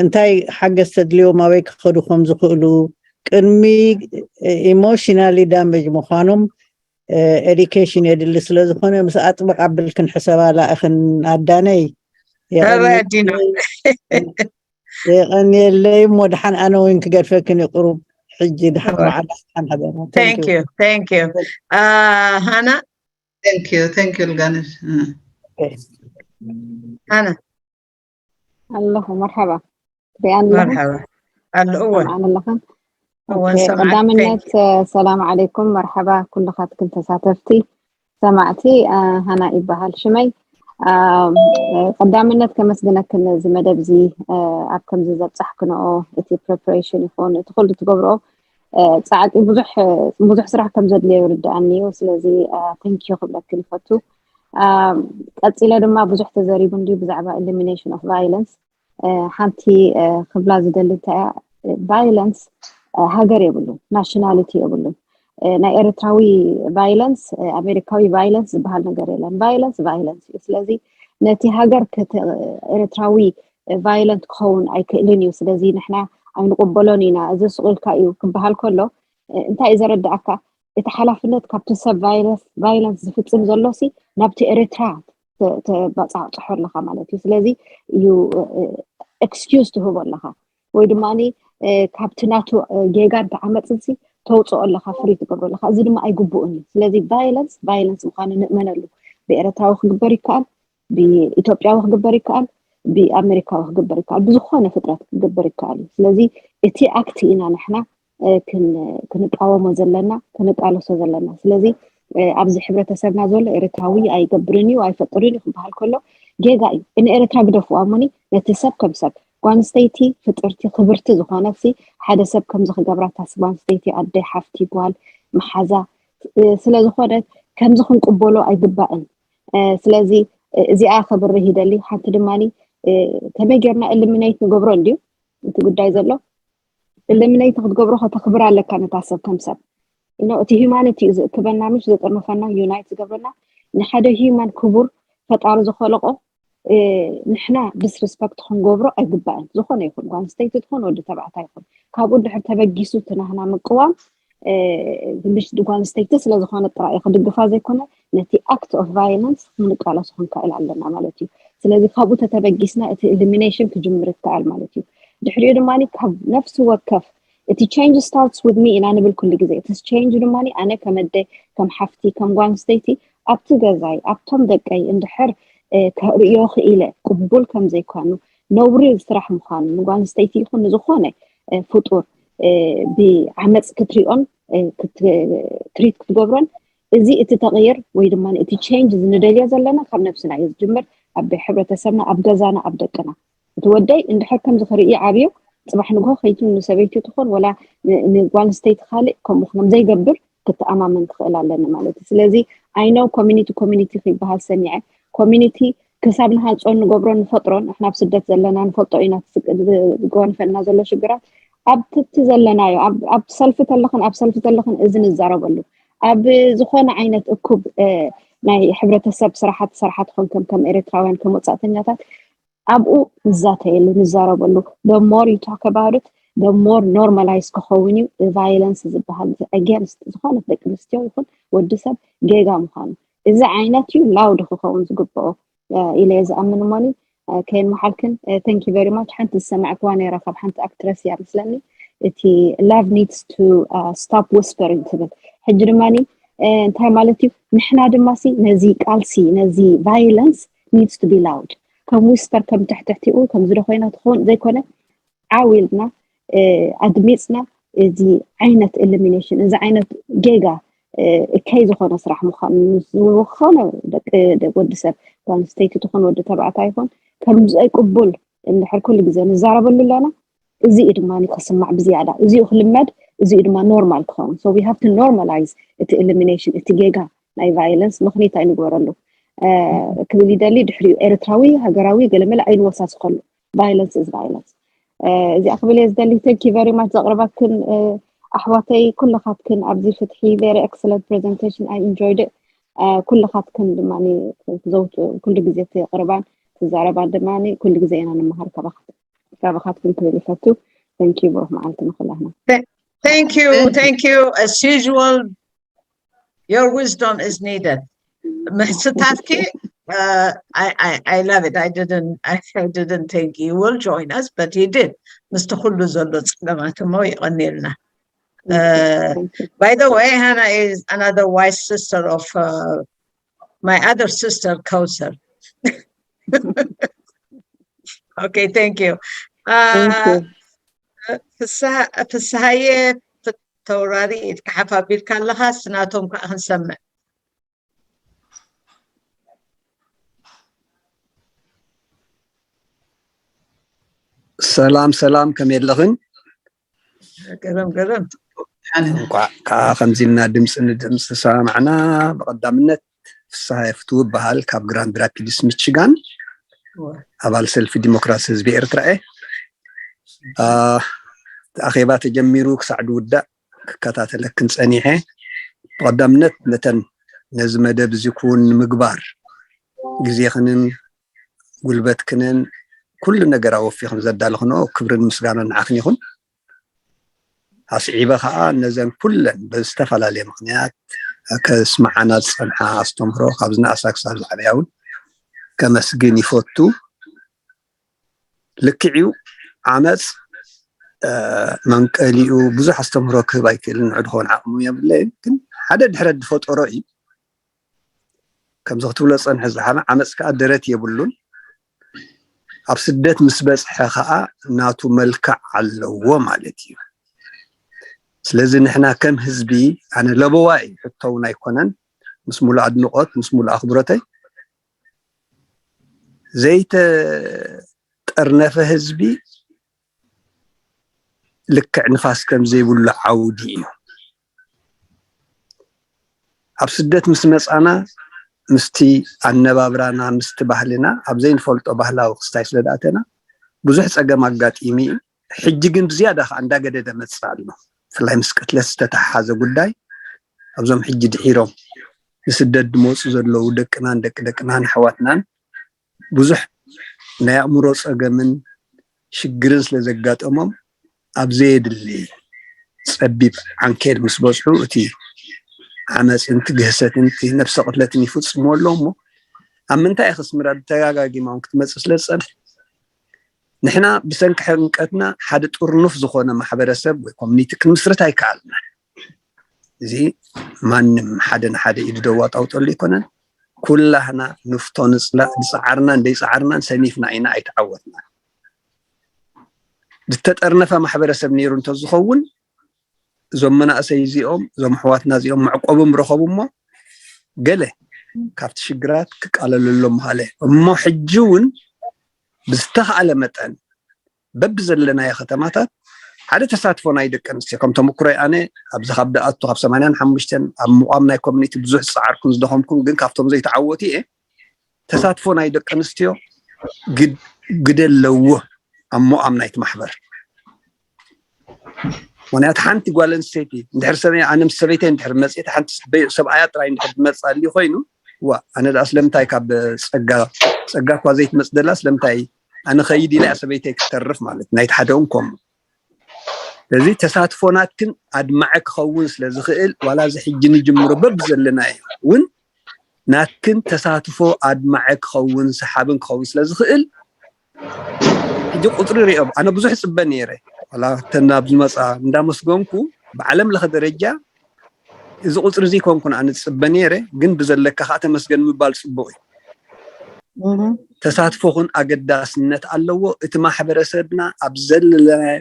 እንታይ ሓገዝ ተድልዮም ኣበይ ክኸዱ ከም ዝኽእሉ ቅድሚ emotionally damage ምዃኖም education የድሊ ስለ ዝኾነ ምስ ኣጥብቕ ኣብል ክንሕሰባ ላእኽን ኣዳነይ ተረዲና የቐንየለይ እሞ ድሓን ኣነ እውን ክገድፈክን ይቅሩብ ሕጂ ድሓን በዓል ሓን ሓደራ thank you thank you ሃና thank you thank you ልጋነሽ ሃና ኣለኹ መርሓባ ትሪኣ ኣለኹ መርሓባ ኣሎ እወ ሰምዓን ኣለኹም እወን ሰምዓን ቀዳምነት ሰላም ዓለይኩም መርሓባ ኩልኻትክን ተሳተፍቲ ሰማዕቲ ሃና ይበሃል ሽመይ ቀዳምነት ከመስግነክን እዚ መደብ እዚ ኣብ ከምዚ ዘብፃሕክንኦ እቲ preparation ይኹን እቲ ኩሉ ትገብርኦ ፃዕቂ ብዙሕ ብዙሕ ስራሕ ከም ዘድልዮ ይርድኣኒ እዩ ስለዚ thank you ክብለክን ይፈቱ ቀፂለ ድማ ብዙሕ ተዘሪቡ እንድዩ ብዛዕባ elimination of violence ሓንቲ ክብላ ዝደሊ እንታይ እያ violence ሃገር የብሉ nationality የብሉ ናይ ኤርትራዊ violence ኣሜሪካዊ violence ዝበሃል ነገር የለን violence violence እዩ ስለዚ ነቲ ሃገር ኤርትራዊ violent ክኸውን ኣይክእልን እዩ ስለዚ ንሕና ኣይንቕበሎን ኢና እዚ ስቕ ኢልካ እዩ ክበሃል ከሎ እንታይ እዩ ዘረዳእካ እቲ ሓላፍነት ካብቲ ሰብ violence ዝፍፅም ዘሎ ሲ ናብቲ ኤርትራ ተባፃፅሖ ኣለካ ማለት እዩ ስለዚ እዩ excuse ትህቦ ኣለካ ወይ ድማ ካብቲ ናቱ ጌጋ እንተዓመፅን ሲ ተውፅኦ ኣለካ free ትገብሮ ኣለካ እዚ ድማ ኣይግብኡን እዩ ስለዚ violence violence ምኳኑ ንእመነሉ ብኤርትራዊ ክግበር ይከኣል ብኢትዮጵያዊ ክግበር ይከኣል ብኣሜሪካዊ ክግበር ይከኣል ብዝኮነ ፍጥረት ክግበር ይከኣል እዩ ስለዚ እቲ act ኢና ንሕና ክንቃወሞ ዘለና ክንቃለሶ ዘለና ስለዚ ኣብዚ ሕብረተሰብና ዘሎ ኤርትራዊ ኣይገብርን እዩ ኣይፈጥርን እዩ ክበሃል ከሎ ጌጋ እዩ ንኤርትራ ግደፍዋ እሞኒ ነቲ ሰብ ከም ሰብ ጓል ኣንስተይቲ ፍጥርቲ ክብርቲ ዝኾነት ሲ ሓደ ሰብ ከምዚ ክገብራ ታስ ጓል ኣንስተይቲ ኣደ ሓፍቲ ጓል መሓዛ ስለ ዝኾነት ከምዚ ክንቅበሎ ኣይግባእን ስለዚ እዚኣ ክብርህ ይደሊ ሓንቲ ድማ ከመይ ጌርና eliminate ንገብሮ እንድዩ እቲ ጉዳይ ዘሎ eliminate ክትገብሮ ከተኽብር ኣለካ ነታ ሰብ ከም ሰብ እቲ humanity እዩ ዝእክበና ምሽ ዘጠርንፈና unite ዝገብረና ንሓደ human ክቡር ፈጣሪ ዝኸለቆ ንሕና ዲስሪስፐክት ክንገብሮ ኣይግባእን። ዝኾነ ይኹን ጓል ኣንስተይቲ ትኾን ወዲ ተባዕታይ ይኹን፣ ካብኡ ድሕር ተበጊሱ እቲ ናህና ምቅዋም፣ ምሽ ጓል ኣንስተይቲ ስለዝኾነ ጥራይ ክድግፋ ዘይኮነ፣ ነቲ ኣክት ኦፍ ቫይለንስ ክንቃለሶ ክንክእል ኣለና ማለት እዩ። ስለዚ ካብኡ ተተበጊስና እቲ ኢሊሚኔሽን ክጅምር ይከኣል ማለት እዩ። ድሕሪኡ ድማ ካብ ነፍሲ ወከፍ እቲ ቼንጅ ስታርትስ ዊዝ ሚ ኢና ንብል ኩሉ ግዜ። እቲ ቼንጅ ድማ ኣነ ከም ኣደ፣ ከም ሓፍቲ፣ ከም ጓል ኣንስተይቲ ኣብቲ ገዛይ ኣብቶም ደቀይ እንድሕር ክርእዮ ክኢለ ቅቡል ከም ዘይኮኑ፣ ነውሪ ስራሕ ምዃኑ፣ ንጓል ኣንስተይቲ ይኹን ንዝኾነ ፍጡር ብዓመፅ ክትሪኦን ትሪት ክትገብሮን፣ እዚ እቲ ተቕይር ወይ ድማ እቲ ቼንጅ ዝንደልዮ ዘለና ካብ ነብስና እዩ ዝጅምር። ኣብ ሕብረተሰብና፣ ኣብ ገዛና፣ ኣብ ደቅና። እቲ ወደይ እንድሕር ከምዚ ክርኢ ዓብዩ፣ ፅባሕ ንግሆ ከይቱ ንሰበይቱ ትኾን ወላ ንጓል ኣንስተይቲ ካልእ ከምኡ ከም ዘይገብር ክትኣማመን ክኽእል ኣለኒ ማለት እዩ። ስለዚ ኣይ ኖው ኮሚኒቲ ኮሚኒቲ ክይበሃል ሰሚዐ። ኮሚኒቲ ክሳብ ንሃንፆን ንገብሮን ንፈጥሮን፣ ንሕና ኣብ ስደት ዘለና ንፈልጦ ኢና ዝጎንፈና ዘሎ ሽግራት። ኣብ ትቲ ዘለናዮ ኣብ ሰልፊ ተለኽን ኣብ ሰልፊ ተለኽን እዚ ንዛረበሉ፣ ኣብ ዝኾነ ዓይነት እኩብ ናይ ሕብረተሰብ ስራሓት ስራሓት ኾንከም ከም ኤርትራውያን ከም ወፃእተኛታት ኣብኡ ንዛተየሉ ንዛረበሉ። The more you talk about it, the more normalize ክኸውን እዩ ቫይለንስ ዝበሃል against ዝኾነት ደቂ ኣንስትዮ ይኹን ወዲ ሰብ ጌጋ ምዃኑ። እዚ ዓይነት እዩ ላውድ ክኸውን ዝግብኦ ኢለ እየ ዝኣምን። እሞኒ ከየን መሓልክን thank you very much። ሓንቲ ዝሰማዕክዋ ነይራ ካብ ሓንቲ ኣክትረስ እያ መስለኒ፣ እቲ love needs to stop whispering ትብል። ሕጂ ድማ እንታይ ማለት እዩ? ንሕና ድማ ሲ ነዚ ቃልሲ ነዚ violence needs to be loud፣ ከም ዊስፐር ከም ትሕትሕቲኡ ከም ዝደ ኮይና ትኸውን ዘይኮነ ዓው ኢልና ኣድሚፅና እዚ ዓይነት ኢሊሚኔሽን እዚ ዓይነት ጌጋ እከይ ዝኾነ ስራሕ ምዃኑ ዝኾነ ደቂ ወዲ ሰብ ጓል ኣንስተይቲ ትኹን ወዲ ተባዕታይ ይኹን ከም ዘይቅቡል እንድሕር ኩሉ ግዜ ንዛረበሉ ኣለና። እዚ እዩ ድማ ክስማዕ ብዝያዳ፣ እዚ እዩ ክልመድ፣ እዚ እዩ ድማ ኖርማል ክኸውን። So we have to normalize እቲ ኢሊሚኔሽን፣ እቲ ጌጋ ናይ ቫይለንስ ምኽኒት ኣይንግበረሉ ክብል ይደሊ። ድሕሪኡ ኤርትራዊ ሃገራዊ ገለመለ ኣይንወሳስኸሉ። Violence is violence። እዚኣ ክብል እየ ዝደሊ። Thank you very much ዘቕርባክን ኣሕዋተይ ኩልኻትክን ኣብዚ ፍትሒ very excellent presentation, I enjoyed it። ኩልኻትክን ድማ ዘውት ኩሉ ግዜ ትቕርባን ትዛረባን ድማ ኩሉ ግዜ ኢና ንምሃር ካባኻትክን ክብል ይፈቱ። Thank you ብሩኽ መዓልቲ ንኩላህና። Thank you, thank you. As usual, your wisdom is needed. ምሕስታትኪ uh, I, I, I love it. I didn't I, I didn't think he will join us, but he did. ምስቲ ኩሉ ዘሎ ጸገማት እሞ ይቐኒልና። Uh, by the way, Hannah is another wise sister of uh, my other sister, Kausar. Okay, thank you. Uh, ፍስሃየ ተውራሪ ኢድካ ሓፍ ኣቢልካ ኣለኻ፣ ስናቶም ከዓ ክንሰምዕ። ሰላም ሰላም፣ ከመይ ኣለኽን? ገረም ገረም። እንኳዕ ከዓ ከምዚ ኢልና ድምፂ ንድምፂ ተሰማማዕና። ብቐዳምነት ፍስሃየ ፍትው እበሃል፣ ካብ ግራንድ ራፒድስ ሚችጋን፣ ኣባል ሰልፊ ዲሞክራሲ ህዝቢ ኤርትራ እየ። እቲ ኣኼባ ተጀሚሩ ክሳዕ ዝውዳእ ክከታተለክን ፀኒሐ። ብቐዳምነት ነተን ነዚ መደብ እዚ ክውን ንምግባር ግዜኽንን ጉልበትክንን ኩሉ ነገር ኣወፊኽን ዘዳለኽንኦ ክብርን ምስጋናን ንዓኽን ይኹን። ኣስዒበ ከዓ ነዘን ኩለን ብዝተፈላለየ ምኽንያት ከስምዓና ዝጸንሓ ኣስተምህሮ ካብ ዝነኣሳ ክሳብ ዝዓበያ እውን ከመስግን ይፈቱ። ልክዕ እዩ፣ ዓመፅ መንቀሊኡ ብዙሕ ኣስተምህሮ ክህብ ኣይክእልን፣ ንዑ ድኸውን ዓቕሚ የብለይን። ግን ሓደ ድሕረት ዝፈጠሮ እዩ። ከምዚ ክትብሎ ዝጸንሐ ዝሓመ ዓመፅ ከዓ ደረት የብሉን። ኣብ ስደት ምስ በፅሐ ከዓ ናቱ መልክዕ ኣለዎ ማለት እዩ። ስለዚ ንሕና ከም ህዝቢ፣ ኣነ ለበዋ እዩ፣ ሕቶ እውን ኣይኮነን፣ ምስ ሙሉእ ኣድንቆት ምስ ሙሉእ ኣኽብሮተይ፣ ዘይተጠርነፈ ህዝቢ ልክዕ ንፋስ ከም ዘይብሉ ዓውዲ እዩ። ኣብ ስደት ምስ መፃና ምስቲ ኣነባብራና ምስቲ ባህልና ኣብ ዘይንፈልጦ ባህላዊ ክስታይ ስለ ዝኣተና ብዙሕ ፀገም ኣጋጢሙ እዩ። ሕጂ ግን ብዝያዳ ከዓ እንዳገደደ መፅእ ኣሎ። ብፍላይ ምስ ቅትለት ዝተተሓሓዘ ጉዳይ ኣብዞም ሕጂ ድሒሮም ንስደት ዝመፁ ዘለዉ ደቅናን ደቂ ደቅናን ኣሕዋትናን ብዙሕ ናይ ኣእምሮ ፀገምን ሽግርን ስለ ዘጋጠሞም ኣብ ዘየድሊ ፀቢብ ዓንኬል ምስ በፅሑ እቲ ዓመፅን እቲ ግህሰትን እቲ ነብሰ ቅትለትን ይፍፅሙ ኣለዉ እሞ ኣብ ምንታይ ኢኸ ኣስመራ ብተጋጋጊማ እውን ክትመፅእ ስለ ዝፀንሐ ንሕና ብሰንኪ ሕንቀትና ሓደ ጥርኑፍ ዝኾነ ማሕበረሰብ ወይ ኮሚኒቲ ክንምስርት ኣይከኣልና። እዚ ማንም ሓደ ንሓደ ኢዱ ደዋጣውጠሉ ኣይኮነን። ኩላህና ንፍቶ ንፅላ ዝፀዓርናን ዘይፀዓርናን ሰኒፍና ኢና ኣይተዓወትናን። ዝተጠርነፈ ማሕበረሰብ ነይሩ እንተዝኸውን እዞም መናእሰይ እዚኦም እዞም ኣሕዋትና እዚኦም መዕቆቦም ረኸቡ እሞ ገለ ካብቲ ሽግራት ክቃለለሎም ምሃለ እሞ ሕጂ እውን ብዝተኻእለ መጠን በብዘለናዮ ከተማታት ሓደ ተሳትፎ ናይ ደቂ ኣንስትዮ ከም ተመኩሮይ ኣነ ኣብዚ ካብ ደኣቱ ካብ ሰማንያን ሓሙሽተን ኣብ ምቋም ናይ ኮሚኒቲ ብዙሕ ዝፀዓርኩን ዝደኸምኩን ግን ካብቶም ዘይተዓወቱ እየ ተሳትፎ ናይ ደቂ ኣንስትዮ ግደ ኣለዎ ኣብ ምቋም ናይቲ ማሕበር ምክንያቱ ሓንቲ ጓል ኣንስተይቲ እንድሕር ሰበይ ኣነ ምስ ሰበይተይ እንድሕር መፅኤት ሓንቲ ሰብኣያ ጥራይ እንድሕር ዝመፅእ ኣልዩ ኮይኑ ዋ ኣነ ደኣ ስለምንታይ ካብ ፀጋ ፀጋ እኳ ዘይትመፅ ደላ ስለምንታይ ኣነ ኸይድ ኢላ ሰበይተይ ክትተርፍ ማለት ናይቲ ሓደ እውን ከምኡ ስለዚ ተሳትፎ ናትክን ኣድማዐ ክኸውን ስለ ዝኽእል ዋላ እዚ ሕጂ ንጅምሮ በብዘለናዮ እውን ናትክን ተሳትፎ ኣድማዐ ክኸውን ሰሓብን ክኸውን ስለ ዝኽእል ሕጂ ቁፅሪ ሪኦም ኣነ ብዙሕ ይፅበ ነይረ ዋላ እተን ናብ ዝመፃ እንዳመስገንኩ ብዓለም ለኸ ደረጃ እዚ ቁፅሪ እዚ ኮንኩን ኣነ ዝፅበ ነይረ ግን ብዘለካ ከዓ ተመስገን ምባል ፅቡቅ እዩ ተሳትፎኹን ኣገዳስነት ኣለዎ እቲ ማሕበረሰብና ኣብ ዘለናዮ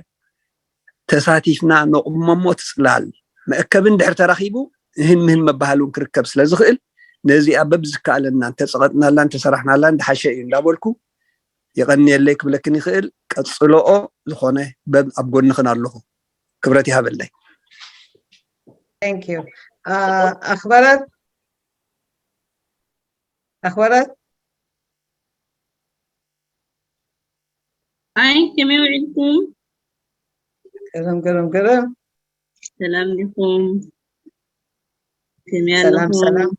ተሳቲፍና ነቑመሞ እቲ ፅላል መእከቢ እንድሕር ተራኺቡ እህን ምህን መባሃል እውን ክርከብ ስለ ዝኽእል ነዚኣ በብዝከኣለና እንተፀቐጥናላ እንተሰራሕናላ እንድሓሸ እዩ እንዳበልኩ የቐንየለይ ክብለክን ይኽእል ቀፅለኦ ዝኾነ በብ ኣብ ጎንኽን ኣለኹ ክብረት ይሃበለይ Thank you. ኣኽበረት ኣኽበረት ኣይ ከመይ ውዒልኩም ገረም ገረም ገረም ሰላም ዲኹም ከመይ ሰላም ኣለኹም ሰላም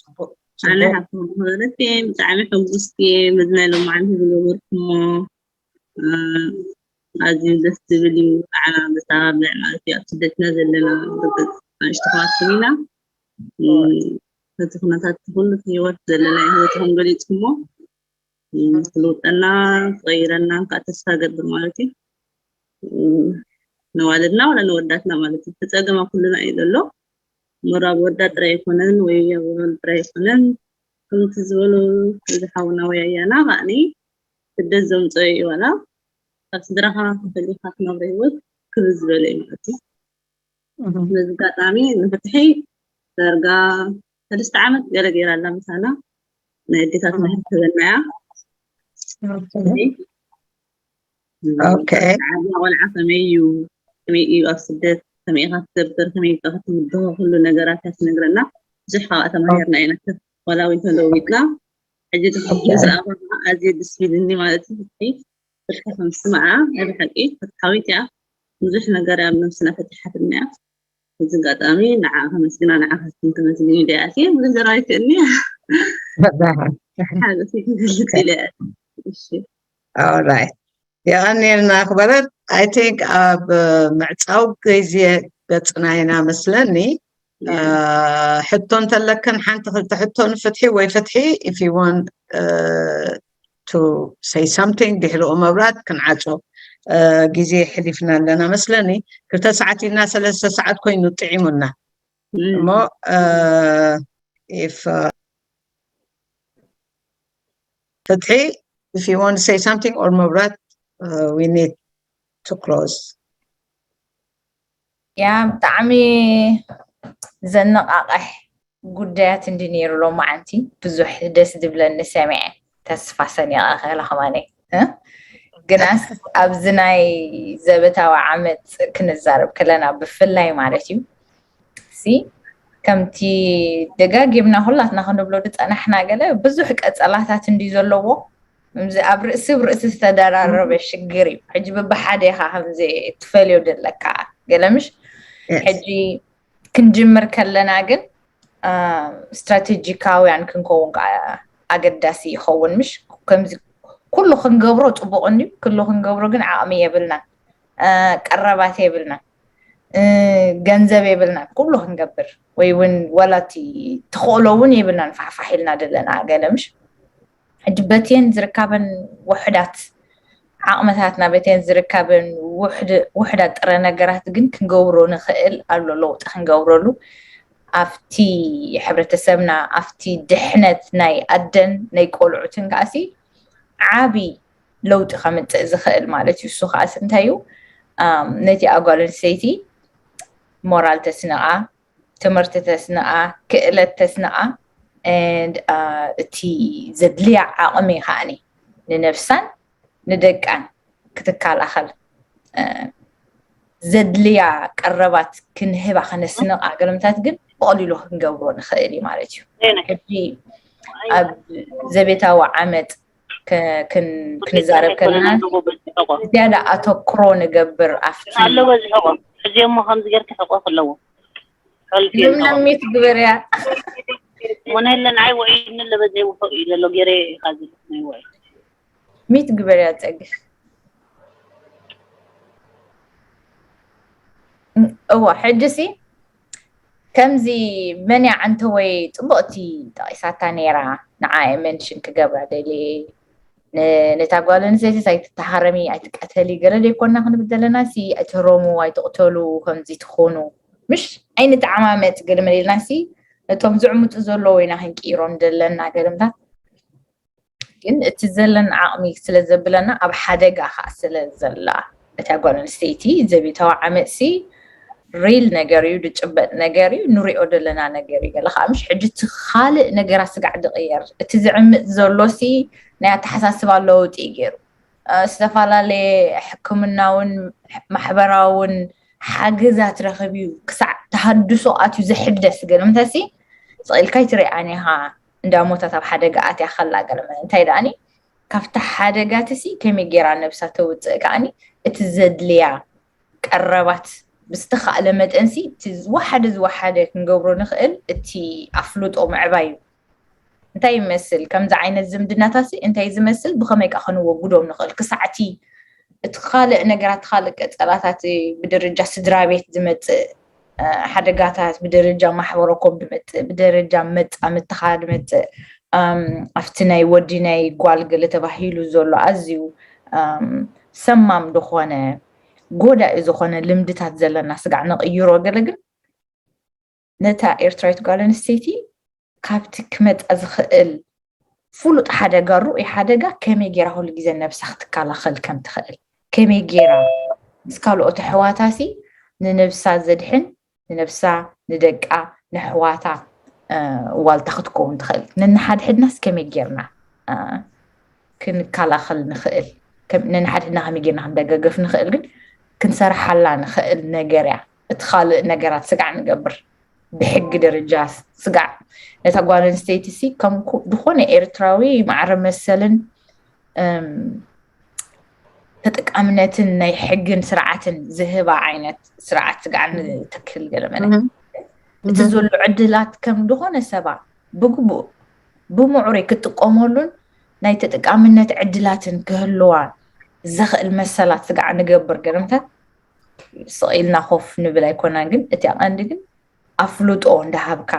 ጽቡቅ ኣነ ጽቡቅ ሃብቶም ክበረት እየ ብጣዕሚ ሕጉስቲ እየ በዚ ናይ ሎማዓንቲ ዝገበርኩሞ እ፣ ኣዝዩ ደስ ዝብል እዩ ንዓና ዘተባብዕ ማለት እዩ ኣብ ስደትና ዘለና ርግፅ ኣንሽቲ ከዋስብ ኢና እ፣ ነቲ ኩነታት ኩሉ ህይወት ዘለና ህይወትኩም ገሊፅኩሞ እ፣ ክልውጠና ክቐይረና ከዓ ተስፋ ገብር ማለት እዩ እ፣ ነዋልድና ወላ ነወዳትና ማለት እዩ ተፀገማ ኩሉና እዩ ዘሎ መራብ ወዳ ጥራይ ኣይኮነን ወይ ኣብ ወለል ጥራይ ኣይኮነን ከምቲ ዝበሉ እዚ ሓውና ወይ ኣያና ማዕኒ ስደት ዘምፀኦ እዩ ዋላ ካብ ስድራኻ ተፈሊኻ ትነብሮ ህይወት ክብዝ ዝበለ እዩ ማለት እዩ በዚ ኣጋጣሚ ንፍትሒ ዳርጋ ሰለስተ ዓመት ገለ ገይራ ኣላ ምሳና ናይ ኣዴታት ምሕር ትበልና እያ Okay. ቆልዓ ከመይ እዩ ከመይ እዩ ኣብ ስደት ከመይ ኢኻ ትገብር ከመይ ኢልካ ክትምድሆ ኩሉ ነገራት እያ ትነግረና ብዙሕ ካብኣ ተማሂርና ኢና ዋላ እውን ተለዊጥና ሕጂ ድሕሪ ዝኣባ ኣዝየ ደስ ኢልኒ ማለት እዩ ፍትሒ ፍትሒ ከም ስምዓ ናይ ብሓቂ ፍትሓዊት እያ ብዙሕ ነገር ኣብ ነብስና ፈቲሓትና እያ በዚ ኣጋጣሚ ንዓ ከመስግና ንዓ ካስትን ከመስግን ኢለ ኣትየ ብዙሕ ዘረባ ኣይክእልኒ ሓደ ክገልፅ ኢለ እሺ Alright. የቐንየልና ክበረት I think ኣብ ምዕፃው ግዜ ገፅና ኢና መስለኒ ሕቶ እንተለክን ሓንቲ ክልተ ሕቶ ንፍትሒ ወይ ፍትሒ if you want to say something ድሕሪኡ መብራት ክንዓፆ ግዜ ሕሊፍና ኣለና መስለኒ ክልተ ሰዓት ኢልና ሰለስተ ሰዓት ኮይኑ ጥዒሙና እሞ if ፍትሒ if you want to say something or መብራት we need to close ያ ብጣዕሚ ዘነቃቅሕ ጉዳያት እንዲ ነይሩ ሎማዓንቲ ብዙሕ ደስ ዝብለኒ ሰሚዐ ተስፋ ሰኒቀ ከላ ከማነይ ግናስ ኣብዚ ናይ ዘበታዊ ዓመፅ ክንዛረብ ከለና ብፍላይ ማለት እዩ ሲ ከምቲ ደጋጊምና ኩላትና ክንብሎ ዝፀናሕና ገለ ብዙሕ ቀፀላታት እንዲ ዘለዎ ኣብ ርእሲ ብ ርእሲ ዝተደራረበ ሽግር እዩ ሕጂ ብብሓደ ኢኻ ከምዚ ትፈልዮ ዘለካ ገለ ምሽ ሕጂ ክንጅምር ከለና ግን ስትራቴጂካውያን ክንከውን ከዓ ኣገዳሲ ይኸውን። ምሽ ከምዚ ኩሉ ክንገብሮ ጽቡቕ እንድዩ፣ ኩሉ ክንገብሮ ግን ዓቕሚ የብልናን፣ ቀረባት የብልናን፣ ገንዘብ የብልናን ኩሉ ክንገብር፣ ወይ እውን ዋላ እቲ ትኽእሎ እውን የብልናን፣ ፋሕፋሕ ኢልና ዘለና ገለ ምሽ። ሕጂ በትየን ዝርካበን ውሕዳት ዓቕምታትና፣ በተን ዝርካበን ውሕዳት ጥረ ነገራት ግን ክንገብሮ ንኽእል ኣሎ። ለውጢ ክንገብረሉ ኣብቲ ሕብረተሰብና፣ ኣብቲ ድሕነት ናይ ኣደን ናይ ቆልዑትን ከኣሲ ዓቢ ለውጢ ከምፅእ ዝኽእል ማለት እዩ። እሱ ከኣሲ እንታይ እዩ? ነቲ ኣጓል ኣንስተይቲ ሞራል ተስንቓ፣ ትምህርቲ ተስንቓ፣ ክእለት ተስንቓ፣ እቲ ዘድልያ ዓቕሚ ከኣኒ ንነብሳን ንደቃን ክትከላኸል ዘድልያ ቀረባት ክንህባ ከነስንቓ፣ ገለምታት ግን ብቐሊሉ ክንገብሮ ንኽእል እዩ ማለት እዩ። ሕጂ ኣብ ዘቤታዊ ዓመፅ ክንዛረብ ከለና ዝያዳ ኣተኩሮ ንገብር ኣብቲ ኣለዎ ዝሕቆ። ሕዚ እሞ ከምዚ ጌርኪ ሕቆ ኣለዎ። ለምለም ሚት ግበርያ። ሞነለ ንዓይ ውዒ ንለ በዘይ ውፎ እዩ ዘሎ ገይረ ኢኻ ዝብል ናይ ውዒ። ሚት ግበርያ ጸግሽ። እዋ ሕጂ ሲ ከምዚ መንያ ዓንተወይ ጽቡቕቲ ጠቒሳታ ነይራ። ንዓ መንሽን ክገብራ ደልየ። ነታ ጓል ኣንስተይቲ ኣይትተሃረሚ ኣይትቀተሊ ገለ ደይኮና ክንብል ዘለና ሲ ኣይትህረሙ ኣይትቕተሉ ከምዚ ትኾኑ ምሽ ኣይንተዓማመፅ ገለ መለ ኢልና ሲ ነቶም ዝዕምፁ ዘለዉ ኢና ክንቅይሮም ዘለና ገለምታት ግን እቲ ዘለና ዓቕሚ ስለ ዘብለና ኣብ ሓደጋ ከዓ ስለ ዘላ እታ ጓል ኣንስተይቲ ዘቤታዊ ዓመፅሲ ሪል ነገር እዩ ዝጭበጥ ነገር እዩ ንሪኦ ዘለና ነገር እዩ ገለ ከዓ ምሽ ሕጂ እቲ ካልእ ነገራት ስጋዕ ዝቕየር እቲ ዝዕምፅ ዘሎ ሲ ናይ ኣተሓሳስባ ለውጢ እዩ ገይሩ ዝተፈላለየ ሕክምናውን ማሕበራውን ሓገዛት ረኽብ እዩ ክሳዕ ተሃድሶ ኣትዩ ዘሕደስ ገለ ምንተሲ ስቕ ኢልካ ኣይትሪኣን ኢኻ እንዳ ሞታት ኣብ ሓደጋ ኣትያ ከላ ገለ እንታይ ደኣኒ ካብቲ ሓደጋትሲ ከመይ ገይራ ነብሳ ተውፅእ ከዓኒ እቲ ዘድልያ ቀረባት ብዝተኻእለ መጠንሲ እቲ ዝወሓደ ዝወሓደ ክንገብሮ ንኽእል እቲ ኣፍልጦ ምዕባይ እዩ እንታይ ይመስል ከምዚ ዓይነት ዝምድናታሲ እንታይ ዝመስል ብኸመይ ከዓ ክንወግዶም ንኽእል ክሳዕቲ እቲ ካልእ ነገራት ካልእ ቀፀላታት ብደረጃ ስድራ ቤት ዝመፅእ ሓደጋታት ብደረጃ ማሕበረኮም ዝመፅእ ብደረጃ መፃምትኻ ዝመፅእ ኣብቲ ናይ ወዲ ናይ ጓል ገለ ተባሂሉ ዘሎ ኣዝዩ ሰማም ዝኾነ ጎዳኢ ዝኾነ ልምድታት ዘለና ስጋዕ ንቕይሮ ገለ ግን ነታ ኤርትራዊት ጓል ኣንስተይቲ ካብቲ ክመፃ ዝኽእል ፍሉጥ ሓደጋ ርኡይ ሓደጋ ከመይ ገይራ ኩሉ ግዜ ነብሳ ክትከላኸል ከም ትኽእል ከመይ ገይራ ምስ ካልኦት ኣሕዋታሲ ንነብሳ ዘድሕን ንነብሳ ንደቃ ንኣሕዋታ ዋልታ ክትከውን ትኽእል ነንሓድሕድናስ ከመይ ጌርና ክንከላኸል ንኽእል ነንሓድሕድና ከመይ ጌርና ክንደጋገፍ ንኽእል ግን ክንሰርሓላ ንኽእል ነገር እያ እቲ ካልእ ነገራት ስጋዕ ንገብር ብሕጊ ደረጃ ስጋዕ ነታ ጓል ኣንስተይቲ ሲ ከም ዝኾነ ኤርትራዊ ማዕረ መሰልን ተጠቃምነትን ናይ ሕግን ስርዓትን ዝህባ ዓይነት ስርዓት ስጋዕ ንተክል ገለ መለ እቲ ዘሎ ዕድላት ከም ዝኾነ ሰባ ብግቡእ ብምዕሩይ ክትጥቀመሉን ናይ ተጠቃምነት ዕድላትን ክህልዋ ዘኽእል መሰላት ስጋዕ ንገብር ገለምታት ስቕ ኢልና ኮፍ ንብል ኣይኮናን ግን እቲ ኣቐንዲ ግን ኣፍልጦ እንዳሃብካ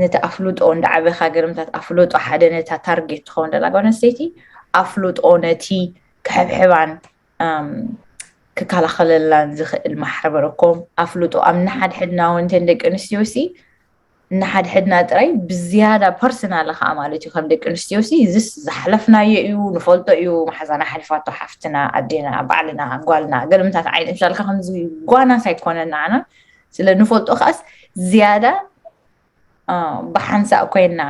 ነቲ ኣፍልጦ እንዳዓበኻ ገለምታት ኣፍልጦ ሓደ ነታ ታርጌት ትኸውን ደላ ጓል ኣንስተይቲ ኣፍልጦ ነቲ ክሕብሕባን ክከላኸለላን ዝኽእል ማሕበረኮም ኣፍልጦ ኣብ ንሓድሕድና እውን እንተን ደቂ ኣንስትዮ ሲ ንሓድሕድና ጥራይ ብዝያዳ ፐርሰናል ከዓ ማለት እዩ ከም ደቂ ኣንስትዮ ሲ ዝስ ዝሓለፍናዮ እዩ ንፈልጦ እዩ መሓዛና ሓሊፋቶ ሓፍትና ኣዴና ባዕልና ጓልና ገለምታት ዓይነት ምሻልካ ከምዚ ጓናስ ኣይኮነን ንዓና ስለ ንፈልጦ ከዓስ ዝያዳ ብሓንሳእ ኮይና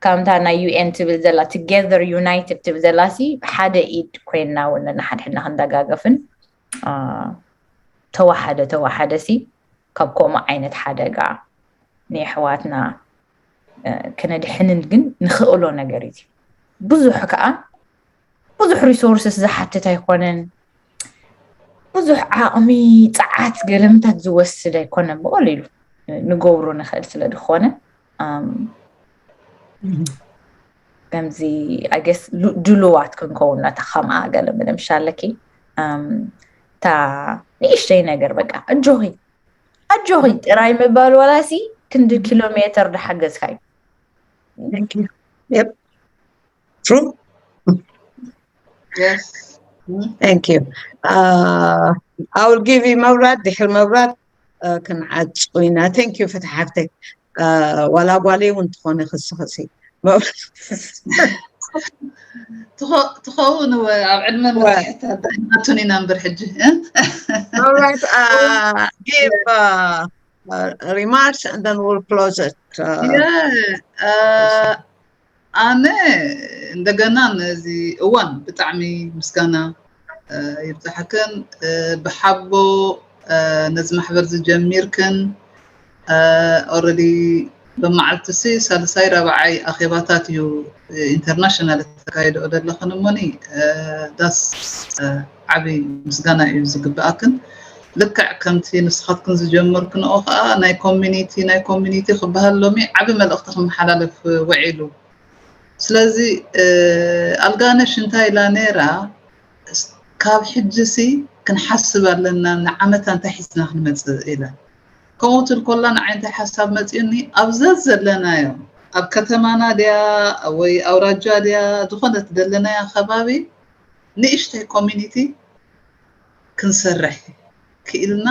ከምታ ናይ ዩኤን ትብል ዘላ together united ትብል ዘላ ሲ ሓደ ኢድ ኮይና እውን ንሓድሕድና ክንደጋገፍን ተዋሓደ ተዋሓደ ሲ ካብ ከምኡ ዓይነት ሓደጋ ንየሕዋትና ክነድሕንን ግን ንኽእሎ ነገር እዩ ብዙሕ ከዓ ብዙሕ resources ዝሓትት ኣይኮነን ብዙሕ ዓቕሚ ፀዓት ገለምታት ዝወስድ ኣይኮነን ብቐሊሉ ንገብሮ ንኽእል ስለ ዝኾነ ከምዚ ኣገስ ድልዋት ክንከውን ነታ ከምኣ ገለ ምንም ሻለኪ እታ ንእሽተይ ነገር በቃ ኣጆኺ ኣጆኺ ጥራይ ምባል ዋላሲ ክንዲ ኪሎ ሜትር ድሓገዝካ እዩ። Thank you. Yep. True. Yes. Thank you. Uh, I will give you መብራት ድሕሪ መብራት uh, ክንዓጹ ኢና። Thank you ፍትሓፍተይ። Uh, ዋላ ጓለይ እውን ትኾነ ክስኽሲ ትኸውን ኣብ ዕድመ መታሕታ ዳይናቱን ኢና እምበር ሕጂ All right, uh, give uh, uh, remarks and then we'll close it. Uh, Yeah, uh, ኣነ እንደገና ነዚ እዋን ብጣዕሚ ምስጋና ይብዛሕክን ብሓቦ ነዚ ማሕበር ዝጀሚርክን already ብመዓልቲ ሲ ሳልሳይ ራብዓይ ኣኼባታት እዩ international ተካይድኦ ዘለኽን እሞኒ ዳስ ዓብይ ምስጋና እዩ ዝግብኣክን ልክዕ ከምቲ ንስኻትክን ዝጀመርክንኦ ከዓ ናይ community ናይ community ክበሃል ሎሚ ዓብ መልእኽቲ ክመሓላለፍ ውዒሉ ስለዚ ኣልጋነሽ እንታይ ኢላ ነይራ ካብ ሕጂ ሲ ክንሓስብ ኣለና ንዓመታ እንታይ ሒዝና ክንመፅእ ኢላ ከምኡ ትል ኮላ ንዓይ እንታይ ሓሳብ መፂኡኒ ኣብዘ ዘለናዮ ኣብ ከተማና ድያ ወይ ኣውራጃ ድያ ዝኾነት ዘለናያ ከባቢ ንእሽተይ community ክንሰርሕ ክኢልና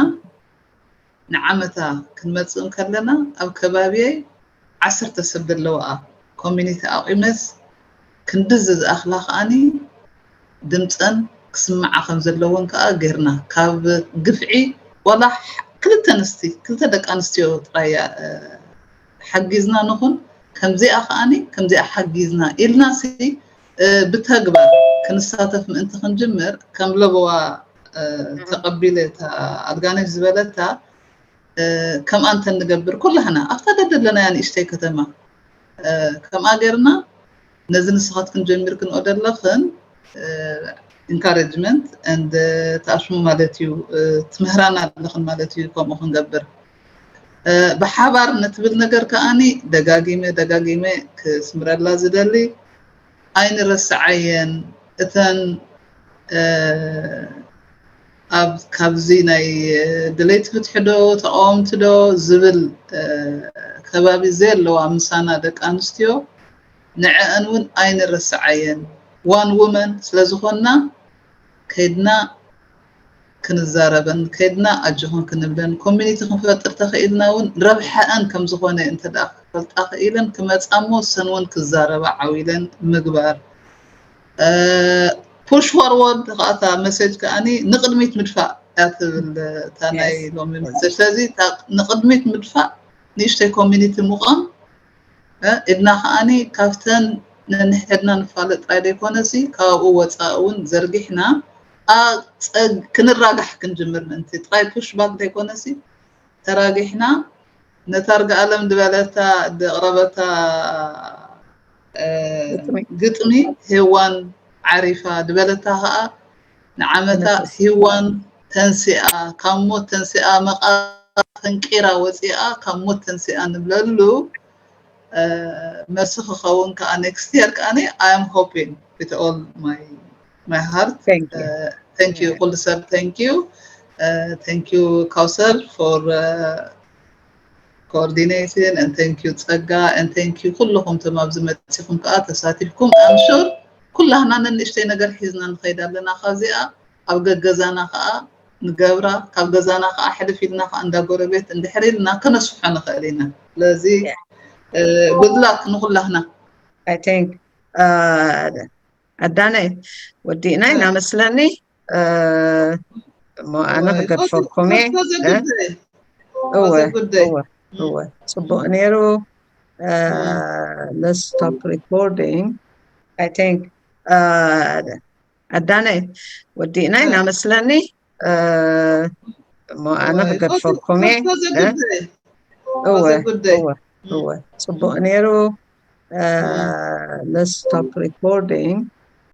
ንዓመታ ክንመፅእ እንከለና ኣብ ከባቢየይ ዓሰርተ ሰብ ዘለዋኣ community ኣቂመስ ክንድዚ ዝኣኽላ ከኣኒ ድምፀን ክስምዓ ከም ዘለዎን ከዓ ጌርና ካብ ግፍዒ ዋላ ክልተ ኣንስቲ ክልተ ደቂ ኣንስትዮ ጥራይ ሓጊዝና ንኹን ከምዚኣ ከኣኒ ከምዚኣ ሓጊዝና ኢልና ሲ ብተግባር ክንሳተፍ ምእንቲ ክንጅምር ከም ለበዋ ተቐቢለ እታ ኣልጋነሽ ዝበለታ ከምኣ እንተንገብር ኩላህና ኣብታ ደደለናያ ንእሽተይ ከተማ ከምኣ ገርና ነዚ ንስኻትክን ጀሚርክንኦ ደለኽን encouragement and ተኣሽሙ ማለት እዩ ትምህራና ኣለኽን ማለት እዩ ከምኡ ክንገብር ብሓባር ንትብል ነገር ከኣኒ ደጋጊመ ደጋጊመ ክስምረላ ዝደሊ ኣይንረስዓየን እተን ኣብ ካብዚ ናይ ድሌት ፍትሒ ዶ ተቃወምቲ ዶ ዝብል ከባቢ ዘየለዋ ምሳና ደቂ ኣንስትዮ ንዐአን እውን ኣይንረስዓየን one woman ስለዝኮና ከይድና ክንዛረበን ከይድና ኣጆኹን ክንብለን community ክንፈጥር ተኽኢልና እውን ረብሐአን ከምዝኾነ እንተ ክፈልጣ ክኢለን ክመፃ እሞ ሰን እውን ክዛረባ ዓው ኢለን ምግባር push forward ከኣታ message ከኣኒ ንቅድሚት ምድፋእ እያ ትብል እታ ናይ ሎሚ message ስለዚ ንቅድሚት ምድፋእ ንእሽተይ community ምቋም ኢድና ከዓኒ ካብተን ነንሕድና ንፋለጥ ጥራይ ዘይኮነሲ ካብኡ ወፃኢ እውን ዘርጊሕና ክንራጋሕ ክንጅምር ምእንቲ ጥራይ push back ዘይኮነሲ ተራጊሕና ነታ ርግኣለም ዝበለታ ዘቕረበታ ግጥሚ ሄዋን ዓሪፋ ዝበለታ ከዓ ንዓመታ ሂዋን ተንሲኣ ካብ ሞት ተንሲኣ መቃ ፈንቂራ ወፂኣ ካብ ሞት ተንሲኣ ንብለሉ መልሲ ክኸውን ከዓ next year ከዓ I am hoping with all my my heart thank you ኩሉ ሰብ thank you thank you ካውሰር for coordinating and thank you ፀጋ and thank you ኩልኹም ቶም ኣብዚ መፂኹም ከዓ ተሳቲፍኩም I'm sure ኩላህና ነንእሽተይ ነገር ሒዝና ንኸይድ ኣለና ካብዚኣ ኣብ ገገዛና ከዓ ንገብራ ካብ ገዛና ከዓ ሕልፍ ኢልና ከዓ እንዳ ጎረቤት እንድሕር ኢልና ከነስፍሖ ንኽእል ኢና ስለዚ good luck ንኩላህና I think ኣዳነ ወዲእና ኢና መስለኒ እሞ ኣነ ክገድፈኩም እየ እወ እወ እወ ፅቡቅ ነይሩ let's stop recording I think ኣዳነ ወዲእና ኢና መስለኒ እሞ ኣነ ክገድፈኩም እየ እወ እወ እወ ፅቡቅ ነይሩ let's stop recording